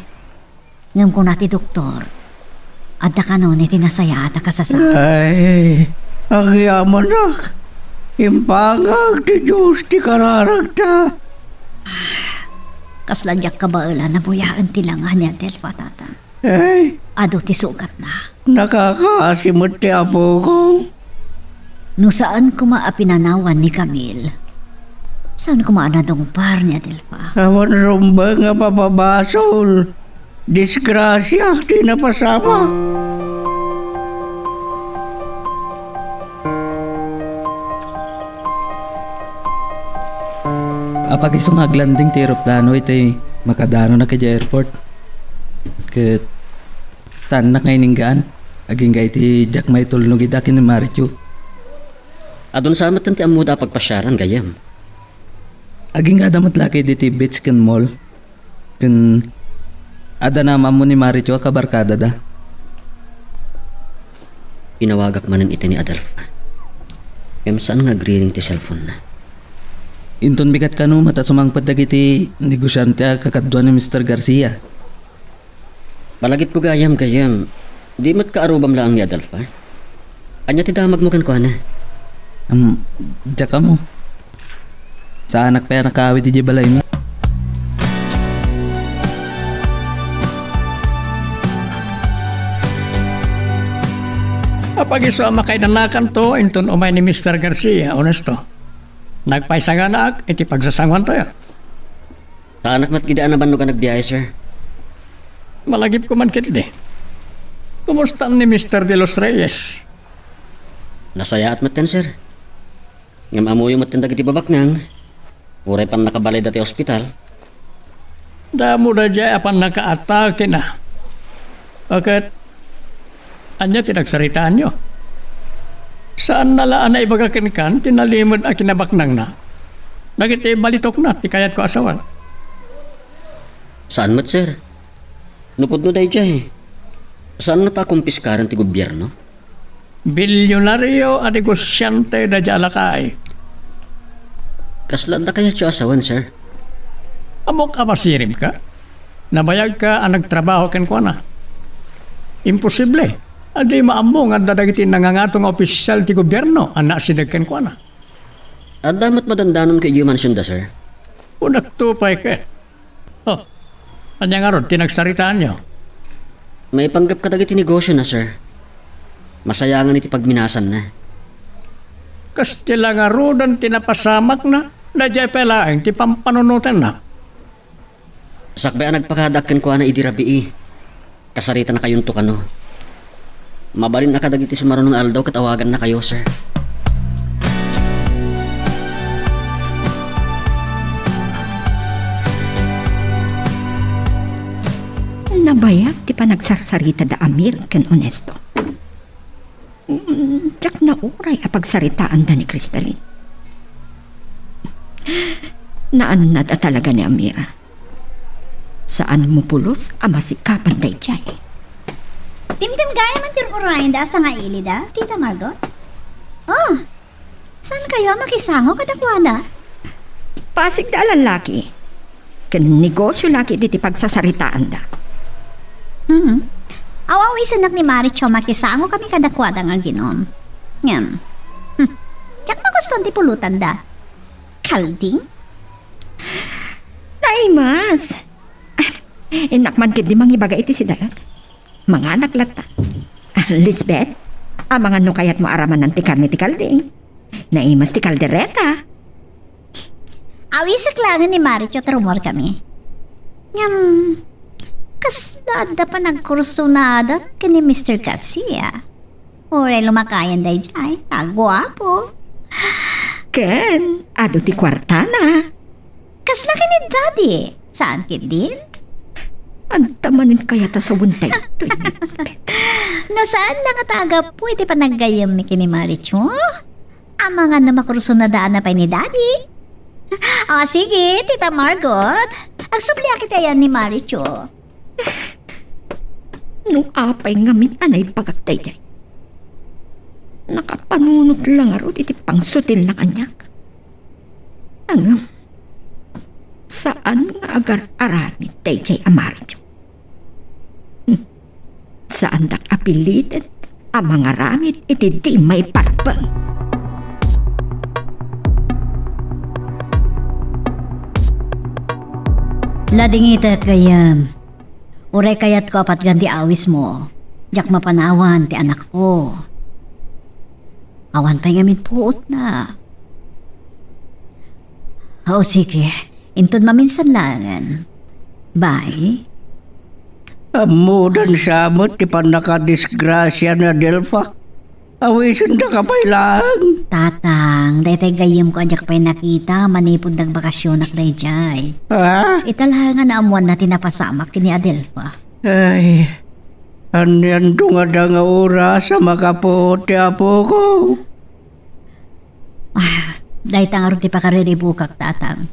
Ngem kuna ti doktor, adda kanon iti nasayaat a kasasao. Ay, agyamanak. Impangag ti Dios ti kararagta. Kasla diak kabaelan a buyaen ti langa ni Adelfa, Tatang. Ay. Adu ti sugatna. Nakakaasi met ti apoko. No saan koma a pinanawan ni Camille, saan koma a nadungpar ni Adelfa? Awan rumbeng a mapabasol. Disgrasia ti napasamak. Apag-isu nga aglanding ti eroplano iti makadanona idiay airport. Ket saannak nga ininggaan, agingga iti diak maitulnog ida ken ni Marichu. Adun sa met ti ammoda a pagpasiaran, gayyem. Agingga da met la ket iti beach ken mall. Ken adda naam-ammo ni Marichu a kabarkadada. Inawagak manen iti ni Adelfa. Ngem saan nga agriring ti cellphone-na. Inton bigat kano met a sumangpet dagiti negosiante a kakadua ni Mister Garcia. Malagipko gayam, gayyem, di met kaarrubam laeng ni Adelfa? Ania ti damagmo kenkuana? Am, diak ammo. Saanak pay a nakaawid idiay balaymi. Apag-isu a makainanakanto inton umay ni Mister Garcia, Ernesto. Nagpaisanganaak iti pagsasangoantayo. Saanak met ketdi a nabannog a nagbiahe, sir. Malagipko man ketdi. Kumusta ni Mister De Los Reyes? Nasayaat metten, sir. Ngem ammoyo metten dagiti babaknang, uray pannakabalay ditoy ospital. Damo daydiay a pannakaatakena. Ket ania ti nagsaritaanyo? Saanna la a naibaga kenka ti nalimed a kinabaknangna dagiti balitokna ti kayatko a sawen. Saan met, sir. No pudno daydiay, saanna ta kumpiskaren ti gobierno? Bilyonario a negosiante daydiay a lakay. Kasla adda kayatyo a sawen, sir? Ammok a masiribka. Nabayagka a nagtrabaho kenkuana. Imposible a di maammo nga adda dagiti nangangato nga opisyal ti gobierno a naasideg kenkuana. Adda met madandanon ket idiay mansionda, sir. Kunakto pay ket. Oh, ania ngarud ti nagsaritaanyo? Maipanggep kadagiti negosiona, sir. Masayangan iti pagminasanna. Kas ti la ngaruden ti napasamakna, daydiay pay laeng ti pampanunotenna. Sakbay a nagpakadaak kenkuana idi rabii, kasaritanakayonto kano. Mabalin a kadagiti sumaruno nga aldaw ket awagannakayo, sir. Nabayag ti panagsarsarita da Amir ken Honesto. Mm, diak nauray a pagsaritaanda ni Cristalin. Naannad a talaga ni Amira. Saan mo pulos a masikapan daydiay. Dimdem gayam ti urayenda a sangailida, Tita Margot? Oh, saan kayo a makisango kadakuada? Pasig da a lallaki. Ken negosio la ket iti pagsasaritaanda. Hmm. Aw-awisennak ni Maricho a makisango kami kadakuada nga aginom. Ngem, hmm, diak magustuan ti pulotanda. Kalding? Naimas. Innak man ketdi mangibaga iti sidaek. Manganak latta. Ah, Lisbeth, amangan no kayatmo aramanan ti karne ti kalding. Naimas ti kaldereta. Awisek laengen ni Maricho ta rummuar kami. Ngem, kasla adda panagkursunada ken ni Mister Garcia. Uray lumakayan daydiay, aguapo. Ken, adu ti kuartana. Kasla ken ni Daddy, saan ketdin? Adda manen kayat a sawen daytoy, Miss Beth. No saan la nga ta agapu iti panaggayyemmi ken ni Maricho? Amangan no makursunadaan pay ni Daddy. O, sige, Tita Margot. Agsubliak iti ayan ni Maricho. No apay ngamin a naibagak daydiay. Nakapanunot la ngarud iti pangsutilna kaniak. Ngem, saan nga agar-aramid daydiay a Maricho. Hmm. Saandak a piliten a mangaramid iti di maipagbeng. Nadingitek, gayyem. Uray kayatko a patgan ti awismo, diak mapanawan ti anakko. Awan pay ngamin puotna. O, sige. Inton maminsan laengen. Bye. Ammodan sa met ti pannakadisgrasia ni Adelfa. Awisendaka pay laeng. Tatang, daytay gayyemko a diak pay nakita manipud nagbakasionak daydiay. Ha? Ita laeng a naammoanna ti napasamak ken ni Adelfa. Ay, anian dungada nga oras a makapuot ti apoko? Ah, dayta ngarud ti pakariribukak, Tatang.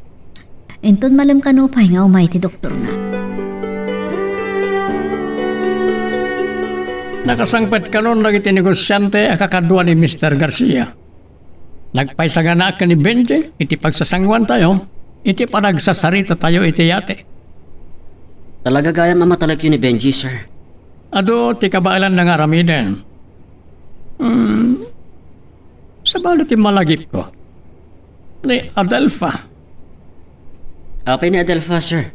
Inton malem kano pay nga umay ti doktorna. Nakasangpet kanon dagiti negosiante a kakadua ni Mister Garcia. Nagpaisaganaak ken ni Benji iti pagsasanguantayo iti panagsasaritatayo iti yate. Talaga gayam a matalekyo ni Benji, sir. Adu ti kabaelanna nga aramiden. Hmm, sabali ti malagipko. Ni Adelfa. Apay ni Adelfa, sir?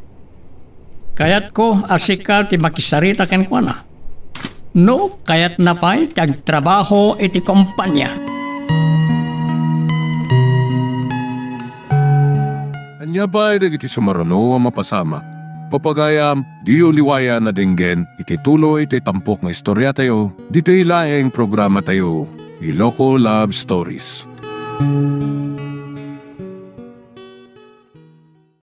Kayatko a sika ti makisarita kenkuana. No kayatna pay ti agtrabaho iti kompania. Ania pay dagiti sumaruno a mapasamak? Pagayam, diyo liwayan a denggen iti tuloy ti tampok nga istoriatayo, ditoy laeng programatayo, Iloko Love Stories.